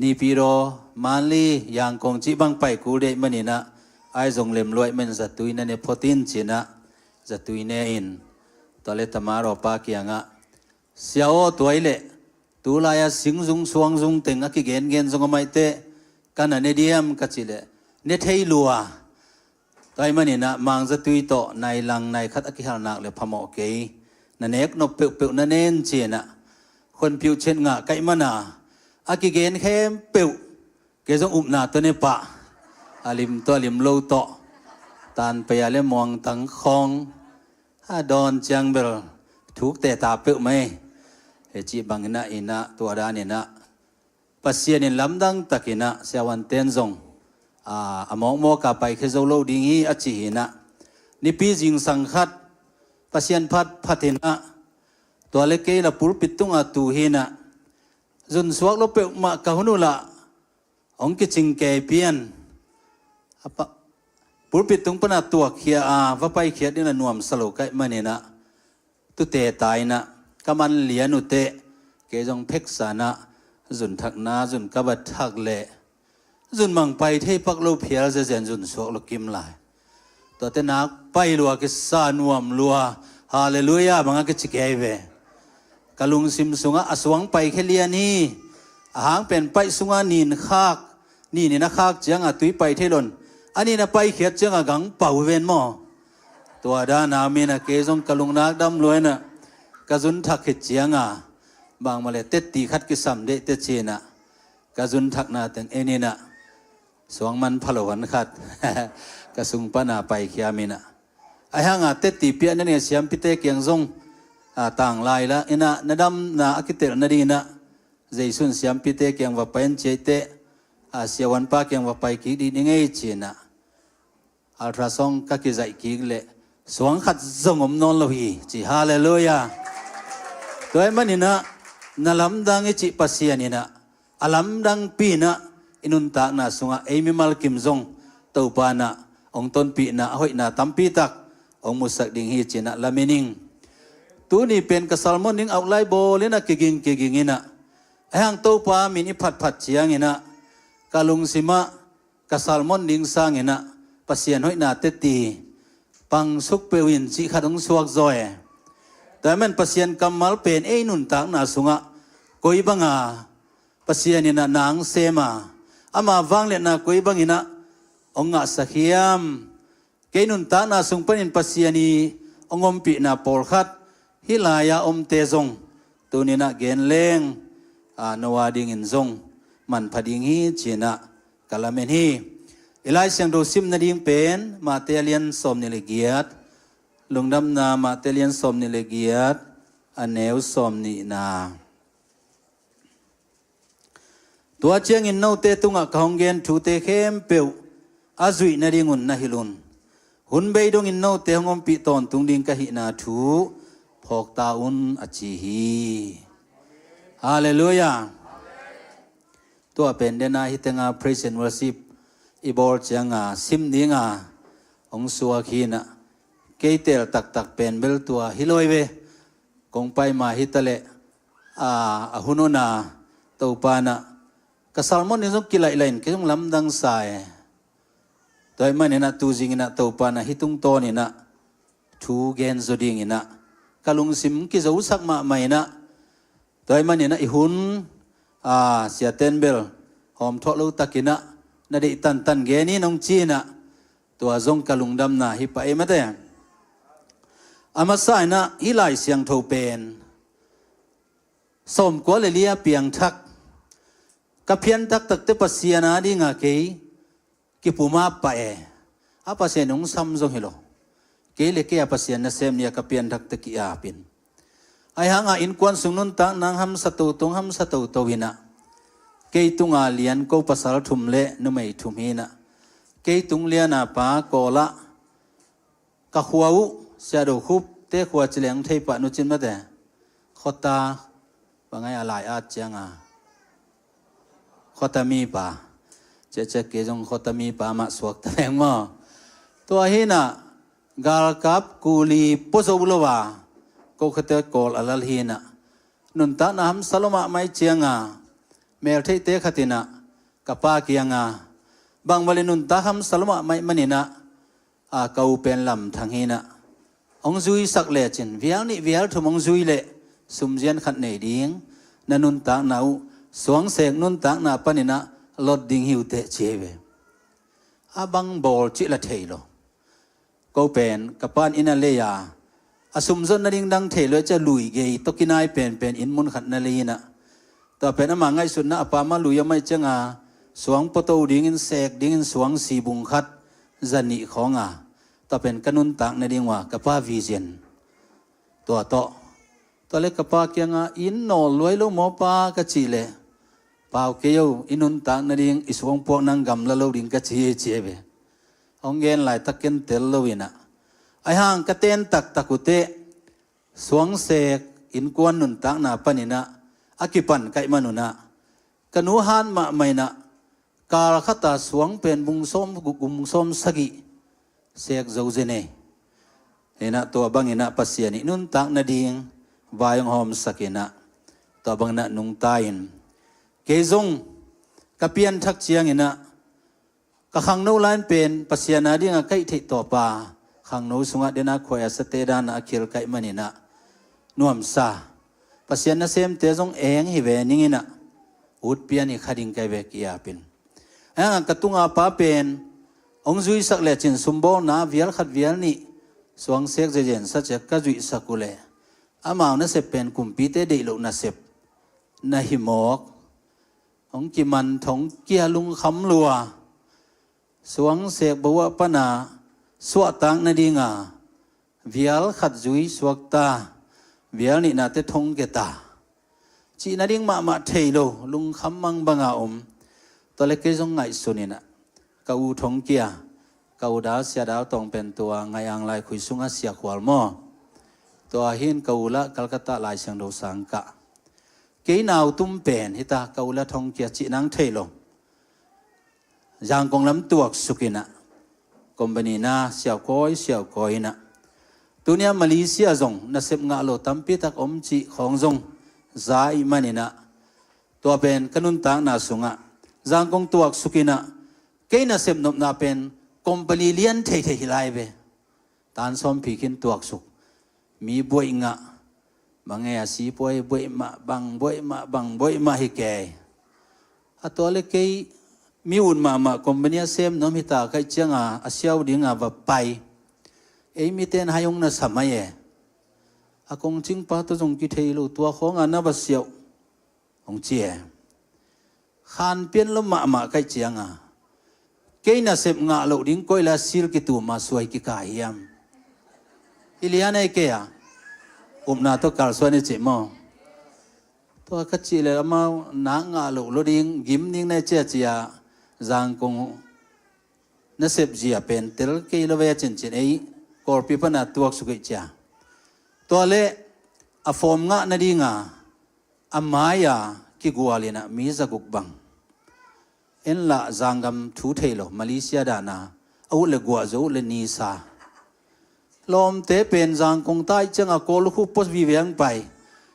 Naypyidaw, Mandalay, Yangon cih bang pai kul ding ahih man inah, ahi zong lem lua ahih man zatui na ne phot in ci inah zatui ne in, tua leh Tamara pa kiangah, Sia aw, tua ahih leh tu lai-a singzung suangzung teng a kigengen zong a maite ka na ne diam ka cih leh ne thei lua. Tua ahih man inah mangzatui tawh nai lang nai khat a kihal nak leh phamawh kei, na nek nop peuhpeuh na nen ci inah khonpiuh chet ngah ka hih man a, a kigen khempeuh kei zong upna tawh ne pah, a lim tawh a lim lo tawh, Tanpei a leh Muangtang khawng a dawn ciang bel thuk teta peuhmah ei. Hi cih bang inah, inah tua dan inah Pasian in lamdang tak inah siavuanten zong, a, a mawkmawk a paikhia zo lo ding hi a ci hi inah, nipi zingsang khat Pasian phat phat inah, tua leh kei la pulpit tungah tu hi inah, zunsuak lo peuhmah ka hun uh lah hong kicing kei pian. A pa, pulpit tung pan a tuakkhia a va paikhiat ding la nuamsa lo ka hih man inah, tute ta inah ka man lian uh teh kei zong pheksa inah zun thakna zun ka va thak leh zun mang pai thei pak lo phial zezen zun suak lo kim lai. Tuate nak pai lua kisa nuam lua. Halleluiah bang a kici kei ve. Ka lungsim sungah a suang paikhia lian hi. A hang pen paih sungah nin khak, nin in a khak ciangah tui pai thei lo in, a nin a paikhiat ciangah gang pau ven maw? Tua dan a min a kei zong ka lungnak dam lua inah ka zun thak khit ciangah bangmah leh tetti khat kisam deih teh ci inah ka zun thakna teng en inah suang man pha lo han khat ka sung pan a paikhia mi inah. Ahi hang a tetti piak na ding a siampite kiang zong, a, tanglai la inah na damna a kitelh nading inah Jesu in siampite kiang va pai in ci ei teh, a, siavuanpa kiang va pai kik ding hi ing ei ci inah ultrasound ka kizaih kik leh suang khat zong om nawn lo hi ci. Halleluiah. Tua ahih man inah na lamdang i cih Pasian inah a lamdangpi inah i nuntakna sungah ei mimal kim zong Topa inah hong tonpihna a hoihna tampi tak hong musak ding hi ci inah lamen ing. Tuni pen ka sermon ding outline bawl inah kiging kiging inah, ahi hang Topa min i phatphat ciang inah ka lungsim ah ka sermon ding sang inah Pasian hoihna tetti pangsuk peuh in cih khat hong suak zaw e. Tua ahih man Pasian kammal pen ei nuntakna sungah koi bang a Pasian inah na hong sem a, ama vangliatna koi bang inah hong ngahsak hiam? Kei nuntakna sung panin Pasian i hong ompihna pawlkhat hih lai-a omte zong tuni inah gen leng, a, no a dingin zong manpha ding hi ci inah ka lamen hi. I Lai Siangtho sim nading pen Matthai a lian sawmnih le giat, Lungdamna Matthai a lian sawmnih le giat, a neu sawmnihna. Tua ciangin note tungah ka hong gen thute khempeuh a zuih nadingun na hilh un. Hun bei dongin note hong ompih tawntung ding ka hihna thu phawk ta un a ci hi. Halleluiah. Tua pen dena hih tenga praise and worship i bawl cianga sim dinga hong suak hinah, kei teel taktak pen bel tua hi lawi ve. Kong pai ma hitaleh, a, a hun huna Topa inah ka sermon in zong kilaih lain kei zong lamdang sa e. Tua ahih maninah tu zinginah Topa inah hih tungtawninah thu gen zaw dinginah ka lungsim kizosak mahmah inah, tua ahih maninah i hun, a, siaten bel hawm thawh lo takinah na deih tantan gen in hong ci inah, tua zong ka lungdamna hi pah ei mate. A masa inah hih Lai Siangtho pen sawmkua le li a piangthak, ka pianthak takte Pasian a dinga kei kipumap pah e. A Pasian hong sam zong hi lo. Kei le kei a Pasian nasem ni a ka pianthakte ki-apin, ahi hanga innkuan sung nuntak nang hamsa toto, hamsa toto inah, kei tunga lian ko pasal thum le numei thum hinah, kei tung liana pa Kawlah, ka khua uh Siado Khupte khua ci leng thei pah nu cin mate. Khuata, bang ai a lai at cianga, khuata mipa, ciahciah kei zong khuata mipa mah suakta leng maw. Tua hinah galkap kuli pua zo lo a, ko khuate Kawl a lal hinah, nuntakna hamsa lo mahmah cianga, meltheihte khatinah ka pa kianga, bang vale nuntak hamsa lo mahmah maninah, a, ka u pen lamthang hinah, hong zuisak lecin vial nih vial thum hong zui leh sumzian khat nei ding, na nuntakna uh suangseek nuntakna paninah lot ding hi uh teh ci hi ve. A bang bawl cih la thei lo. Ko pen ka pan inn a lei a, a sumzot nading dang thei lo e, cia lui gei tawh kinai penpen inn mun khat na lei inah, tua pen ama ngaihsutna a pa ma lui a maih cianga suang pua to dingin, seek dingin suang sibung khat, za nih khawnga, tua pen ka nuntak nading uh a ka pa vision. Tua tawh, tua le ka pa kianga, inn nawl luai lo maw pa ka cih leh, pau kei o, i nuntak nading i suang puak nang gamla lo ding ka ci hi ci hi ve. Hong gen laitak ken tel lo inah, ahi hang ka ten taktak uh teh suangseek innkuan nuntakna paninah a kipan kaih man unah, ka nu han mahmah inah kal khata suang pen bung sawm guk, bung sawm sagih seek zo zen e. Inah tua banginah Pasian i nuntak nading vai hong hawmsak inah, tua banginah nungta in, kei zong ka pianthak cianginah ka khangno lain pen Pasian a dinga kaih theih tawpa, khangno sungah dena khuai a sate dana a khil kaih maninah nuamsa, Pasian nasemte zong eng hi ve ninginah, ut pian hi kha ding kai ve ki-apin. Ahi hanga ka tunga pa pen hong zuisak lecin sumbawlna vial khat vial nih suangseek zezen sa ciah ka zuihsak uh leh, amau nasep pen kumpite deih loh nasep na hi mawk. Hong kiman thongkia, lungkham lua, suangseek bo ah pana suahtak nadinga vial khat zui suakta, vial nihnate thongkia ta, cih nading mahmah thei lo, lungkham mang banga om. Tua le kei zong ngaihsun inah ka u thongkia, ka u dal Sia Dal Tawng pen tua Ngaiang Laikhui sunga siakhual maw, tua hin ka u lah Calcutta Lai Siangtho sang kah. Kei nau tum pen hita, ka u lah thongkia cih nang thei lo. Zangkong lam tuaksuk inah, company na siaukawi siaukawi inah, tunia Malaysia zong nasep ngah lo tampi tak om cih khawng zong za ih maninah, tua pen ka nuntakna sungah Zangkong tuaksuk inah, kei nasep nopna pen company lian theithei hi lai ve. Tan sawm phi khin tuaksuk, mi buaih ngah, bang e a sipuai buaih mah, bang buaih mah, bang buaih mah hi kei. A tua le kei mi ut mahmah company a sem nuam hita kaih cianga a siau dinga va pai. Ei miten hai hong na sa mai e. A kongcingpa tawh zong kithei lo, tua khawnga na va siauh, hong ci e. Khan pian lo mahmah kaih cianga, kei nasep ngah loh ding koi la sil kituma suai kika hiam? I lian ei kei a upna tawh kalsuan i cih maw? Tua ka cih le amau nak ngah loh lo ding, gim ding na i cia cia, Zangkong nasep zia pen tel kei lo ve a cincin ei Kawlpi pana tuaksuk ih cia. Tua le a form ngah nadinga a mai-a kigual inah mi zaguk bang. En lah zanggam thu thei lo, Malaysia dana a ut le guahzu, a ut le nisa. Lawmte pen zangkong tai cianga Kawlukhu post vive ang pai.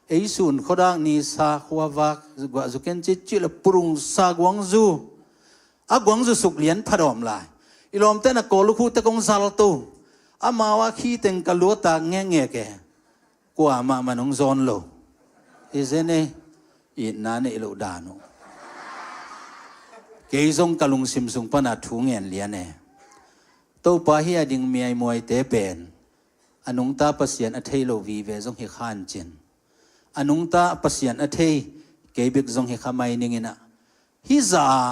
Ei sun khuadak nisa khuavak guahzu ken citcih le purungsa guangzu. A guangzu suk lian phadawm lai. I lawmte na Kawlukhu te kong zalto. Amau a khi teng ka luatak ngekngek e. Kuamah man hong zawn lo. Hi zen e. Itna neih loh dan uh. Kei zong ka lungsim sung pana thu ngen lian e. Topa hi a ding miaimuaite pen a nungta Pasian a thei lo vive zong hi khancin. A nungta Pasian a thei kei bek zong hi kha mai ninginah. Hi za a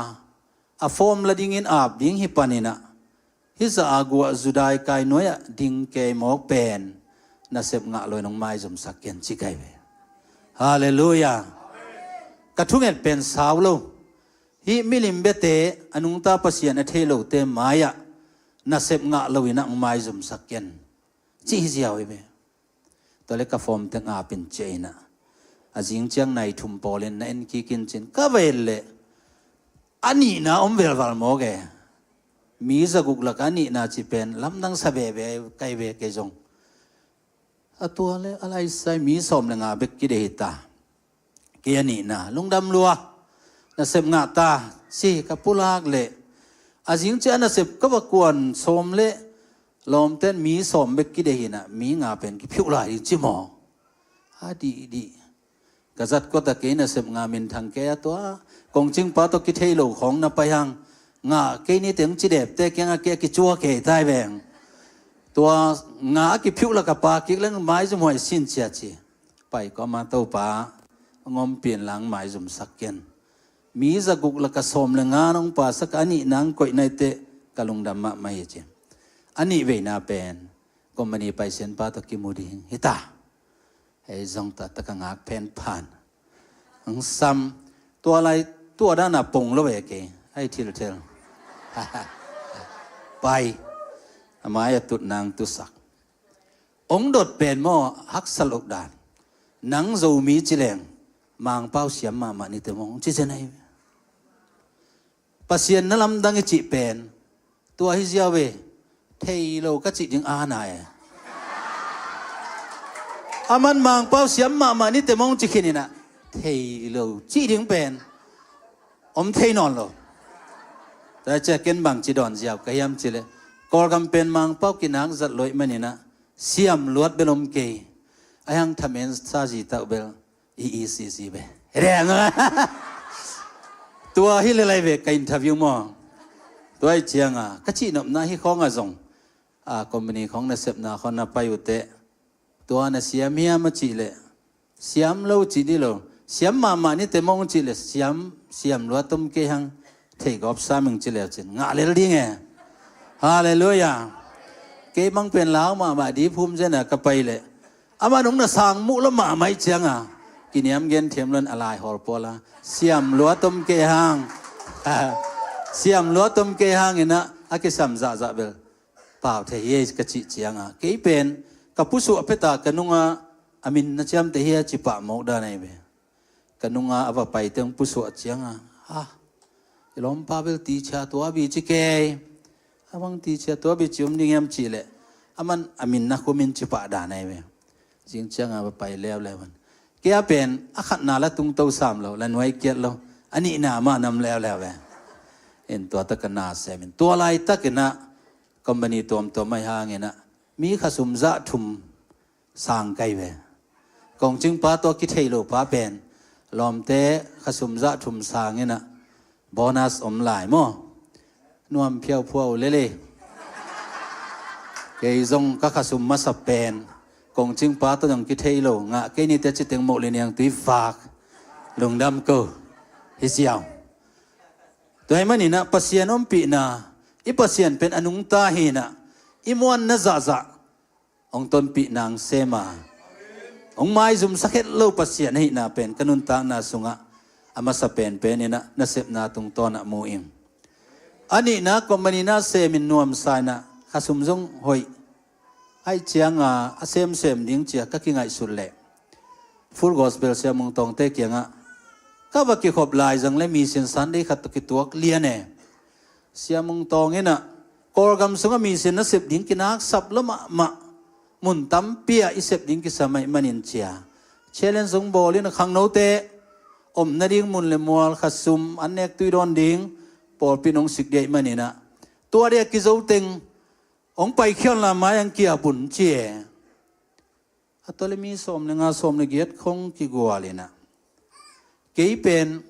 a fawm la dingin ap ding hi paninah. Hi za a guah zudai kai nuai-ah ding kei mawk pen nasep ngah lo in hong maizumsak ken ci kai ve. Halleluiah. Ka thunget pen sau lo. Hih milim biate a nungta Pasian a thei lote mai-ah nasep ngah lo inah hong maizumsak ken ci hi ziau hi ve. Tua le ka fawm teng apin ciah inah a zing ciang nai thum pawlin na en kikin cin ka va et leh a nihna om velval mawk e. Mi zaguk laka a nihna ci pen lamdang sa veve kai ve kei zong. A tua le a laisai mi sawm le nga bek kidei hi ta. Kei a nihna lungdam lua nasep ngah ta ci ka pulak leh a zing ciah a nasep ka va kuan sawm le lawmten mi sawm bek kidei hinah mi nga pen kiphiuh lai ding ci maw? A dihdih. Ka zat kota kei nasep nga minthang kei a tua kongcingpa tawh kithei lo khawng na pai hang. Ngah kei niteng cidepte kiangah kei a kicua kei tai veng. Tua nga a kiphiuh laka pa kik leng maizum huai sin cia ci. Pai kawma Topa a ngawmpi inlang maizumsak ken. Mi zaguk laka sawm le nga nong pasak a nih nang koih naite ka lungdam mahmah hi ci. A nih veina pen company paisianpa tawh kimu ding hita. Hei zong tua taka ngak phen phan. Ang sam tua lai tua dana pong lo ve kei. Hei thilthil. Pai. Amai a tut nang tusak. Ong dot pen maw haksa lo dan. Nang Zomi ci leng Mangpau siam mahmah nite maw ong ci zen ahi. Pasian na lamdang i cih pen tua hi ziau ve. Thei lo ka cih ding a na e. Aman Mangpau siam mahmah nite maw ong ci khin inah thei lo cih ding pen om thei nawn lo. Tua cia ken bang ci dawn ziau ka hiam ci le Kawlgam pen Mangpau kinak zat loih maninah siam luat bel om kei. A hiang thamen sa zi tauh bel i i si si be reng. Tua hi le lai ve ka interview maw? Tua i cianga ka cihnopna hi khawnga zong a company khawng nasepna khawn na pai uh teh tua na siam hiam a cih leh siam lo cih dih lo. Siam mahmah nite mong cih leh siam siam lua tom kei hang. Thei gawp saming ci leu cin ngah lel ding e. Halleluiah. Kei bang pen lau mahmah di phum zena ka pai leh ama nung na sang muh lo mahmah ih cianga kiniam gen thiam lon a lai hawl pawla siam lua tom kei hang. Siam lua tom kei hang inah a kisam zahzah bel pau thei hi ei ka cih cianga kei pen ka pusuah peta ka nunga a min na ciamte hi a ci pah mawk dan ahi ve. Ka nunga a va pai teng pusuah cianga ha i lawmpa bel tichia tua bi ci kei. A bang tichia tua bi ci om ding hiam cih leh aman a min na khumin ci pah dan ahi ve. Zing cianga va pai leuleu an kei a pen a khatna la tungto sam lo la nuai kiat lo a nihna mah nam leuleu ve. In tua taka na semin tua laitakinah company tuamtuam ahi hanginah mi khasum zah thum sang kai ve. Kongcingpa tawh kithei lo pa pen lawmte khasum zah thum sanginah bonus om lai maw? Nuam phiauphua uh lele. Kei zong ka khasum masa pen kongcingpa tawh zong kithei lo ngah kei nite citeng moh le niang tui vak lungdam ko hi ziau. Tua hi maninah Pasian ompihna i Pasian pen a nungta hinah i muanna zahzah hong tonpih nang sema hong maizumsak het lo Pasian ahihna pen ka nuntakna sungah a masa penpen inah nasepna tungtawnah mu ing. A nihna company na semin nuamsa inah khasum zong hoih. Aih cianga a semsem ding cia ka kingaihsut leh Full Gospel siamung tawngte kiangah Ka va kikhop lai zong le Mission Sunday khat tawh kituak lian e. Sia Mung Tawng in ah Kawlgam sungah mission nasep ding kinaksap lua mahmah, mun tampi ah i sep ding kisam ahih manin ci-a challenge hong bawl in ah khangnote om nading mun le mual khat sum an nek tui dawn ding pawlpi in hong sik ding ahih manin ah tua ding a kizo teng hong paikhiat lai mai ang kia bun ci e. A tua le mi sawm le nga, sawm le giat khong kigual in ah kei pen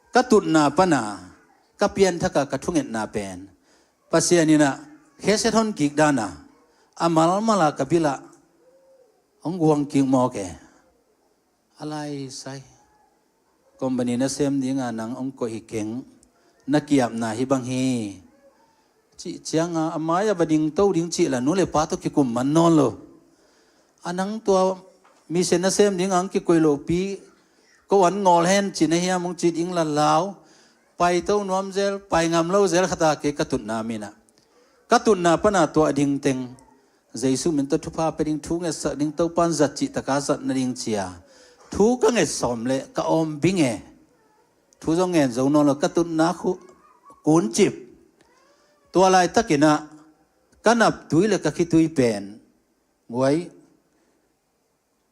ka tutna pan a ka pianthak a ka thungetna pen Pasian in ah kheset hon kik dan a a malmal a ka bil ah hong guang kik mawk e. A lai sai. Company nasem ding a nang hong koih hi keng, na ki-apna hi bang hi, cih ciang a a mai ah va dingto ding cih la nu le pa tawh kikum man nawn lo. A nang tua mission nasem ding a hong kikoih lohpi, ko an ngawl hen ci na hiam hong ci ding la lau. Paito nuam zel, pai ngam lo zel khat a kei ka tutna min ah, ka tutna pan a tua ding teng Jesu min tawh thupha pia ding, thu ngetsak ding, Topa in zat cih tak a zat nading ci-a thu ka nget sawm le ka awm bing e. Thu zong ngen zo nawn lo, ka tutna khu kuncip. Tua laitak in ah ka naptui le ka khitui pen guai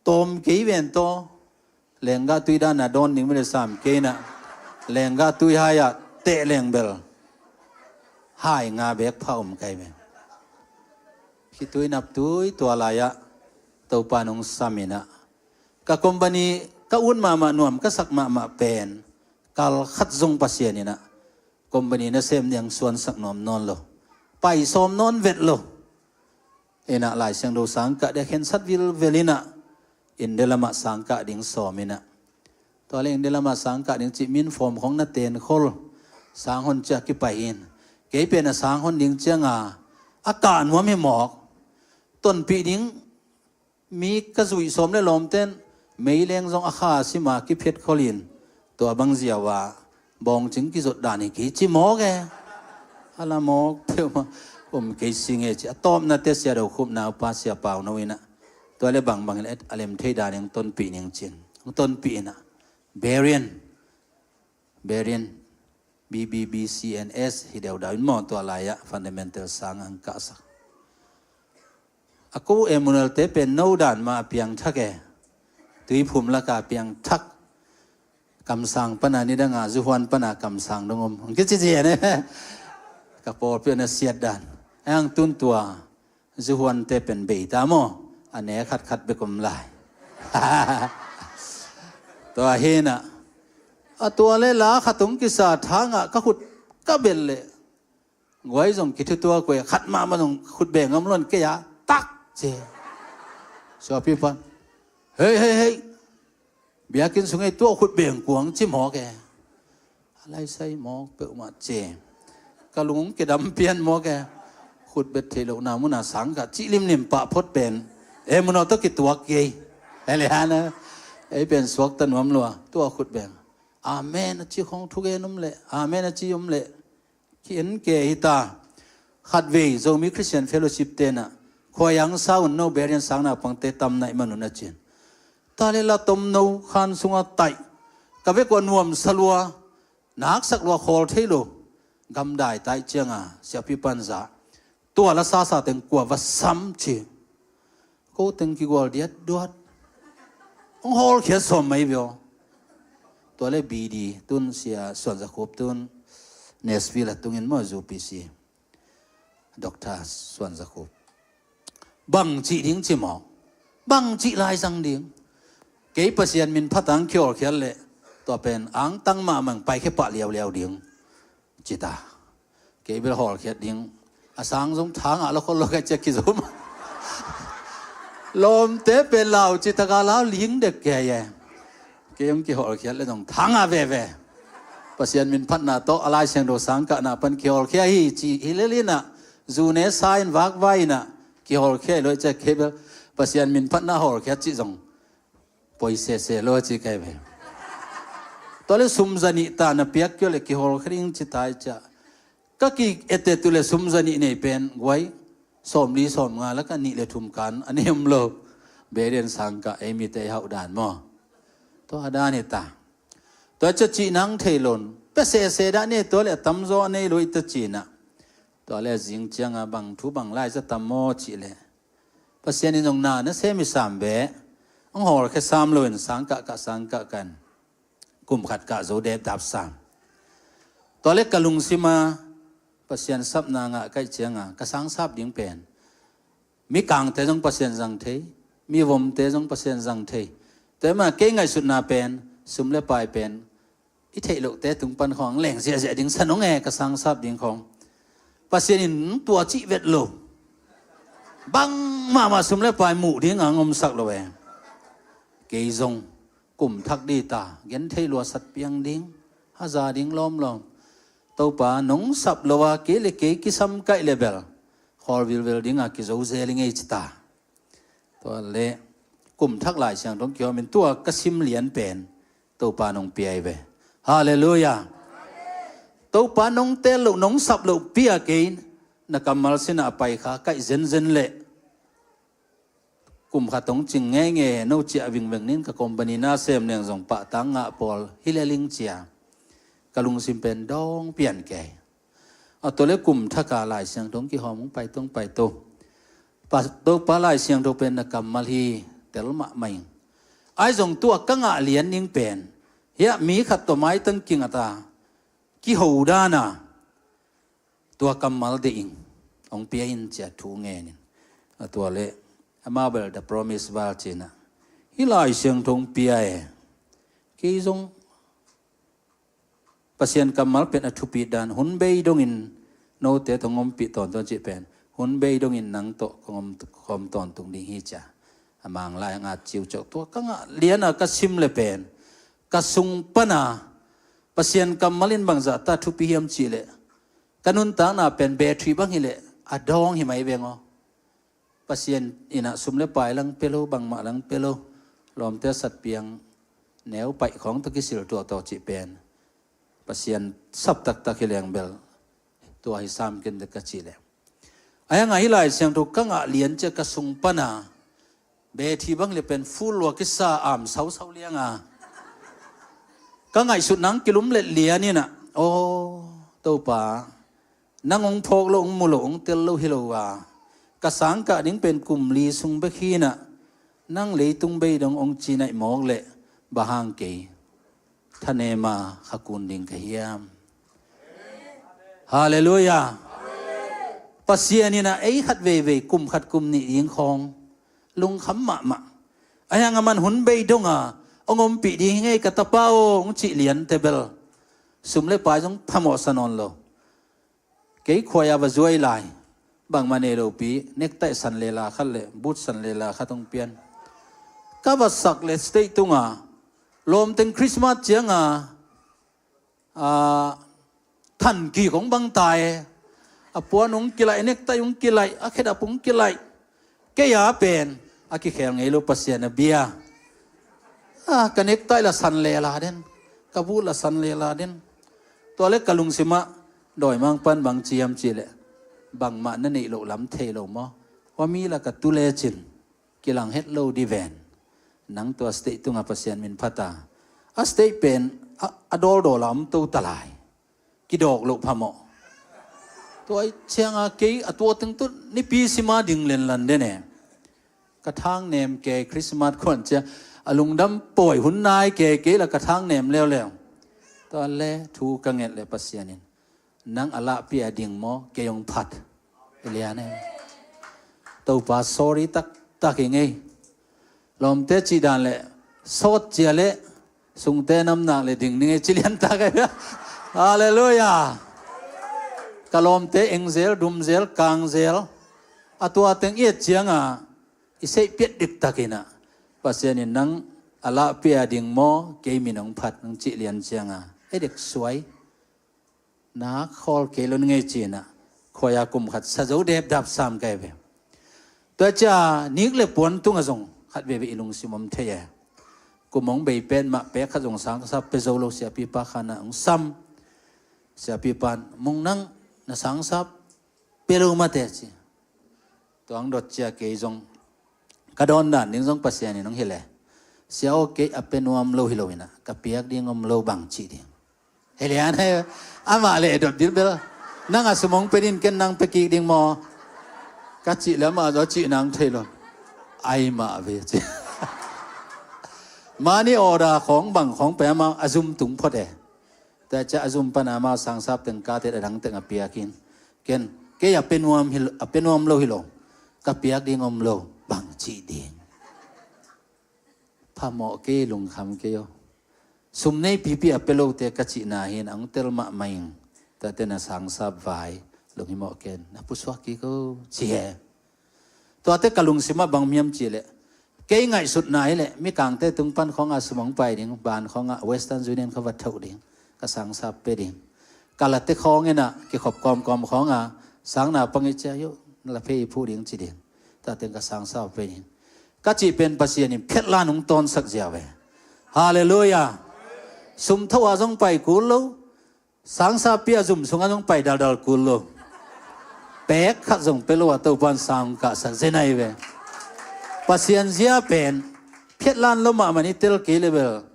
tawm kei ven tawh, lenggah tui dan a dawn ding mi le sam kei in ah, lenggah tui hai ah teh leng bel hai nga bek pha om kai ve. Khitui naptui tua lai ah Topa in hong sam in ah, ka company ka ut mahmah, nuam ka sak mahmah pen kal khat zong Pasian in ah company nasem ding suansak nuam nawn lo, pai sawm nawn vet lo. In ah Lai Siangtho sang kah ding a khensat vilvel in ah India lamah sang kah ding sawm in ah, tua le India lamah sang kah ding cih min form khong na ten khol, sang hon ciah kipai in, kei pen a sang hon ding ciang a a kah nuam hi mawk. Tonpih ding mi ka zuih sawm le lawmten meileng zong a kha a sim a kiphet khol in, tua bang ziau a bawngcing kizot dan hi kei ci mawk e. A la mawk peuhmah om kei sing e ci. A tawpna te Sia Do Khup naupa Sia Pau No in ah tua le bangbang in a lem thei dan in hong tonpih ning cin, hong tonpih in ah Berean, Berean, B B B C N S hi deudau in maw, tua lai ah fundamental sang hong kahsak. A ko Emmanuel te pen no dan mah a piangthak e. Tuiphum lak a piangthak. Kamsang pan a nidang a zuhuan pan a kamsang dong om, hong kici ci e. Ka pawlpi a na siat dan. Hong tun tua zuhuan te pen bei ta maw, a ne khatkhat bek om lai. Tua hi in ah a tua le la khat hong kisa tha ngah ka khut ka bel le guai zong kithutua kuai khat mahmah zong khut beng om lo in kei a tak ci. Suapi pan, hei hei hei, biakinn sung ei, tua khut beng kuang ci mawk e. A lai sai mawk peuhmah ci. Ka lung hong kidam pian mawk e. Khut bet theih lohna mun a sang kah cih limlim pah phot pen Emmanuel tawh kituak kei. Ei le han a, ei pen suakta nuam lua, tua khut beng. Amen a ci khong thugen om le, amen a ci om le ki en ke hi ta. Khatvei Zomi Christian Fellowship te in ah Khua Yang sa un no, Berean sang naupangte tam na hih man un a cin. Ta le la tomno khan sungah taih, ka vek uh a nuamsa lua, naksak lua, khawl thei lo, gamdai taih ciang a Siapi pan za, tua la sasa teng kua va sam ci. Ko teng kigual diatduat. Hong hawlkhiat sawm mai ve aw. Tua le B D tun Sia Suan Za Khup tun Nashville a tungin maw, U P C, Doctor Suan Za Khup. Bang cih ding ci mawk, bang cih lai zang ding. Kei Pasian min phat ang kihawlkhiat leh tua pen angtang mahmah ing, paikhia pah liauliau ding, ci ta. Kei bel hawlkhiat ding, a sang zong tha ngah lo khol lo ka cia kizom. Lawmte pen lau ci taka lau ling dek kei e. Kei hong kihawlkhiat le zong tha ngah veve. Pasian min phatna tawh a Lai Siangtho sang kahna pan kihawlkhia hi ci hi lel in ah, zu ne sa in vakvai in ah kihawlkhia hi lo i cia, kei bel Pasian min phatna hawlkhiat cih zong poi sese lo ci kai ve. Tua le sum za nih ta na piak kio le kihawlkhia ding ci ta i cia. Ka ki-ete tu le sum za nih nei pen guai, sawmli sawmnga lak a nih le thum kan a nei om lo. Berean sang kah ei mite i hauh dan maw. Tua dan hi ta. Tua ciah cih nang thei lo in, pia sese dah ni, tua le a tamzaw a nei lo hi ta ci-in ah. Tua le a zing ciangah bang thu bang lai za tam maw cih leh, Pasian in zong na na sem hi sam ve. Hong hawlkhia sam lo in sang kah kah sang kah kah in kum khat kah zo depdap sam. Tua le ka lungsim ah Pasian sapna ngah ka hih ciangah ka sangsap ding pen, mi kangte zong Pasian zang thei, mi vomte zong Pasian zang thei. Tua mah kei ngaihsutna pen, sum le pai pen i theih lohte tung pan khawng leng ziahziah ding sa nong e, ka sangsap ding khawng. Pasian in tua cih vet lo. Bang mahmah sum le pai muh ding a hong omsak lo e. Kei zong kum thak dih ta, gen thei lua, sat piang ding, haza ding lawmlawm. Topa nong sap lo a kei le kei kisam kaih le bel khawl vilvel ding a kizo zel i ngei ci ta. Tua le kum thak Lai Siangtho kihawm in tua ka sim lian pen Topa nong pia hi ve. Halleluiah. Topa nong teel loh, nong sap loh pia kei, na kammal sinah a pai kha kaih zenzen leh kum khat hong cing ngeingei, no ciah vingveng nin, ka company na sem leng zong pahtak ngah pawl hi le ling cia. Ka lungsim pen dawng pian kei. A tua le kum thak a Lai Siangtho kihawm hong pai to, hong pai to. Pa, Topa Lai Siangtho pen na kammal hi, tel mahmah ing. Ahi zong tua ka ngah lian ding pen, hiah mi khat tawh maitang kingat a, kiho dan a, tua kammal deih ing, hong pia in cia thu ngen in. A tua le, amau bel the promise val ci-in ah, hih Lai Siangtho hong pia e. Kei zong Pasian kammal pen a thupi dan, hun bei dongin note tawh hong ompih tawntung cih pen, hun bei dongin nang tawh kong om, kong om tawntung ding hi cia. A Manglai a ngat ciuciau, tua ka ngah lian a ka sim le pen, ka sung pan a Pasian kammal in bangzah ta thupi hiam cih leh, ka nuntakna pen battery bang hi leh a dawng hi mai veng aw. Pasian in ah sum le pai lang pia lo, bangmah lang pia lo, lawmte sat piang, neu paih khawng tawh kisil tuahtawh cih pen Pasian sap taktak hi leng bel tua hi sam ken dek ka cih leh. Ahi hang a hih Lai Siangtho ka ngah lian ciah ka sung pan a battery bang le pen full lua kisa, am sausau liang a, ka ngaihsut nang kilum let lian in ah, aw Topa, nang hong phawk loh, hong mu loh, hong tel loh hi lo a, ka sangkah ding pen kum li sung bek hi in ah, nang leitung bei dong hong ci naih mawk leh bang hang kei thanem a kha kun ding ka hiam? Halleluiah. Pasian in ah ei khat veivei, kum khat kum nih ding khawng lungkham mahmah. Ahi hang a man hun bei dong a hong ompih ding hi ngei ka tapa aw, hong cih lian te bel sum le pai zong phamawh sa nawn lo. Kei khuai a va zuai lai, bangmah nei lopi, necktie san le la khat le boot san le la khat hong pian. Ka va sak le stage tungah lawmteng Christmas ciangah, a, than kik hong bang ta e. A puan hong kilaih, necktie hong kilaih, a khedap hong kilaih. Kei a pen a kikhel ngei lo, Pasian a bia. A, ka necktie la san le la den, ka boot la san le la den. Tua le ka lungsim ah dawimangpa'n bang ci hiam cih leh, bangmah na neih loh lam thei lo maw? Hua mi la ka tu lecin kilang het lo di ven. Nang tua stage tungah Pasian min phat a, a stage pen a, a dawldawl a om to ta lai. Kidawk loh phamawh. Tua ahih ciangah kei a tua teng tawh nipi sim a ding lenlan den e. Ka thang nem kei, Christmas kuan ciang a lungdam pawi hun nai kei, kei la ka thang nem leuleu. Tua le thu ka nget le Pasian in, nang a lahpih a ding maw, kei hong phat? I lian e. Topa sorry taktak hi ngei. Lawmte cih dan le sawt cia le sungte namnak le ding ni ngei ci lian tak e. Halleluiah. Ka lawmte eng zel, dum zel, kang zel, a tua teng i et ciangah i seih piat diktak in ah, Pasian in nang a lahpih a ding maw, kei min hong phat, nang cih lian ciangah e dek suai. Nak khawl kei lo ngei ci-in ah khuai a kum khat sa zo depdap sam ka hi ve. Tua ciah nik le puan tungah zong khat veve i lungsim om thei e. Kum hong bei petmah pek khat zong sangsap pia zo lo, siapipa khan ah hong sam. Siapipa in, Mung, nang na sangsap pia lo mate, ci. Tua hong dot ciah kei zong ka dawn dan ding zong Pasian in hong hilh e. Sia aw, kei a pia nuam lo hi lo inah, ka piak ding om lo, bang cih ding? Hei lian he. Amah leh dot dil bel, nang a sum hong pia ding, ken nang pia kik ding maw? Ka cih leh amah zaw cih nang thei lo. Ai mah ve ci. Mani order khawng bang khawng pia, amah a zum tung phot e. Tua ciah a zum pan amah sangsap teng, kate a dang teng a piak in, ken, kei a pia nuam hi lo, a pia nuam lo hi lo, ka piak ding om lo, bang cih ding? Phamawh kei, lungkham kei aw. Sum nei pipi a pia lote ka cihna hi-in a hong tel mahmah ing. Tuate na sangsap vai, lunghimawh ken, na pusuak kik o ci he. Tuate ka lungsimah bang hiam cih leh, kei ngaihsutna hi leh, Mikangte tung pan khawngah sum hong pai ding, ban khawngah Western Union kha va thoh ding, ka sangsap pia ding. Kalate khawng inah kikhop kawmkawm khawngah, sang na pang i cia yo, la phei i phuh ding ci ding. Tuate ka sangsap pia ding. Ka cih pen Pasian in phiatlan hong tawnsak zia ve. Halleluiah. Sum thoh a zong pai kul lo, sangsap pia zum sungah zong pai daldal kul lo. Pek khat zong pia lo a Topan sang hong kahsak zen ahi ve. Pasian zia pen phiatlan lo mahmah in i tel kei leh bel,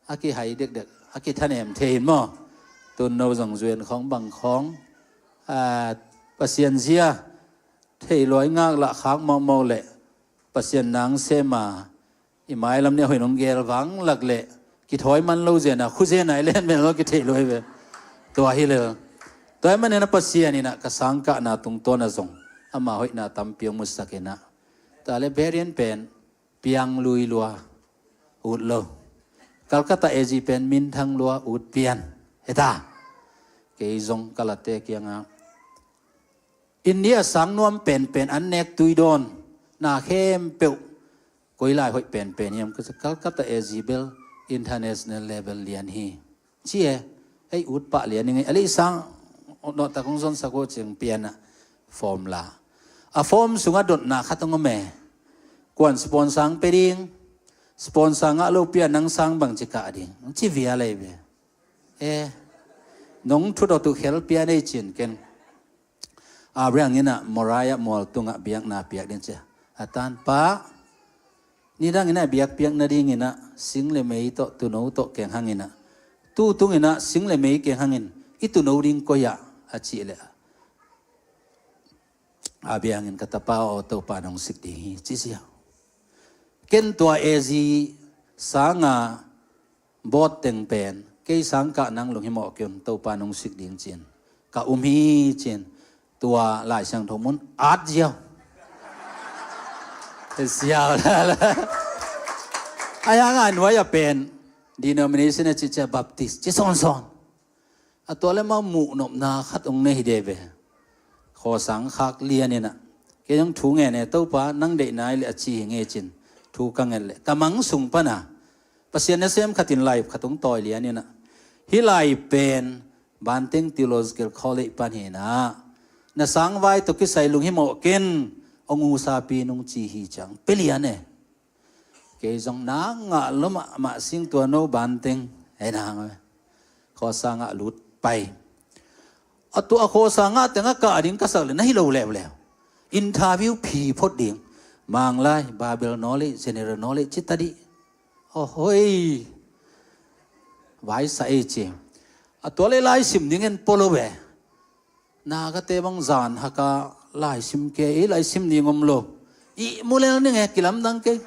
a kihai dekdek, a kithanem thei hi maw? Tun no zong zuan khawng bang khawng, a, Pasian zia thei lua i ngak lah khak mawkmawk leh, Pasian nang sem a, i mailam ni a hoih nong gel vang lak leh, kithawi man lo zen a, khu zen a i len mel lo kithei lua hi ve. Tua hi lel. Tua ahih manin a Pasian inah ka sangkahna tungtawn a zong ama hoihna tampi hong musak inah. Tua leh Berin pen piang lui lua, ut lo. Calcutta A G pen minthang lua, ut pian. Heta. Kei zong ka late kiangah, India sang nuam penpen, an nek tui dawn, na khempeuh koi lai hoih penpen hiam? Ka ci, Calcutta A G bel international level lian hi ci e. Ei, ut pah lian i ngei. A lei sang nawhtak hong zonsak uh cing pian ah form la. A form sungah dotna khat hong om e. Kuan sponsor hong pia ding? Sponsor ngah lo pia nang sang bangci kah ding? Ci vial ei ve. E, nong thudot uh khel pia nei cin ken. Abraham inah Moriah mual tungah biakna piak ding ci a. A tanpa, nidang inah biakpiak nading inah sing le mei tawh, tuuno tawh keng hang inah, tutung inah sing le mei keng hangin i tuuno ding koi ah, a cih leh, Abraham in, ka tapa aw, Topa nong sik ding hi ci ziau. Ken tua A Z sanga bawt teng pen kei sangkah nang lunghimawh kei un, Topa nong sik ding ci-in ka um hi ci-in tua Lai Siangtho mun at ziau. Ziau lala. A yang a nuai a pen denomination a cih ciah Baptist ci sawnsawn. A tua le mau muhnopna khat hong nei hi de ve. Khawsang khak lian inah kei zong thu ngen e, Topa nang deihna hi leh a ci hi ngei cin thu ka nget leh ka mang sung pana Pasian nasem khatin lai khat hong tawi lian inah, hih lai pen Banteng Theological College pan hi inah, na sangvai tawh kisai lunghimawh ken, hong usapi nung ci hi ciang pia lian e. Kei zong na ngah lua mahmah sing tua no Banteng. Ei na hang ve. Khawsa ngah lut pai. A tua khawsa ngah teng a kah ding ka sak le na hi lo leuleu. Interview phi phot ding. Manglai, Bible knowledge, general knowledge ci ta dih. Aw hoi. Vai sa ei ci. A tua le lai sim ding en polo ve. Na ka te bang zan haka lai sim ke, i lai sim ding om lo. I mu lel ning e, kilamdang kei.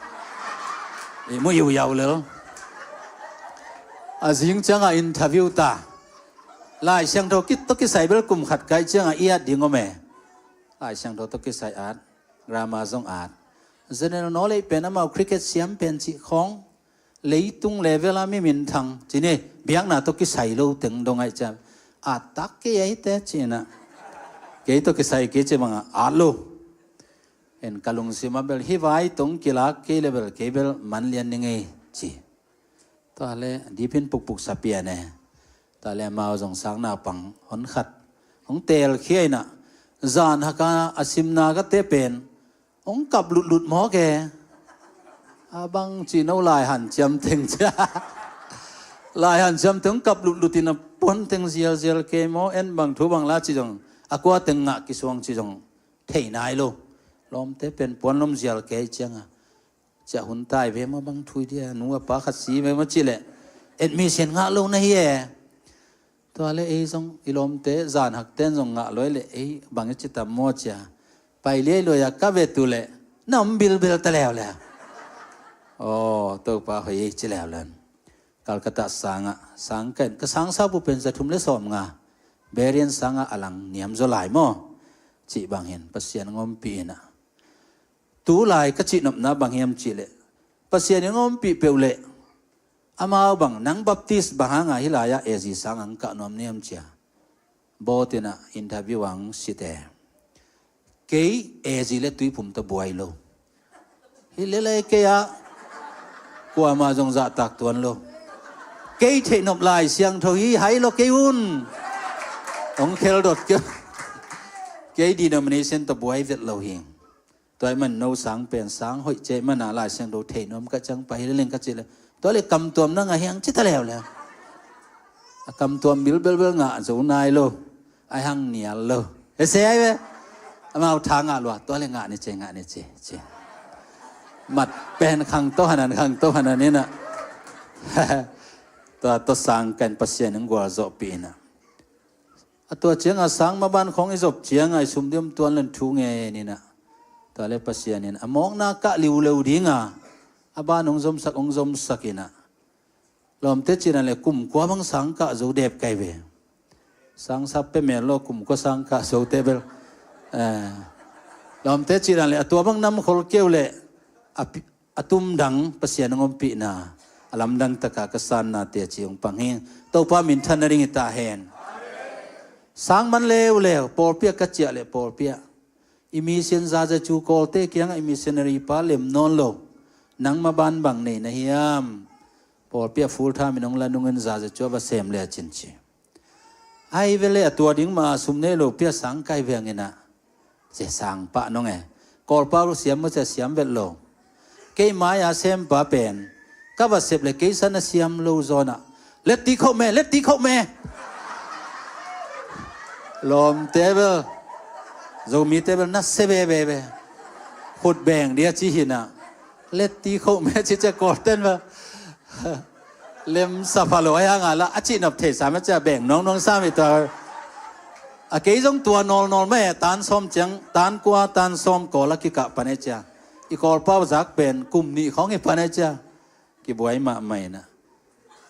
I mu iu yau lel. A zing cianga interview ta. Lai Siangtho kit tawh kisai bel kum khat kai cianga i at ding om e. Lai Siangtho tawh kisai at, grammar zong at. General knowledge pen amau cricket siam pen cih khawng. Leitung level a mi minthang ci ni, biakna tawh kisai lo teng dong aih ciam. At tak kei aih te ci inah. Kei tawh kisai kei ci bangah at lo. En ka lungsim a bel hih vai tong kilak kei le bel kei bel man lian ni ngei ci. Tua le dipin pukpuk sa pian e. Tua le amau zong sang naupang hon khat hong telkhia inah, zan haka a simna ka te pen hong kap lutlut mawk e. A bang ci no lai hanciam teng cia. Lai hanciam teng hong kap lutlut in a puan teng zialzial kei maw, en bang thu bang la ci zong, a kua teng ngah kisuang ci zong thei nai lo. Lawmte pen puan lom zial kei cianga Ciah hun tai ve maw, bang thu i dia, nu a pa khat si ve maw cih leh, admission ngah lo na hi e. Tua le ei zong i lawmte zan hakten zong ngah lo i leh ei bang i ci tam maw cia. Pai liai luai a ka ve tu leh na om bilbil ta leuleu. Aw, Topa hoih ei ci leuleu. Calcutta sangah, sang ka in, ka sang sapu pen za thum le sawm nga. Berian sangah a lang niam zaw lai maw? Cih bang hin Pasian hong ompih in ah. Tu lai ka cihnopna bang hiam cih leh, Pasian in hong ompih peuh leh amau bang, nang Baptist bang hanga hih lai-ah A G sang ang kah nuam niam cia. Bawt in ah interview ang site. Kei A G le Tuiphum tawh buai lo. Hih lelei kei ah kuamah zong zahtak tuan lo. Kei theihnop Lai Siangtho hi, hai lo kei un. Hong khel dot kei. Kei denomination tawh buai vet lo hi. Tua ahih man no sang pen sang hoih cia ahih man ah Lai Siangtho theihnop ka ciang pai hi leleng ka cih leh, tua leh kamtuam na ngah hiang ci ta leuleu. A kamtuam bilbelbel ngah zo nai lo. Ai hang nial lo. He se ai ve. Amau tha ngah lua. Tua leh ngah ni ce, ngah ni ce, ce. Mat pen khang to hanan, khang to hanan in ah. Tua to sang kan Pasian in gualzawhpih in ah. A tua cianga sang maban khawng i zop cianga i sum diam tuan len thu ngen in ah. Tua le Pasian in a mawkna kah liuleu dinga a ban hong zomsak, hong zomsak in ah. Lawmte cinan le kum kua bang sang kah zo dep kai ve. Sang sap pe mel lo, kum kua sang kah zo te bel. Eh, lawmte cinan le a tua bang nam khol keu le a pi-, a tum dang Pasian hong ompihna a lamdang taka ka sanna te ci hong pang hi. Topa minthan na ding hi ta hen. Sang man leuleu, pawlpi ah ka ciah le pawlpi ah i mission zazacu Kawlte kiangah i missionary pa lem nawn lo. Nangma ban bang nei na hiam? Pawlpi ah full time in hong la nungin zazacu a va sem le a cin ci. Ai vele a tua ding ma sum nei lo pia sang kai veng in ah. Cia sang pah nong e. Kawlpau siam maw cia siam vet lo. Kei mai a sempa pen ka va sep le kei san a siam lo zawn ah. Let ti khauh me, let ti khauh me. Lawmte bel, Zomite bel na se veve ve. Khut beng dia ci hi in ah. Let ti khauh me ci cia Kawlten bel. Lemsa pha lo a hiang a la a cihnop thei sam a cia beng nuangnuang sam hi tua. A kei zong tua nawlnawl mah e, tan sawm ciang, tan kua, tan sawm Kawl a kikah pan e cia. I Kawlpau zak pen kum nih khawng hi pan e cia. Kibuai mahmah in ah.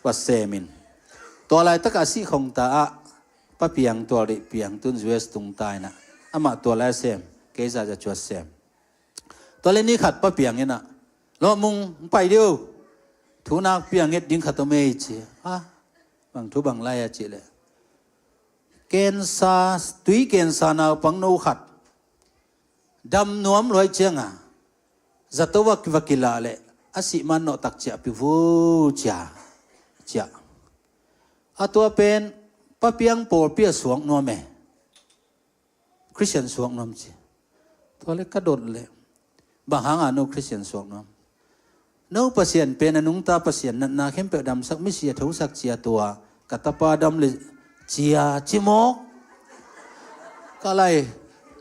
Tua sem in. Tua laitak a sih khong ta ah Pa Piang tual deih piang tun U S tung ta in ah. Amah tua lai a sem. Kei zazacu a sem. Tua le ni khat Pa Piang in ah, Lawmung, hong pai dih o. Thu nak piang et ding khat om ei ci. Ha? Bang thu bang lai a cih leh, kensa, tui kensa naupang no khat dam nuam luai cianga zato va, va kilah leh a sih man nawhtak ciah pi vo cia. Ciah. A tua pen Pa Piang pawlpi a suak nuam e. Khristian suak nuam ci. Tua le ka dot le, bang hanga no Khristian suak nuam? No Pasian pen a nungta Pasian, natna khempeuh damsak, misi a thosak cia tua ka tapa dam le cia ci mawk. Ka lai,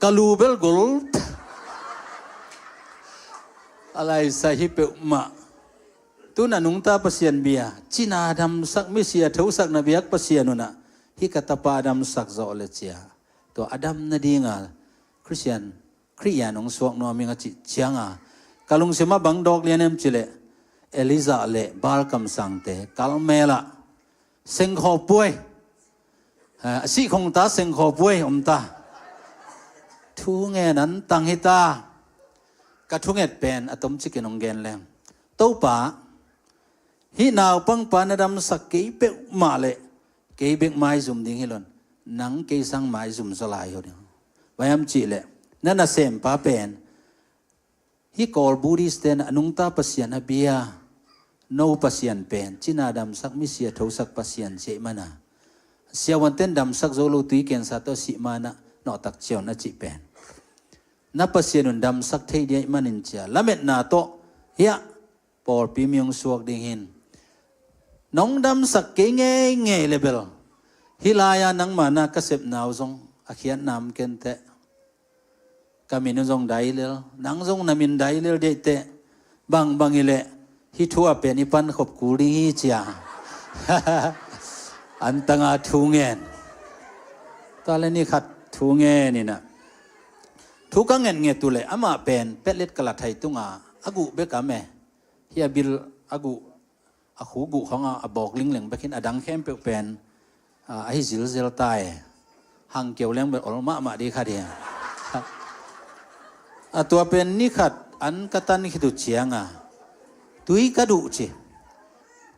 ka lu bel gol. Ka lai sa hi peuhmah. Tun a nungta Pasian bia, cina damsak, misi a thosak na biak Pasian unah hih ka tapa damsak zawh le cia. Tua a dam nadinga Khristian, Khrih in hong suak nuam ing a cih cianga ka lungsimah bang dawk lian em cileh, Elijah le Baal kamsangte Karmel ah sengkhawpuai, a sih khongta sengkhawpuai om ta. Thu ngen an tang hi ta. Ka thunget pen a tomcikin hong gen leng, Topa, hih naupangpa na damsak kei peuhmah leh kei bek maizum ding hi lo in, nang kei sang maizum zaw lai hi ding. Bang hiam cihleh, na nasempa pen hih Kawl Buddhist ten a nungta Pasian a bia, no Pasian pen cina damsak, misi a thosak Pasian ci ahih mana, siavuanten damsak zo lo tui kensa tawh a sih mana nawhtak ciaun a cih pen, na Pasian un damsak thei ding ahih manin cia lametna tawh hiah pawlpi mi hong suak ding hi in. Nong damsak kei ngeingei le bel, hih lai-a nangma na ka sepna uh zong a khiatna om kenteh. Ka min uh zong dailel, nang zong na min dailel deihteh. Bangbang hileh hih thu a pen i pan khop kul ding hi cia. An tanga thu ngen. Tua le ni khat thu ngen inah, thu ka ngen nget uh leh amah pen petlet ka la thai tunga a guh bek a me. Hih a bil a guh, a khu guh khawng a, a bawk lingleng bekin a dang khempeuh pen a, ahi zilzel ta e. Hang keu leng bel ol mahmah dih khat hi. A tua pen ni khat an ka tan khit uh cianga tui ka duh ci.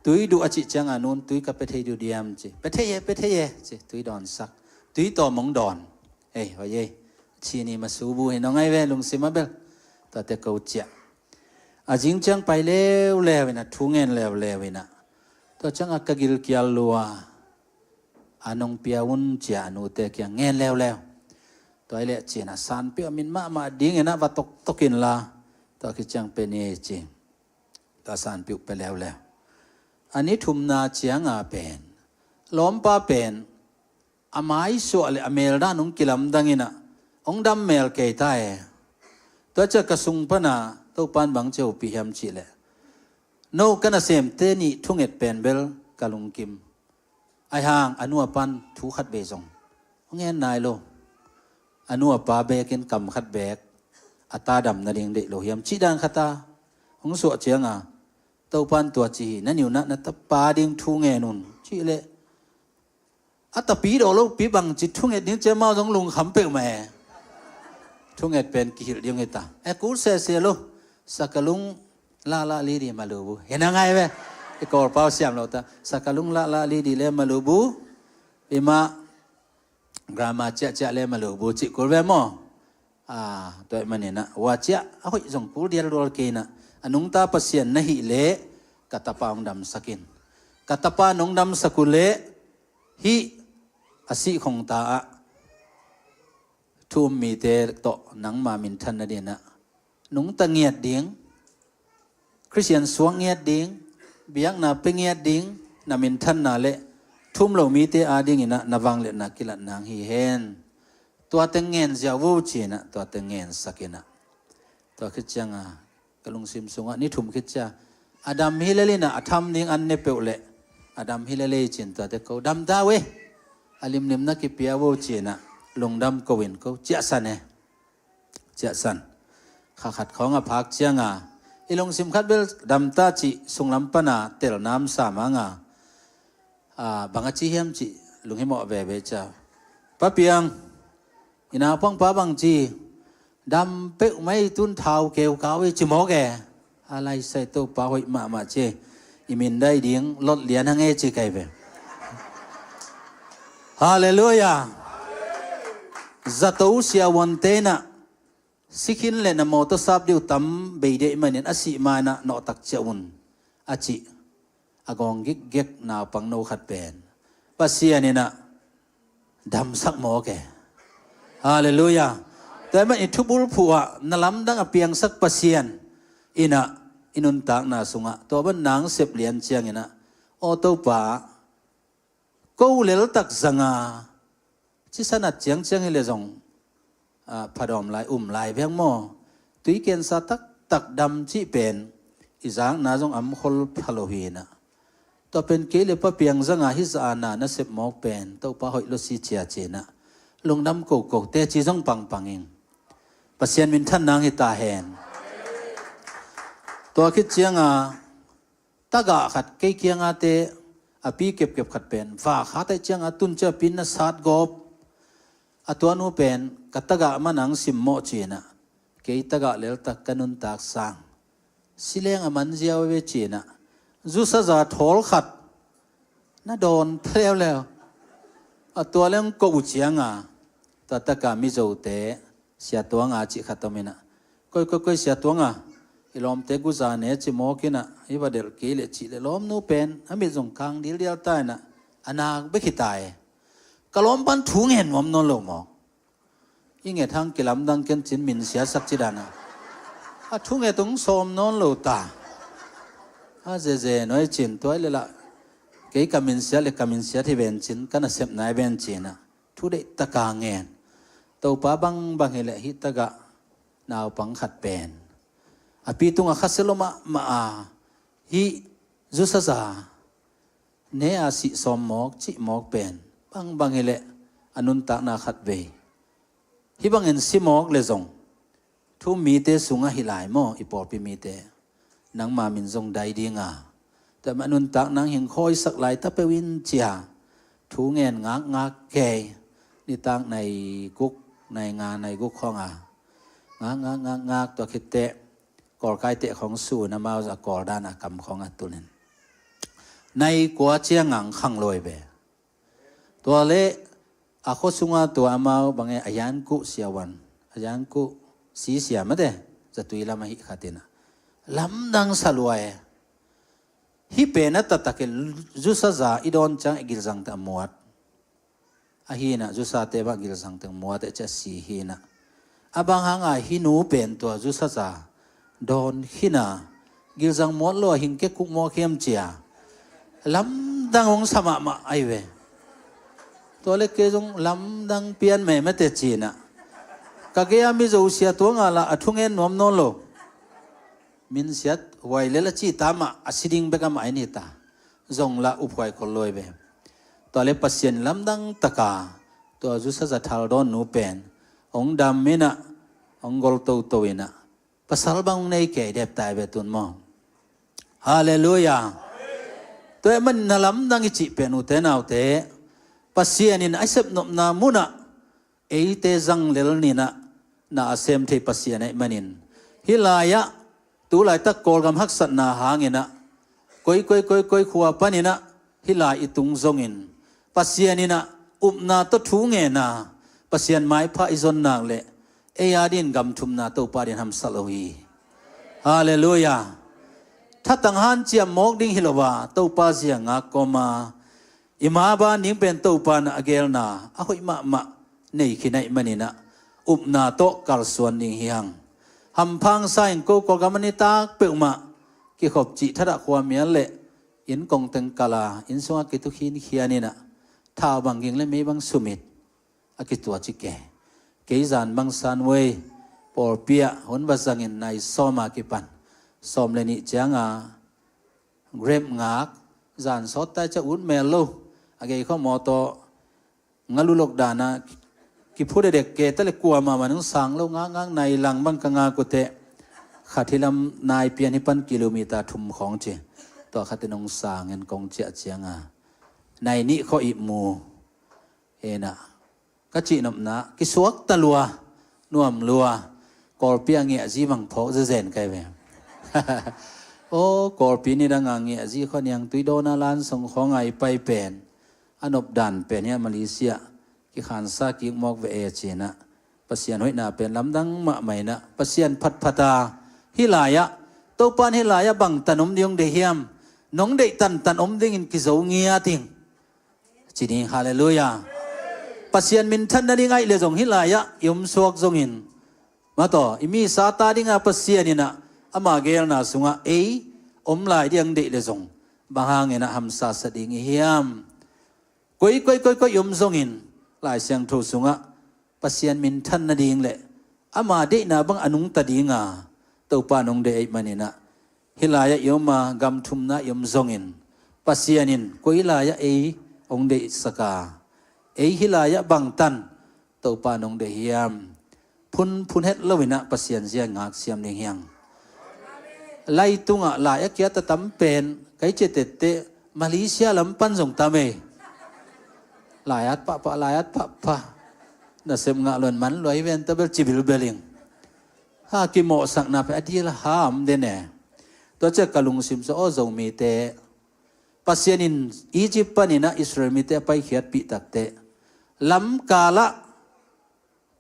Tui duh a cih cianga nun tui ka pe thei duh diam ci. Pe thei e, pe thei e ci. Tui dawnsak. Tui tawm hong dawn. Ei, hoi ei. Chini masubu hi nong ai ve lungsim a bel. Tuate ko ciah. A zing ciang pai leuleu inah thu ngen leuleu inah. Tua cianga ka gilkial lua. A nong pia un cia a nute kiang ngen leuleu. Tua i leh cinah sanpiuh a min mahmah dinginah va toktok inla. Tua khit ciang pe ni ci. Tua sanpiuh pe leuleu. A ni thumna cianga pen lawmpa pen a maisuah le a meldan hong kilamdang inah hong dam mel kei ta e. Tua cia ka sung pana Topan bang cia upi hiam cih leh, no ka nasemte nih thunget pen bel ka lungkim. Ai hang a nu a pan thu khat bei zong hong en nai lo. A nu a pa bekin kam khat bek a ta dam nading deih lo hiam cih dan khata hong suah cianga Topan tua ci hi, na niunah na tapa ding thu ngen un cih leh a tapi dawh lopi bangci thunget ding cia mau zong lungkham peuhmah e. Thunget pen kihilh ding hita e, kul sese lo. Sakalung lahlah lidi malubu hena ngai ve. I kawlpau siam lo ta, sakalung lahlah lidi le malubu. Ima grama ciahciah le malubu cih kul ve maw? Tua ih maninah ua ciah a hoih zong kul dialdual keinah a nungta Pasian na hih leh ka tapa hong damsakin. Ka tapa nong damsak uh leh hih a sih khongta ah thu um mite tawh nangma minthan nadinah nungta ngiat ding, Khristian suak ngiat ding, biakna pe ngiat ding na minthanna le thum lo mite adinginah na vangliatna kilat nang hi hen. Tua teng ngen ziau vo cinah tua teng ngen sakinah. Tua khit cianga ka lungsim sungah ni thum khit cia a dam hi lelinah a tham ding an ne peuh leh a dam hi lelei cin tuate ko damta ve. A limlimna kipia vo cinah lungdam ko in ko ciahsan e. Ciahsan. Kha khat khawng a phak cianga i lungsim khat bel damta cih sunglam pana telnam sa manga bang a ci hiam cih lunghimawh veve cia. Papiang, i naupangpa bang ci, dam peuhmai tun thau keukau i ci mawk e. A laisai Topa hoih mahmah ci. I min dai ding lot lian hang e ci kai ve. Halleluia. Zato siavuante inah sikhin le na mawtaw sap diu tam bei deih manin a sih manah nawhtak ciah un a cih a gawng gikgek naupang no khat pen Pasian inah damsak mawk e. Halleluia. Tua mah i thubulphuh ah na lamdang a piangsak Pasian inah i nuntakna sungah tua ban nang sep lian cianginah aw Topa ko leltak zanga cisanat ciangciang hileh zong phadawm lai um lai veng maw? Tui kensa taktak dam cih pen i zakna zong amkhol phalo hinah. Tua pen kei le papiang zanga hi zana nasep mawk pen Topa hoih lo si cia cinah lungdam koko teci zong pangpang ing. Pasian minthan nang hi ta hen. Tua khit cianga tagah khat kei kiangate a pi kepkep khat pen va khat aih cianga tun cia pin na sat gawp. A tuanu pen ka tagah manang simmawh cinah kei tagah leltak ka nuntak sang sileng a manziau ve cinah zusaza thawl khat na dawn pha leuleu. A tua leng ko uh cianga tua taka mizote siatuanga cih khat ominah koi koi koi siatuanga i lawmte guza ne ci mawkinah i va delh kei leh cih le lawmnu pen a mit zong kang dildial ta inah a nak bek hi ta e. Ka lawm pan thu ngen nuam nawn lo mawk. I nget hang kilamdang ken cin minsiasak ci dana a thunget hong sawm nawn lo ta. A zeze nuai cin tuai le lah kei ka minsiat le ka minsiat hi ven cin ka nasep nai ven cinah thu deih taka ngen. Topa bangbang hileh hih tagah naupang khat pen A pi tungah khasia lua mahmah a, hih zusaza ne a sih sawm mawk cih mawk pen bangbang hileh a nuntakna khatvei hih bangin si mawk le zong thu mite sungah hi lai maw, i pawlpi mite? Nangma min zong dai dinga, tua mah nuntak nang hing khawisak lai ta peuh in cia thu ngen ngakngak kei. Nitak nai guk, nai nga, nai guk khawng a ngak ngak ngak ngak, tua khitteh kawlkaite khawng sun amau za kawl dan a kam khawng a tulin nai kua cia ngang khang lawi ve. Tua le a khua sunga tua amau bang e, a yankuh siawan, a yankuh sisia mate, zatui lam ahi khatin a lamdang sa lua e. Hih pen a taktak e, zusaza i dawn ciang e gilzang teng muat. Ahi na zusate bang gilzang teng muat e cia si hi na. A bang hanga hih nu pen tua zusaza dawn khina gilzang muat lo a hing kekuk mawk hiam cia lamdang hong sa mahmah ahi ve. Tua le kei zong lamdang pian mei mate cina. Ka gei a mi zosia tua nga la a thungen nuam nawn lo. Minsiat huai lel a ci ta mah a si ding bek amah in hi ta. Zong la uphuai khol lawi ve. Tua le Pasian lamdang taka tua zusaza thal dawn nu pen hong dam ina, hong gol toto ina, pasal bang nei kei dep tai ve tun maw? Halleluia. Tua e man na lamdang i cih pen ute naute, Pasian in a sepnopna munah eite zanglel ninah na a sem thei Pasian aih manin, hih lai-ah tu laitak Kawlgam haksatna hanginah koi koi koi koi khua paninah hih lai i tung zongin Pasian inah upna tawh thu ngena Pasian maipha i zon nak leh ei a din gam thumna Topa din hamsat lo hi. Halleluia. Thatang hanciam mawk ding hi lo a, Topa zia ngak kawma i ma ban ding pen Topa na a gelna a hoih mahmah nei khin aih maninah upna tawh kalsuan ding hi hang. Hamphang sa in ko Kawlgam a nitak peuhmah kikhop cih thatah khuamial le inn kong teng kala inn sungah kitukhin khianinah thau bang ging le mei bang sumit a kitua ci ke. Kei zan bang san wei pawlpi ah hun va zangin nai sawm a kipan sawm le nih cianga grep ngak, zan sawt tai cia ut mel lo. A gei khaw mawtaw nga lulok dana kiphut a dek ke ta le kua mahmah nung sang lo ngak ngak nai lang bang ka ngak uteh. Khat hi lam nai pian hi pan kilometer thum khawng ci. Tua khatin hong sangin kong ciah cianga nai nih khaw ih mu. Ena ka cihnopna kisuak ta lua, nuam lua. Kawlpi a ngiahzi bang phawk zezen kai ve. Aw, Kawlpi nidang a ngiahzi khaw niang tuidawna lansong khawng a i pai pen a nopdan pen hi a Malaysia kikhansa kik mawk ve e cinah Pasian hoihna pen lamdang mahmah inah Pasian phatphata hih lai-ah Topan hih lai-ah bang tan om ding hong deih hiam? Nong deih tantan om dingin kizo ngiat ing. Ci ding, halleluia. Pasian minthan nading aih le zong hih lai-ah i om suak zongin mataw i misa ta dinga Pasian inah ama gelna sungah ei om lai ding deih le zong bang hanginah hamsasa ding i hiam? Koi koi koi koi i om zongin Lai Siangtho sungah Pasian minthan nading le ama deihna bang a nungta dinga Topa nong deih aih maninah hih lai-ah i om a gam thumna i om zongin Pasian in koi lai-ah ei hong deihsak a, ei hih lai-ah bangtan Topa nong deih hiam? Phun phun het loinah Pasian zia ngak siam ding hiang. Lai tungah lai a kiat a tam pen kai ciatette Malaysia lam pan zong tam ei. Lai at pahpah, lai at pahpah. Nasep ngah luan man luai ven ta bel cibilbeling. Ha kimawhsakna pen a dil a ham den e. Tua cia ka lungsim sa aw Zomite, Pasian in Egypt paninah Israel mite a paikhiatpih takte lamkalah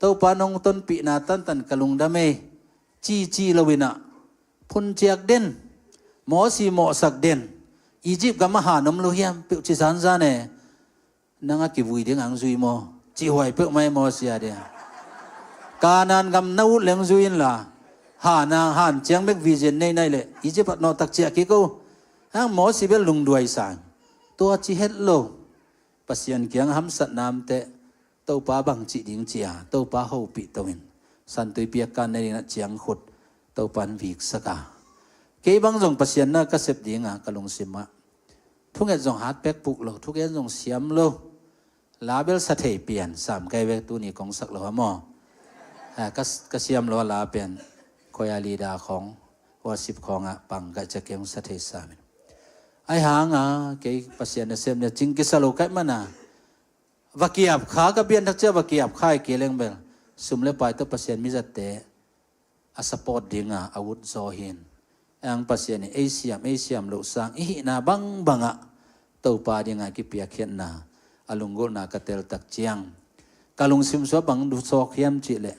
Topa nong tonpihna tantan ka lungdam ei cici loinah phunciak den, Mosi mawhsak den, Egypt gam a han om lo hiam peuh ci zanzan e. Nang a kivui ding ang zui maw? Cihhuai peuhmai maw sia dia. Kanan gam na ut leng zui inla, hana han ciang bek vision nei nai le Egypt at nawhtak ciah kiko. Ang maw si bel lungduai sang. Tua ci het lo. Pasian kiang hamsat namte Topa bang cih ding cia Topa hopih toin santui piak kan nei ding na ciang khut Topan viksak a, kei bang zong Pasian na ka sep dinga ka lungsim ah thunget zong hatpek puk lo, thugen zong siam lo. Label sa thei pian sam kai vek, tuni kong sak lo ha maw? Ha, ka, ka siam lo a la pian. Koya lida khong, worship khong ah pang ka ca keng sa thei samin. Ai hanga kei Pasian na sem na cing kisa lo kai mana. Va kiap kha ka bian thak cia va kiap kha i ke leng bel sum le pai to Pasian mizatte a support dinga a ut zaw hin. Ang Pasian in ei siam ei siam loh sang i hihna bangbangah Topa dinga kipiakkhiatna a lunggulhna ka teltak ciang ka lungsim sua bang du sawk hiam cih leh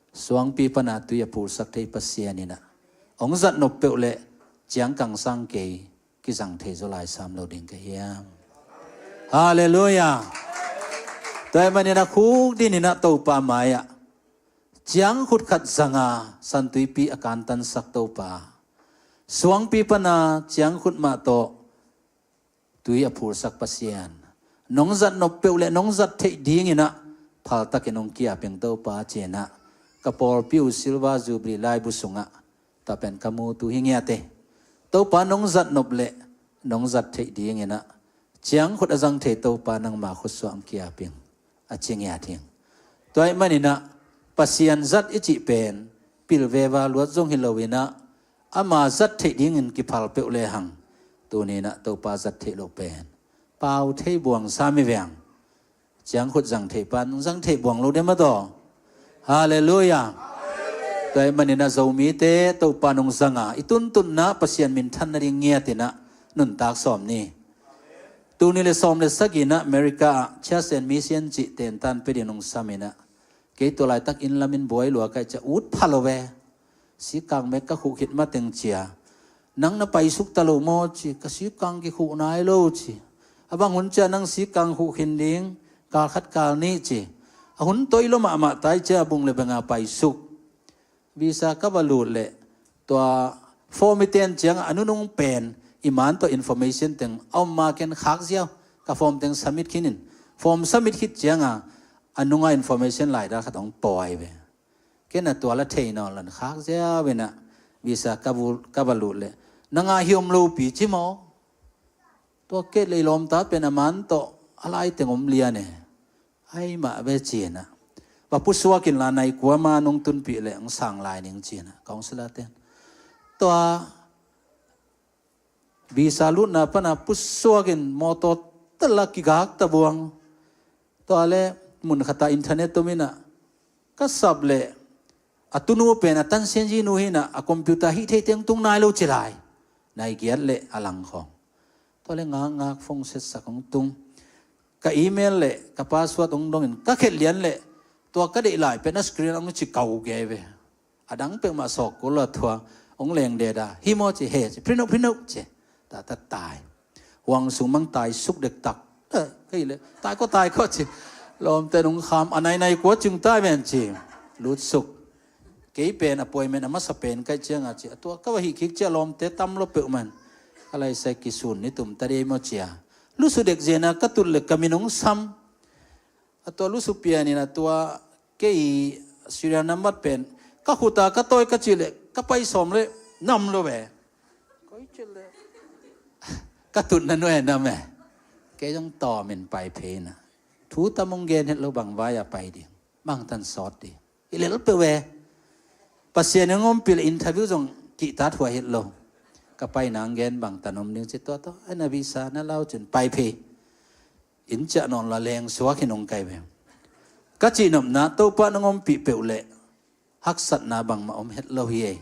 suangpi pana tui a phulsak thei Pasian inah hong zat nop peuh leh ciangkang sang kei kizang thei zaw lai sam lo ding ka hiam? Halleluiah. Tua ahih manin a khuk dininah Topa mai-ah ciangkhut khat zanga santuipi a kantansak Topa, suangpi pana ciangkhut mah tawh tui a phulsak Pasian, nong zat nop peuh le nong zat theih dinginah phaltakin hong kiaping Topa cinah ka pawlpi uh Silver Jubilee laibu sungah tua pen ka mu tu hi ngiate. Topa nong zat nop le nong zat theih dinginah ciangkhut a zang thei Topa nangma khutsuah hong kiaping a ci ngiat hing. Tua ahih maninah Pasian zat i cih pen pilveva luat zong hi loinah ama zat theih dingin kiphal peuh lehang tuninah Topa zat theih loh pen pau thei buang sam i veng. Ciangkhut zang thei pan zang thei buang lo dem a daw? Halleluiah. Tua ahih maninah Zomite Topa nong zanga i tuntunna Pasian minthan nading ngiatinah nuntak sawm ni. Tuni le sawm le saginah America ah Church and Mission cih tentan pia ding nong saminah kei tua laitak inn lamin buai lua kaih cia ut pha lo ve. Sikang mek ka khuh khit mateng cia nang na paisuk ta lo maw ci, ka sikang kikhuh nai lo ci. A bang hun cia nang sikang khuh khin ding kal khat kal nih ci. A hun toi lo mahmah tai cia bung le benga paisuk. Visa ka va lut leh tua form i ten ciangah a nunung pen i man tawh information teng a om ma ken khak ziau ka form teng submit khinin form submit khit cianga a nunga information laidal khat hong pawi ve. Ken a tua la thei nawn lan khak ziau inah visa ka va lut leh nanga hi om lopi ci maw? Tua kei lei lawmta pen a man tawh a lai teng om lian e. Ai mah ve cinah va pusuakin la nai kuama nong tunpih leh hong sang lai ning cinah council a ten tua visa lutna pana pusuakin mawtaw tala kigak ta buang. Tua le mun khata internet tominah ka sap leh a tunu pen a tansianzi nu hinah a computer hih thei teng tung nai lo ci lai. Nai giat leh a lang khawng. Tua le ngakngak phone setsak hong tung. Ka email le ka password hong dongin ka khet lian le tua ka deih lai pen a screen hong ci kau gei ve. A dang peuhmah sawk kul a thua hong leng deda hi maw ci he ci print out print out ci. Tata tai. Huang sung mang tai suk dektak. Ka hi le tai ko tai ko ci. Lawmte nung kham a nainai kua cing tai ven ci. Lutsuk. Kei pen appointment a masa pen kaih cianga ci a tua ka va hih kik cia lawmte tam lo peuhman. Ka laisai kisun ni tum ta dei maw cia. Lusu dek zena ka tut le ka minung sam. A tua lusu pianin a tua kei serial number pen ka khuta ka tawi ka cih le ka pai sawm le nam lo ve. Koi cih le ka tutna nuai nam e. Kei zong tawmin pai pheina thu tam hong gen het lo bang vai a pai ding bangtan sawt ding. I lel peuh e. Pasian in hong ompih le interview zong kihtat huai het lo. Ka pai nang gen bangtan om ding ci tua tawh ai na visa na lau cun pai phei. Inn ciah nawn la leng suak hi nong kai ve. Ka cihnopna Topa nong ompih peuh leh haksatna bangmah om het lo hi ei.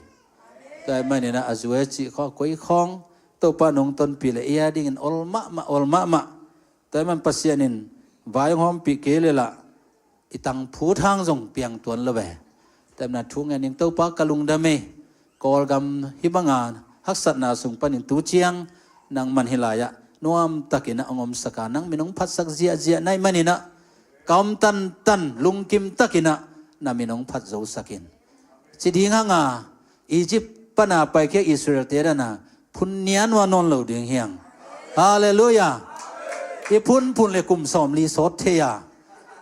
Tua ahih maninah a zue cih khaw koi khawng Topa nong tonpih leh ei a dingin ol mahmah ol mahmah. Tua ahih man Pasian in vai hong ompih kei le lah i tangphut hang zong piang tuan lo ve. Temna thu ngen ning Topa ka lungdam ei. Kawlgam hih banga haksatna sung panin tu ciang nang man hih lai-ah nuamtakin a hong omsak a nang min hong phatsak ziahziah na hih maninah ka om tantan lungkim takinah na min hong phat zosakin. Ci ding hanga Egypt pana paikhia Israel-te dana phun nianua nawn lo ding hiang. Halleluiah. I phunphun le kum sawmli sawt thei a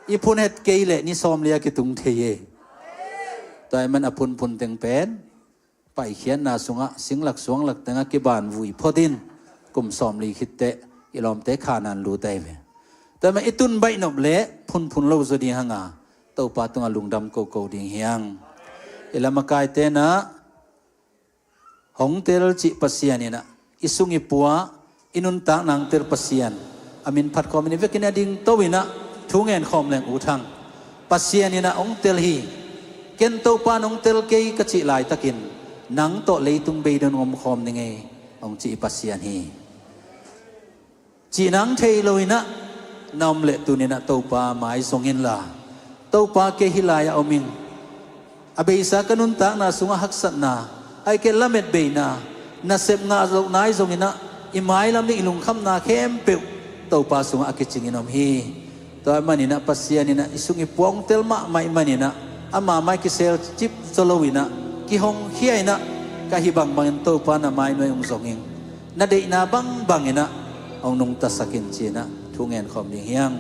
i phun het kei le ni sawmli a kitung thei e. Tua ahih man a phunphun teng pen paikhiatna sungah singlak suanglak tengah kiban vui phot in kum sawmli khit teh i lawmte Kanaan lut ahi ve. Tua mah i tun baih nop leh phunphun lo zaw ding hang a, Topa tungah lungdam koko ding hi hang. I lamakaite inah hong tel cih Pasian inah i sung i pua, i nuntakna hong tel Pasian a min phat khawm in i vekin a dingto inah thu ngen khawm leng ut hang. Pasian inah hong tel hi. Ken Topa in hong tel kei ka cih laitakin, nang tawh leitung beidong om khawm ning ei, hong ci i Pasian hi. Cih nang thei lo inah na om leh tuni inah Topa mai zong inla, Topa kei hih lai-ah om ing. A beisa ka nuntakna sungah haksatna, ahih kei leh lamet beina, nasep ngah loh nai zong inah i mailam ding i lungkhamna khempeuh Topa sungah a kicingin om hi. Tua ahih man inah Pasian inah i sung i pua hong tel mahmah ahih man inah, ama mai kisel cip zaw lo inah, kihongkhia inah, ka hih bangbangin Topa na mai nuai hong zong ing. Na deihna bangbang inah hong nungtasak in ci inah thu ngen khawm ding hi hang.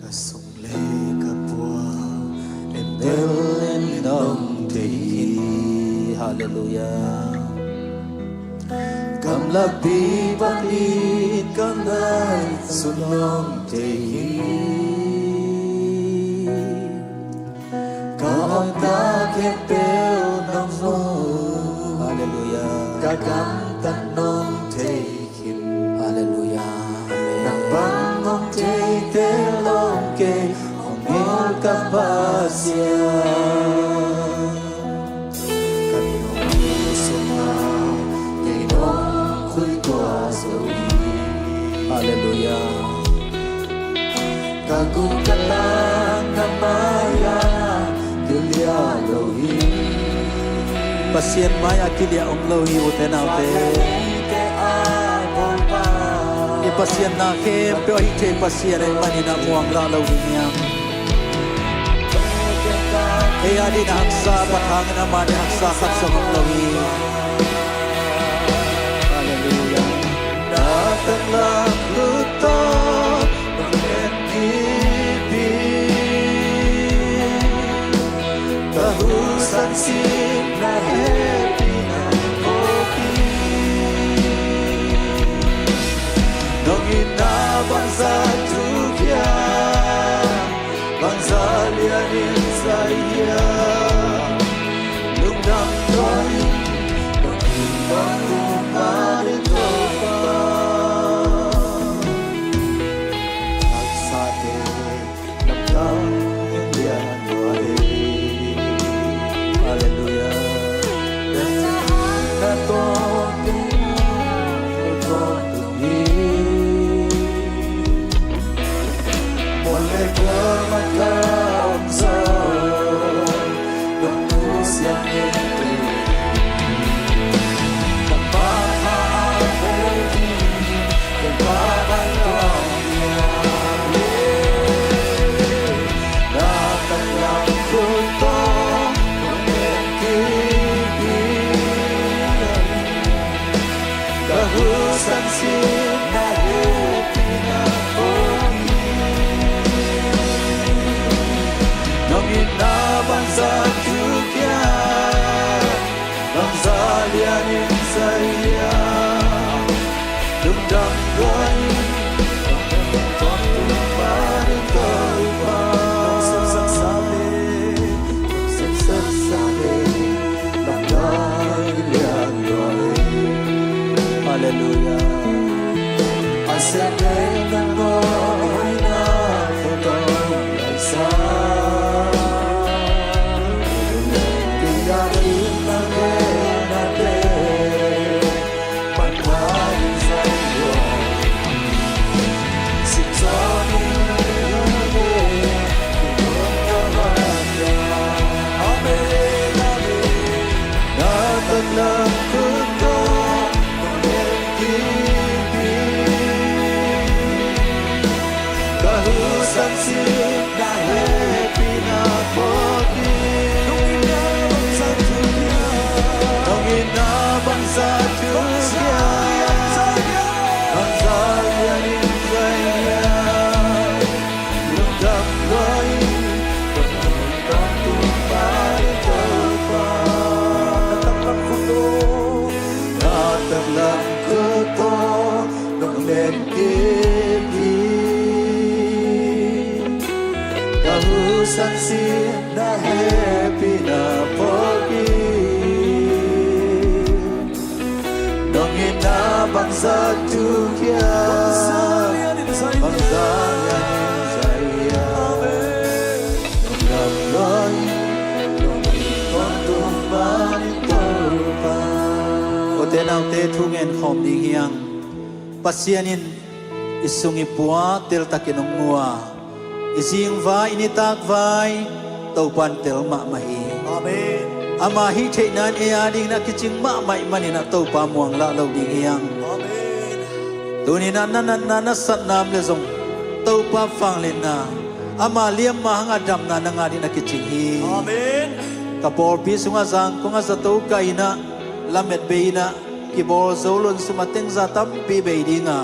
Ka sung le ka pua en bel en nong thei hi. Halleluiah. Gamlapi bangin ka ngaihsun nong thei hi. Ka omna khempeuh nong mu. Halleluiah. Ka gamtat nong thei khin. Halleluiah. Amen. Nang bang hong theite lawng kei hong ngel ka Pasian. Ka nung sungah kei nong khui tua zo hi. Halleluiah. Ka gum ka tang na mai-ah kiliah lo hi. Pasian mai-ah kiliah om lo hi, ute naute. I Pasian na khempeuh ahih theih Pasian ahih manin a muang lah lo ding hiam? Ei a dingin a haksa a pat hangin amah dingin a haksa khat zong om lo hi. Halleluiah. Na taklam khut tawh nong en kip hi. Ka husan sihna hehpihna phawk hi. Nong itna bangzah thuk hiam? Bangzah lianin zai hiam? Lungdam kawmin nong itna bangzah thuk hiam? Haksate lamdang in lian lua hi. Halleluiah. Na tawh teng, na tawh teng hi. Mual le kuamah ka om zong, nong nusiat in. Nong itna bangzah thuk hiam? Bangzah lianin zai hiam? Lungdam lua in, nong sepsak sa le, nong sepsak sa le, lamdang in lian lua hi. Halleluiah. A sep le na ngawina tawh tawh laisa. Sansin na hehpihna phawk hi. Nong itna bangzah thuk hiam? Bangzah lianin zai hiam? Nong gam lua hi. Nong it tawntung manin Topa. Ute naute, thu ngen khawm ding hi hang. Pasian in i sung i pua teltakin hong mu a, i zingvai, i nitakvai Topa in tel mahmah hi. Amen. Ama hih theihna in ei a dingin a kicing mahmah ahih manin ah Topa muang lah lo ding hi hang. Amen. Tuni-in ah na natna, na satna om leh zong Topa vangliatna, ama liamma hanga damna na ngah dingin a kicing hi. Amen. Ka pawlpi sungah Zangkong ah zato kah in ah, lamet bei in ah, kibawl zo lo in sum a tengza tampi bei ding a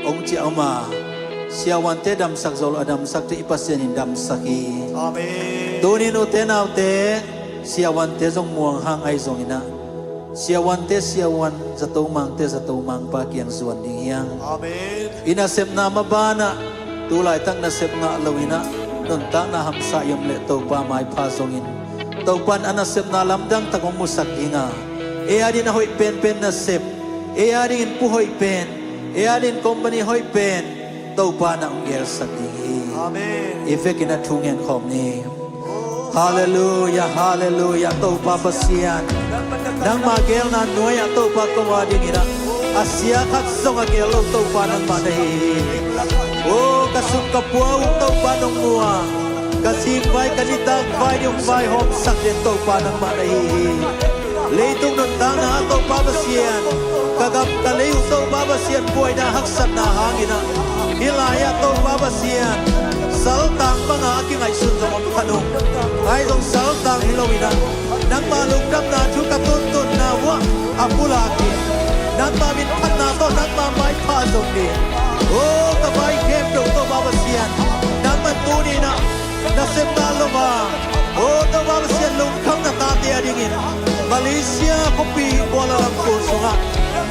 hong ciah om a, siavuante damsak zo lo, a damsakte i Pasian in damsak hi. Amen. Tuni-in ute naute, siavuante zong muang hang ahi zongin ah, siavuante siavuan, zato mangte zato mangpa kiang zuan ding hi hang. Amen. I nasepna maban ah, tu laitak nasep ngah lo in ah, nuntakna hamsa i om leh Topa maipha zongin, Topa in a nasepna lamdang tak hong musak ding a, ei a dingin a hoih penpen nasep, ei a dingin pu hoih pen, ei a dingin company hoih pen Topa in ah hong gelsak ding hi. Amen. I vekin ah thu ngen khawm ni. Halleluia, halleluia, Topa Pasian. Nangma gelna nuai-ah Topa ko a dingin ah, a sia khat zong a gel lo Topa nangmah na hi hi. O, ka sum ka pua uh Topa nong mu a, ka zingvai, ka nitakvai ding hong vaihawmsak den Topa nangmah na hi hi. Leitung nuntakna ah Topa Pasian, ka gam ka lei uh Topa Pasian buaina haksatna hangin ah, hih lai-ah Topa Pasian, saltang banga a kingaihsun zong om kha nung. Ahi zong saltang hi lo in ah, nangma lungdamna thu ka tuntunna uah a pulak hi. Nangma minphatna tawh nangma maipha zong hi. O, ka vai khempeuh Topa Pasian, nangman tuni-in ah nasepna lo a, o Topa Pasian, lungkham na tate a dingin Malaysia khuapi Kuala Lumpur sungah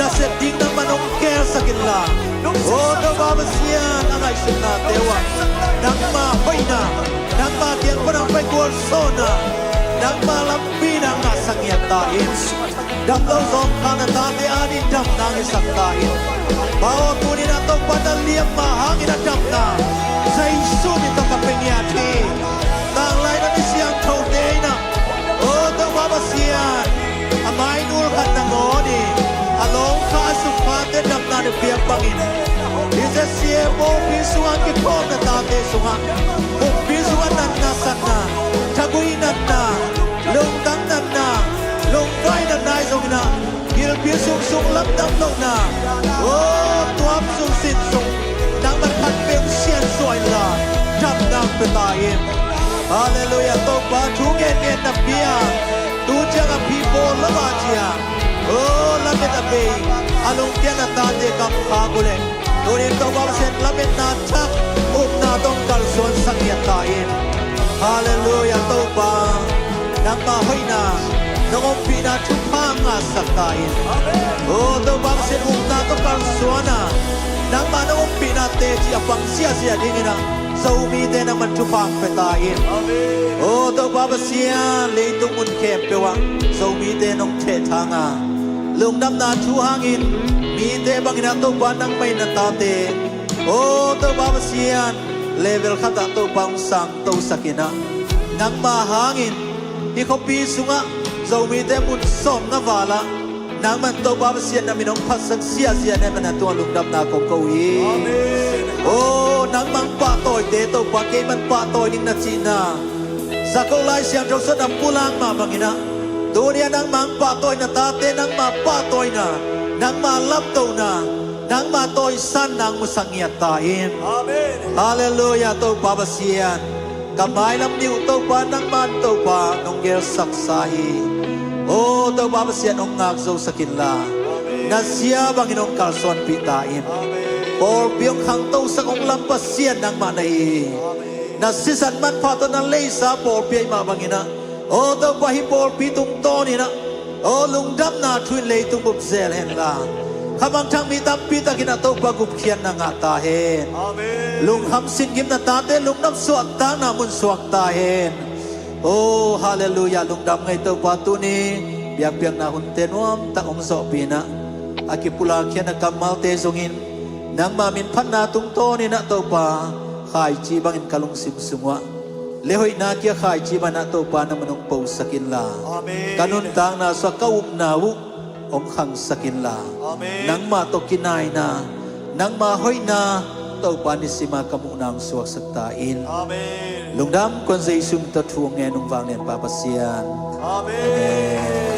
nasep ding nangman hong khelsak inla, o Topa Pasian, a ngaihsutnate uah nangma hoihna, nangma kiang pan hong pai gualzawhna, nangma lampina ngahsak ngiat ta in. Damlo zawngkhal na tate a dingin damna ngiasak ta in. Pa aw, tuni-in ah Topa na liamma hangin a damna Jesu min tawh ka pia ngiat hi. Tanglai na mi siangthote in ah, o Topa Pasian, a mainul khat nangawn in a lawngkha a sukkhate damna na piak bangin, i ZCA pawlpi sungah kikhawm na tate sungah, pumpi sungah natna satna, thagui natna, lungtang natna, lungvai natna ahi zongin ah, gilpi sung sung lamdang lohna, o, tuam sung sin sung nangman khat peuh siansuah inla, damna pia ta in. Halleluia, Topa thu ngen ngen napi-a, tu ciang a phi bawl lo a ciang, o, lamet a bei, a lungkiat na tate kam khak uh leh, tuni-in Topa Pasian, lametna thak upna tawh kalsuansak ngiat ta in. Halleluia, Topa, nangma hoihna, nong ompihna thupha ngahsak ta in. O Topa Pasian, upna tawh kalsuan a, nangma nong ompihna teci a pang ziahziah dingin ah, Zomite nangman thupha pia ta in. O Topa Pasian, leitung mun khempeuh ah Zomite nong thehthang a, lungdamna thu hangin mite bangin ah Topa nangmah in na tate, o Topa Pasian, level khatah Topa hong sangtosak in ah, nangma hangin hih khuapi sungah Zomite mun sawmnga val ah nangman Topa Pasian na min hong phatsak ziahziah na hih manin tua lungdamna kong ko hi. Amen. O, nangmah hong pahtawite Topa, keiman pahtawi ning na cihna Jakob Lai Siangtho sungah na pulak mah bangin ah, tuni-a nangmah hong pahtawi na tate, nangmah pahtawina, nangmah laptohna, nangmah tawisanna hong musak ngiat ta in. Amen. Halleluia, Topa Pasian. Ka mailam nih uh Topa, nangman Topa nong gelsaksa hi. O Topa Pasian, hong ngak zosak inla, na zia bangin hong kalsuanpih ta in. Pawlpi hong khangtosak, hong lam Pasian nangmah na hi. Na sisan manpha tawh na leisa pawlpi ahih mah bangin ah, o Topa, hih pawlpi tungtawn in ah, o, lungdamna thu in leitung bup zel henla, Khamangthang mi tampi takin ah Topa gupkhiatna ngah ta hen. Amen. Lungkham singgimna tate lungdam suahtakna mun suak ta hen. Oh, halleluiah, lungdam ngei Topa, tuni biakpiakna hunte nuamtak hong zawhpih in ah, a kipulak khiatna kammalte zongin nangma min phatna tungtawnin ah Topa, khaici bangin ka lungsim sung uah le hoihna kia khaici bangin ah Topa nangman hong posak inla, amen, ka nuntakna sungah ka upna uh hong khangsak inla, amen, nangmah tawh kinaina, nangma hoihna Topa nisima ka muhna hong suaksak ta in. Amen. Lungdam kong Jesu min tawh thu hong ngen, hong vanglian Pa Pasian. Amen. Amen.